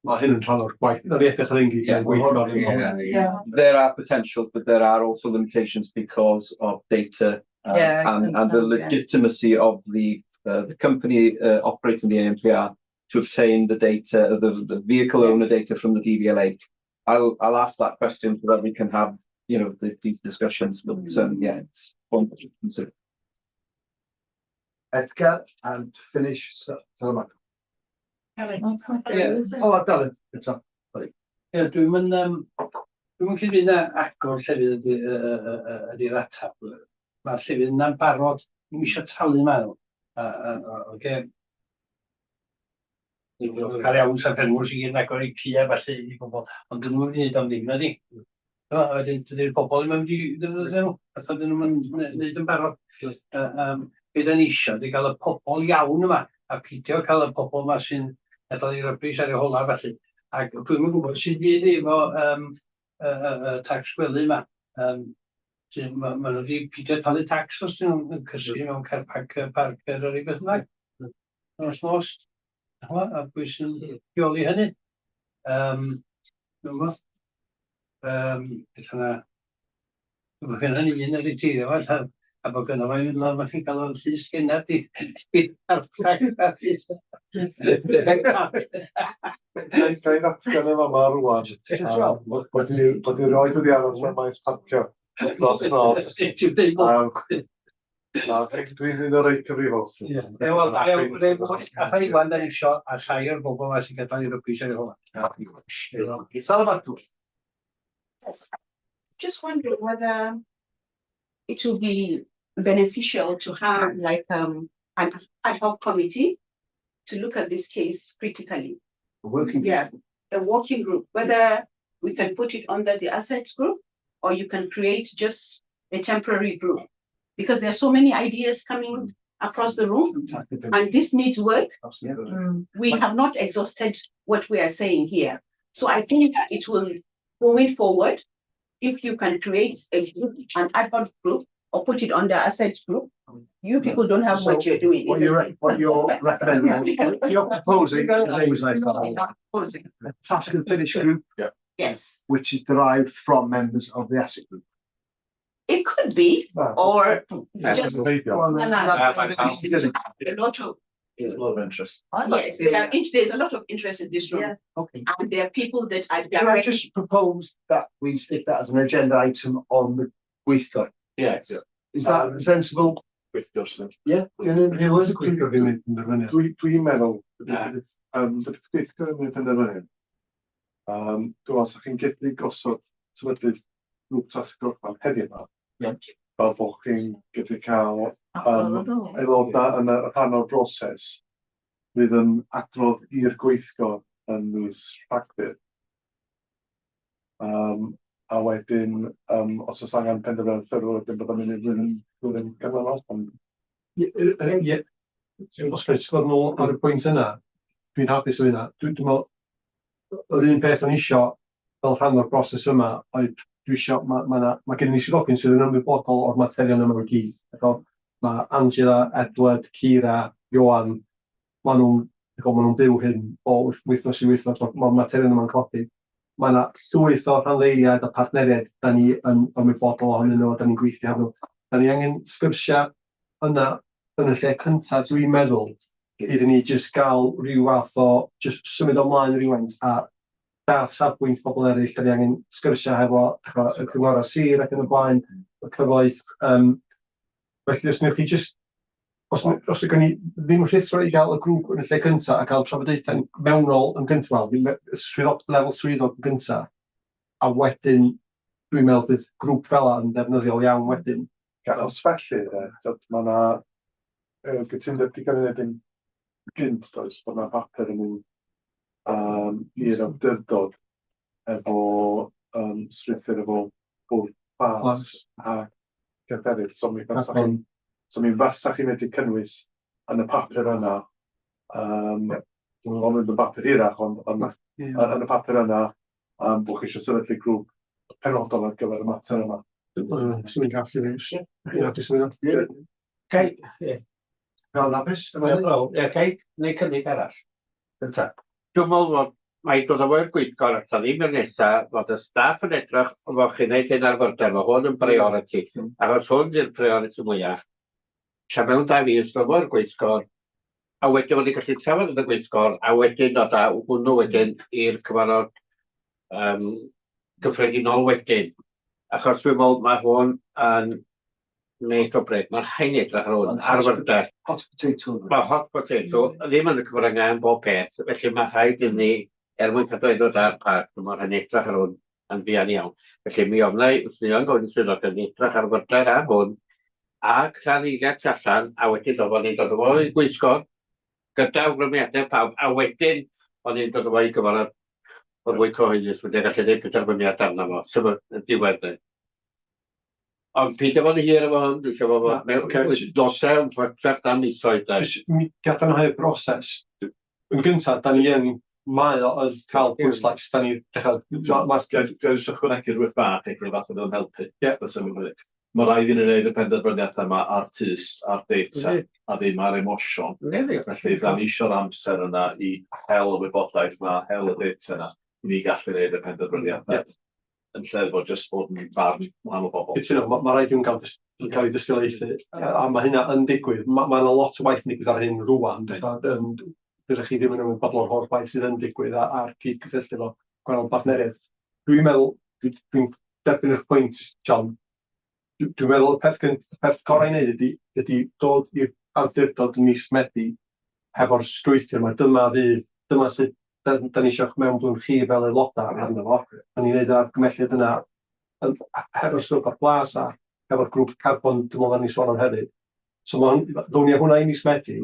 Mae hyn yn rhan o'r gwaith. Nawn ni edrych ar hyn gyd yn gweithgor. There are potentials, but there are also limitations because of data and the legitimacy of the company operating the ANPR to obtain the data, the vehicle owner data from the DVLA. I'll ask that question so that we can have these discussions, but yeah, it's one to consider. Edgar, and finish Sarah. Ie. O, Dafydd, eto. Sorry. Ie, dwi'n mynd cyd na agor llefydd ydy'r atab. Mae'r llefydd yna'n barod, ddim eisiau talu maen nhw. Oce. Cael iawn sa'n ffermwr sy'n gyd yn agor eu caea falle i bobl, ond dyn nhw'n mynd i wneud am ddim na di. O, a wedyn dydy'r bobl ddim yn mynd i ddefnyddio nhw, fatha dyn nhw'n mynd yn barod. Be da ni isio ydy gael y pobl iawn yma, a peidio cael y pobl yma sy'n gadael i rubbish ar eu hola felly. Ac dwi'm yn gwybod sut fydd efo y tax gwely yma. Ma nhw wedi peidio talu tax os dyn nhw'n cysgu mewn car parc, parc Eryri beth bynnag. Nos nos. Ch'mo', a pwy sy'n rheoli hynny? Dwi'm yn gwbod. Ella na bod gynnon ni un yn riteirio fo ella, a bod gynno fo i fynd lawr felly gael o'n llys gennad i artag. Ga i ddatgan yn fama rwan, bod i roed wedi aros mewn maes parcio dros nos. Na, dwi'n un o'r rei cyfrifol. Ie, wel, da iawn, atha Iwan da ni isio, a llai o'r bobl yma sy'n gadael i rubbish ar eu hola. Salvatore. Yes. Just wondering whether it will be beneficial to have like an ad hoc committee to look at this case critically. A working group. Yeah, a working group, whether we can put it under the assets group or you can create just a temporary group. Because there are so many ideas coming across the room and this needs work. Absolutely. We have not exhausted what we are saying here. So I think it will, going forward, if you can create a group, an ad hoc group, or put it under assets group, you people don't have what So you're doing. What isn't you're, it? what you're recommending, what you're proposing is always nice to have. Proposing. A task and finish group. Yes. Which is derived from members of the asset group. It could be, or just Well, then, a lot of A lot of interest. Yes, there's a lot of interest in this room. Okay. And there are people that I Can I just propose that we stick that as an agenda item on the gweithgor? Yes. Is that sensible? Gweithgor, sy'n. Yeah, yn rhywun? Gweithgor ddim yn penderfynu. Dwi'n meddwl, bydd gweithgor yn penderfynu. Dwi'n meddwl, sa chi'n gallu gosod sefydlu grŵp tasg gorffan heddiw yma. Fel bod chi'n gallu cael aelodau yn y rhan o'r broses fydd yn adrodd i'r gweithgor yn mis Rhagfyr. A wedyn, os oes angen penderfyniad ffurfiol, wedyn byddai'n mynd i'r flwyddyn ganlynol. Ond Ie, os rhaid sgwr nôl ar y pwynt yna, dwi'n hapus o hynna. Dwi'n meddwl, yr un peth o'n isio fel rhan o'r broses yma, oedd dwi isio, ma gen i swyddogion sydd yn ymwybodol o'r materion yma i gyd. Mae Angela, Edward, Kira, Ioan, ma nhw'n byw hyn o wythnos i wythnos, mae'r materion yma'n codi. Mae yna llwyth o rhanddeiliaid a partneriaid da ni yn ymwybodol ohonyn nhw, da ni'n gweithio arnyn nhw. Da ni angen sgyrsiau yna yn y lle cyntaf, dwi'n meddwl, iddyn ni jyst gael rhyw fath o, jyst symud ymlaen rhywfaint a dath safbwynt pobl eraill, da ni angen sgyrsiau hefo y cyngorau sir ac yn y blaen, y cyfoeth. Felly os newch chi jyst, os ydyn ni ddim rhuthro i gael y grŵp yn y lle cyntaf a cael trafodaethau mewnol yn gyntaf, wel, ddim swyddog, lefel swyddog yn gyntaf, a wedyn dwi'n meddwl bydd grŵp fel yna yn ddefnyddiol iawn wedyn. Os felly, mae yna gytundeb di gael ei wneud yn gynt, does, bod yna bapur yn mynd i'r awdurdod efo strwythur efo bwrdd plas a cyrff eraill. So mi fasa chi'n medru cynnwys yn y papur yna, dwi'n meddwl mynd yn bapur hirach, ond yn y papur yna, bod chi eisiau sefydlu grŵp penodol ar gyfer y mater yma. Swn i'n gallu fi. Ie, hapus efo hynna. Gai, ie. Fel hapus? Wel, ie, gai neu cynnig arall. Gynta. Dwi'n meddwl fod Mae dod â fo i'r gweithgor allan ddim i'r nesa, fod y staff yn edrych fo chi'n neud hyn ar fyrder, mae hwn yn priority, achos hwn di'r priority mwyaf. Tra mewn 2 fis, dod fo i'r gweithgor, a wedyn fod ni'n gallu trafod yn y gweithgor, a wedyn dod â hwnnw wedyn i'r cyfarfod gyffredinol wedyn. Achos dwi'n meddwl mae hwn yn make or break. Mae'n rhaid ni edrych ar hwn ar fyrder. Hot potato. Mae hot potato ddim yn y cyfryngau yn bob peth, felly mae rhaid i ni, er mwyn cadw enw da'r parc, mae rhaid ni edrych ar hwn yn fuan iawn. Felly mi ofna i, os ni yn gofyn i swyddogion ni edrych ar fyrder ar hwn, a rhanddeiliaid tu allan, a wedyn dod fo ni'n dod â fo i gweithgor, gyda awgrymiadau pawb, a wedyn o'n i'n dod â fo i gyfarfod o'r fwy cyhoeddus wedyn gallu gwneud penderfyniad arno fo, sef y diwedd de. Ond peidio fod yn hir efo hwn, dwi eisiau fo fod mewn nosau yn hytrach na misoedd de. Jyst mi gadarnhau'r broses. Yn gyntaf, da ni yn, mae o yn cael pwyslais, da ni dechrau... Ga i jyst ychwanegu rhywbeth bach i chi falle fydd o'n helpu. Fysa fi'n credu. Mae rhaid i ni wneud y penderfyniadau yma ar tyst, ar data, a ddim ar emosiwn. Felly, da ni eisiau'r amser yna i hel y wybodaeth yma, hel y data yna, i ni gallu gwneud y penderfyniadau. Yn lle fod jyst bod yn barn wahanol bobl. Cytuno, ma' raid i nhw gael ei dystiolaethu, a mae hynna yn digwydd. Mae 'na lot o waith yn digwydd ar hyn rŵan. Dydych chi ddim yn ymwybodol o'r holl waith sydd yn digwydd a'r cyd-gysylltu efo gwahanol bartneriaid. Dwi'n meddwl, dwi'n derbyn eich pwynt, John. Dwi'n meddwl y peth gorau i wneud ydy dod i'r awdurdod yn mis Medi hefo'r strwythur yma. Dyma fydd, dyma sut da ni eisiau'ch mewnbwn chi fel aelodau arno fo. Da ni'n neud yr argymhelliad yna hefo'r stwff ar blas a hefo'r grŵp carbon, dwi'n meddwl ni sôn am hefyd. So mae hwn, ddown ni â hwnna i mis Medi,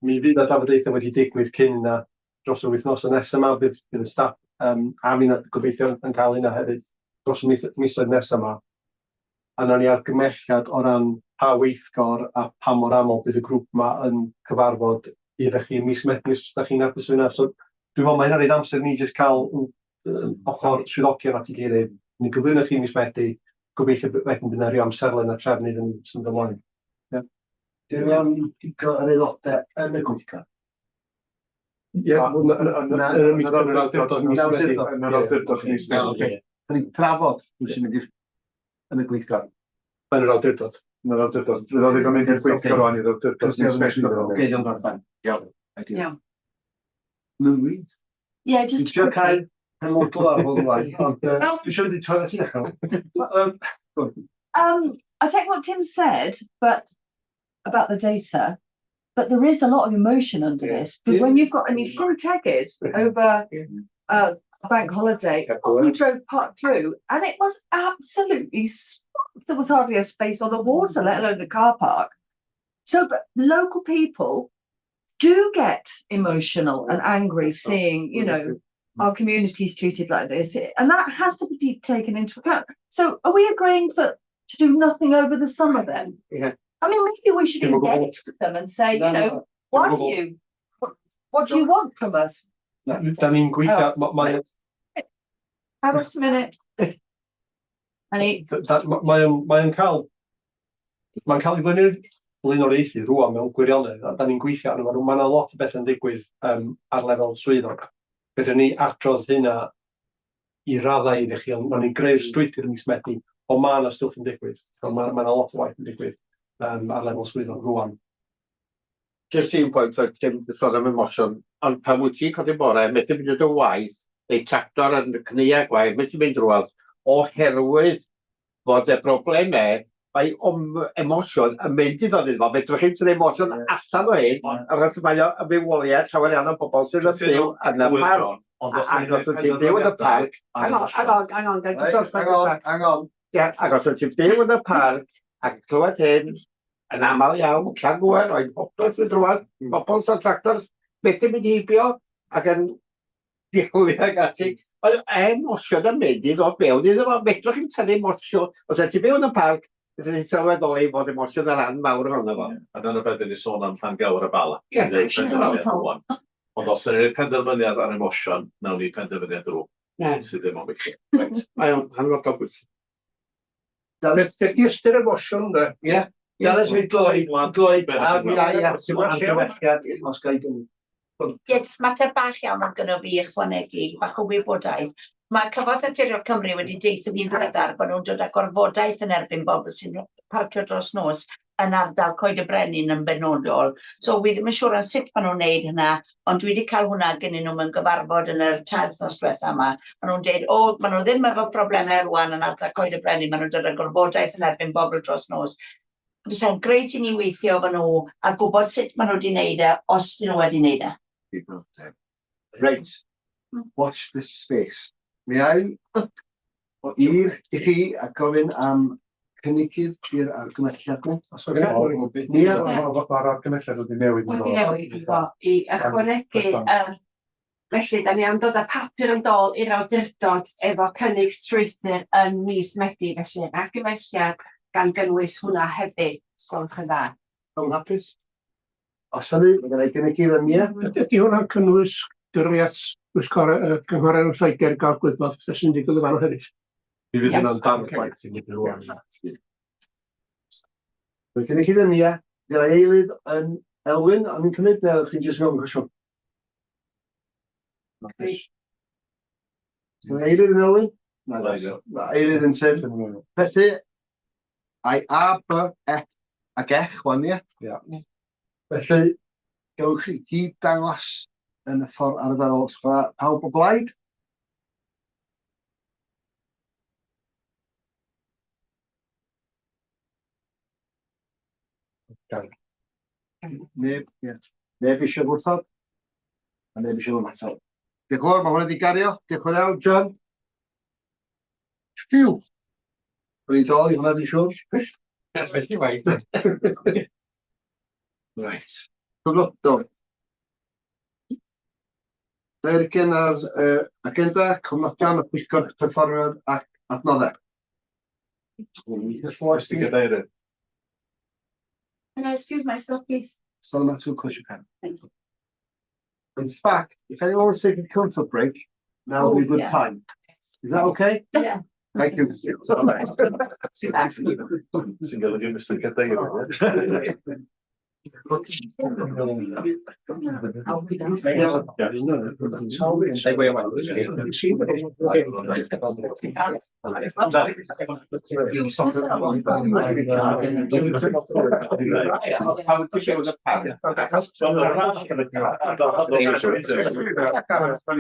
mi fydd y drafodaethau wedi digwydd cyn yna dros y wythnosau nesaf yma, bydd y staff a fi gobeithio yn cael hynna hefyd dros y misoedd nesaf yma. A nawn ni argymhelliad o ran pa weithgor a pa mor aml bydd y grŵp yma yn cyfarfod iddo chi mis Medi os ydych chi'n hapus efo hynna. So dwi'n meddwl mae hynna'n rhoid amser i ni jyst cael ochr swyddogion at ei gilydd. Ni gyflwyno chi mis Medi, gobeithio wedyn bydd yna rhyw amserlen a trefnu iddyn ni symud ymlaen. Ie. Dwi'n iawn i pigo yr aelodau yn y gweithgor. Ie, yn yr awdurdod mis Medi. Yn yr awdurdod mis Medi. Da ni'n trafod pwy sy'n mynd i'r yn y gweithgor. Yn yr awdurdod. Yn yr awdurdod. Fydd o ddim yn mynd i'r gweithgor rwan i'r awdurdod mis Medi. Oce, iawn, gorffen. Iawn. Iawn. Lwyd. Yeah, just Dwi'n trio cael penodol ar hwn rwan, ond dwi eisiau mynd i toilet i ddechrau. I take what Tim said, but about the data, but there is a lot of emotion under this. But when you've got, I mean, Llyn Tegid over a bank holiday, we drove part through and it was absolutely swamped. There was hardly a space on the water, let alone the car park. So, but local people do get emotional and angry seeing, our communities treated like this, and that has to be taken into account. So, are we agreeing for to do nothing over the summer then? Yeah. I mean, maybe we should Dim o gwbl. engage with them and say, No, you no, know, why Dim o do gwbl. you, what do you want from us? Da ni'n gweithio, mae Aros a minute. Any, Mae'n cael ei blaenoriaethu rŵan mewn gwirionedd, a da ni'n gweithio arno fo. Mae yna lot o bethau'n digwydd ar lefel swyddog. Fedrwn ni adrodd hynna i raddau iddo chi, ond nawn ni greu'r strwythur mis Medi, ond mae yna stwff yn digwydd. So mae yna lot o waith yn digwydd ar lefel swyddog rŵan. Just un pwynt, oedd Tim di sôn am emosiwn, ond pan wyt ti'n codi bore, methu mynd o waith, neu tractor yn cneuau gwair, methu mynd drwodd, oherwydd fod y broblemau, mae emosiwn yn mynd i ddod iddo fo. Fedrwch chi'm tynnu emosiwn allan o hyn, achos mae o yn fywoliaeth llawer iawn o bobl sydd yn byw yn y parc. Ond os Ac os wyt ti'n byw yn y parc, hang on, hang on, hang on, gai jyst orffen Hang on, gyntaf. hang on. Ie, ac os wyt ti'n byw yn y parc ac clywed hyn yn aml iawn, Llanddŵer, oedd bobl sy'n drwad, bobl sy'n tractors, methu mynd heibio ac yn diawlio ac ati. Oedd emosiwn yn mynd i ddod mewn iddo fo, fedrwch chi'm tynnu emosiwn. Os wyt ti'n byw yn y parc, fysa ti'n sylweddoli fod emosiwn yn rhan mawr ohono fo. A dyna beth dyn ni sôn am Llangywer a Bala. Ie. Ni'n neud penderfyniad rŵan. Ond os ydyn ni'n penderfyniad ar emosiwn, nawn ni penderfyniad drwg. Sydd ddim yn weithio. Reit, mae o'n hanfodol bwysig. Beth ydy ystyr emosiwn de? Ie. Dales mi gloi, gloi, a mi ai at argymhelliad os ga i gynnig. Ie, jyst mater bach iawn oedd gynno fi ychwanegu, bach o wybodaeth. Mae Cyfoeth Naturiol Cymru wedi deutha fi'n ddiweddar bod nhw'n dod â gorfodaeth yn erbyn bobl sy'n parcio dros nos yn ardal Coed y Brenin yn benodol. So wi ddim yn siŵr am sut maen nhw'n neud hynna, ond dwi wedi cael hwnna gynnyn nhw mewn gyfarfod yn yr 3 wythnos diwetha yma. Maen nhw'n deud, o, maen nhw ddim efo problemau rwan yn ardal Coed y Brenin, maen nhw'n dod â gorfodaeth yn erbyn bobl dros nos. Fysa'n grêt i ni weithio efo nhw a gwybod sut maen nhw wedi wneud e, os dyn nhw wedi wneud e. Reit, watch this space. Mi ai i'r i chi a gofyn am cynigydd i'r argymhelliad ni. Os oes Nia? Mae'r argymhelliad wedi newid. Wedi newid, do, i ychwanegu felly da ni am dod â papur yn dôl i'r awdurdod efo cynnig strwythur yn mis Medi, felly argymhelliad gan gynnwys hwnna hefyd, os gwelwch yn dda. Pawb yn hapus? Os hynny, mae gen i gynigydd yn Nia. Ydy hwnna'n cynnwys gyrru at bwyllgor y cynghorau yn Lloegr gael gwybod beth sy'n digwydd yn fanno hefyd? Mi fydd hwnna'n darn gwaith sy'n mynd rwan. Mae gynigydd yn Nia, gen i eilydd yn Elwyn, ond ni'n cymryd, neu chi'n jyst mewn cwestiwn? Gen i eilydd yn Elwyn? Na, na, eilydd yn Tim. Felly, ai A, B, F ac H, wan, ie? Ia. Felly, gewch chi gyd dangos yn y ffordd arferol os gwelwch pawb o blaid? Neb, ie. Neb eisiau gwrthod? A neb eisiau ymatal. Diolch yn fawr, mae hwnna wedi gario. Diolch yn fawr iawn, John. Phew! O'n i'n dol i hwnna, dwi'n siŵr. Felly mae. Right. Cofnodon. 20 ar agenda, cofnodion y pwyllgor perfformiad ac adnoddau. Mr Cadeirydd. Can I excuse myself, please? Solomon, of course you can. Thank you. In fact, if anyone wants to take a comfort break, now would be a Oh, good yeah. time. Is that okay? Yeah. Thank you. Sy'n golygu Mr Cadeirydd. Parc.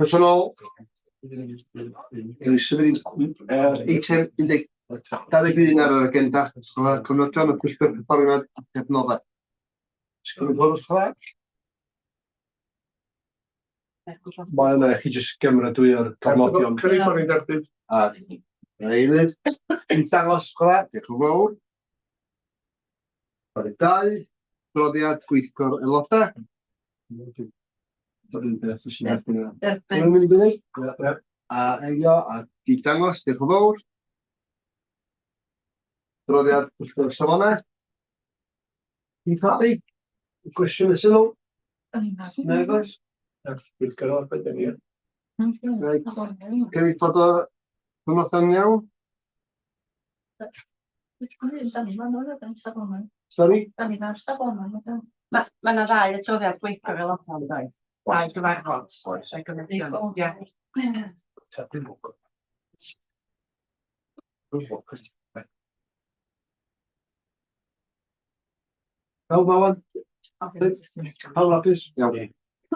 Personol, Dwi'n symud i eitem 21 ar yr agenda, cofnodion y pwyllgor perfformiad ac adnoddau. Sgwn i'n gwybod wrth Mae yna i chi jyst gymeradwyo'r cofnodion. Cynnig bod ni'n derbyn. A eilydd, yn dangos chwa, diolch yn fawr. 22, adroddiad gweithgor aelodau. A eilio a gyd dangos, diolch yn fawr. Adroddiad pwyllgor safonau. Chi'n cael cwestiwn y sylw? Nag oes? Reit. Cynnig bod o cyfnodau'n iawn? Sori? Ma' ma' 'na ddau adroddiad gweithgor aelodau yn does? Dau gyfarfod. Ie. Pawb Awen? Pawb hapus? Iawn.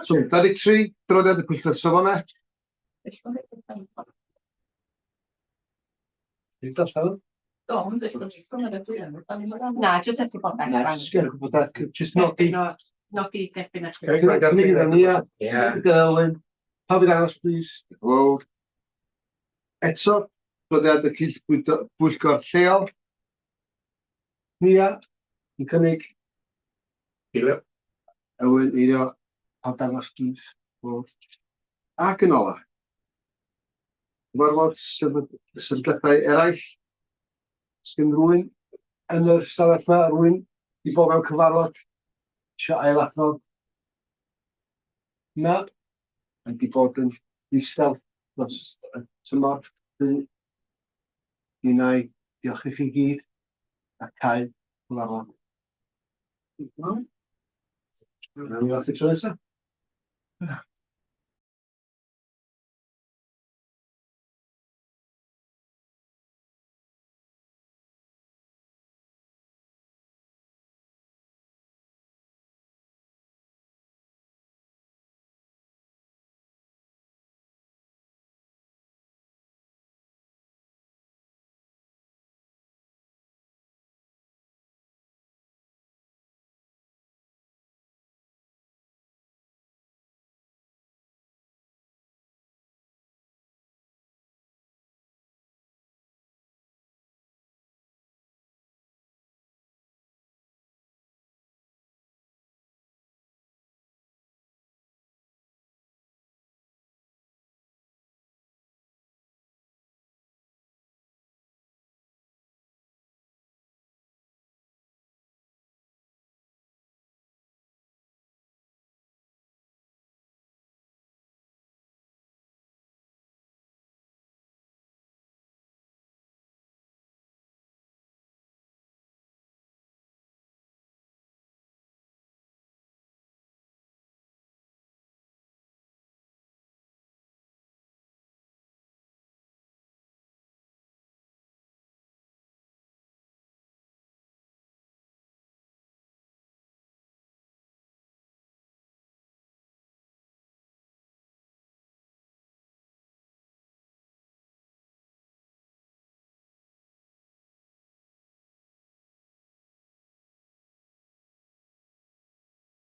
So, 23, droddiad y pwyllgor safonau. Na, jyst er gwybodaeth. Na, jyst er gwybodaeth, jyst nodi. Nodi derbyn a Cynnig iddo ni a Elwyn. Pawb i ddangos, please. Fawr. Eto, droddiad y cyd-bwyllgor lleol. Nia, yn cynnig. Eilio. Elwyn, eilio. Pawb dangos, please. Fawr. Ac yn ola, cyfarfod sefydliadau eraill. Sgyn rhywun yn yr stafell yma, rhywun i bod mewn cyfarfod, eisiau ailadrodd? Na, mae wedi bod yn ddistaw dros y tymor. Mi wna i diolch i chi gyd a cau cyfarfod. Nawn ni weld chi tro nesaf.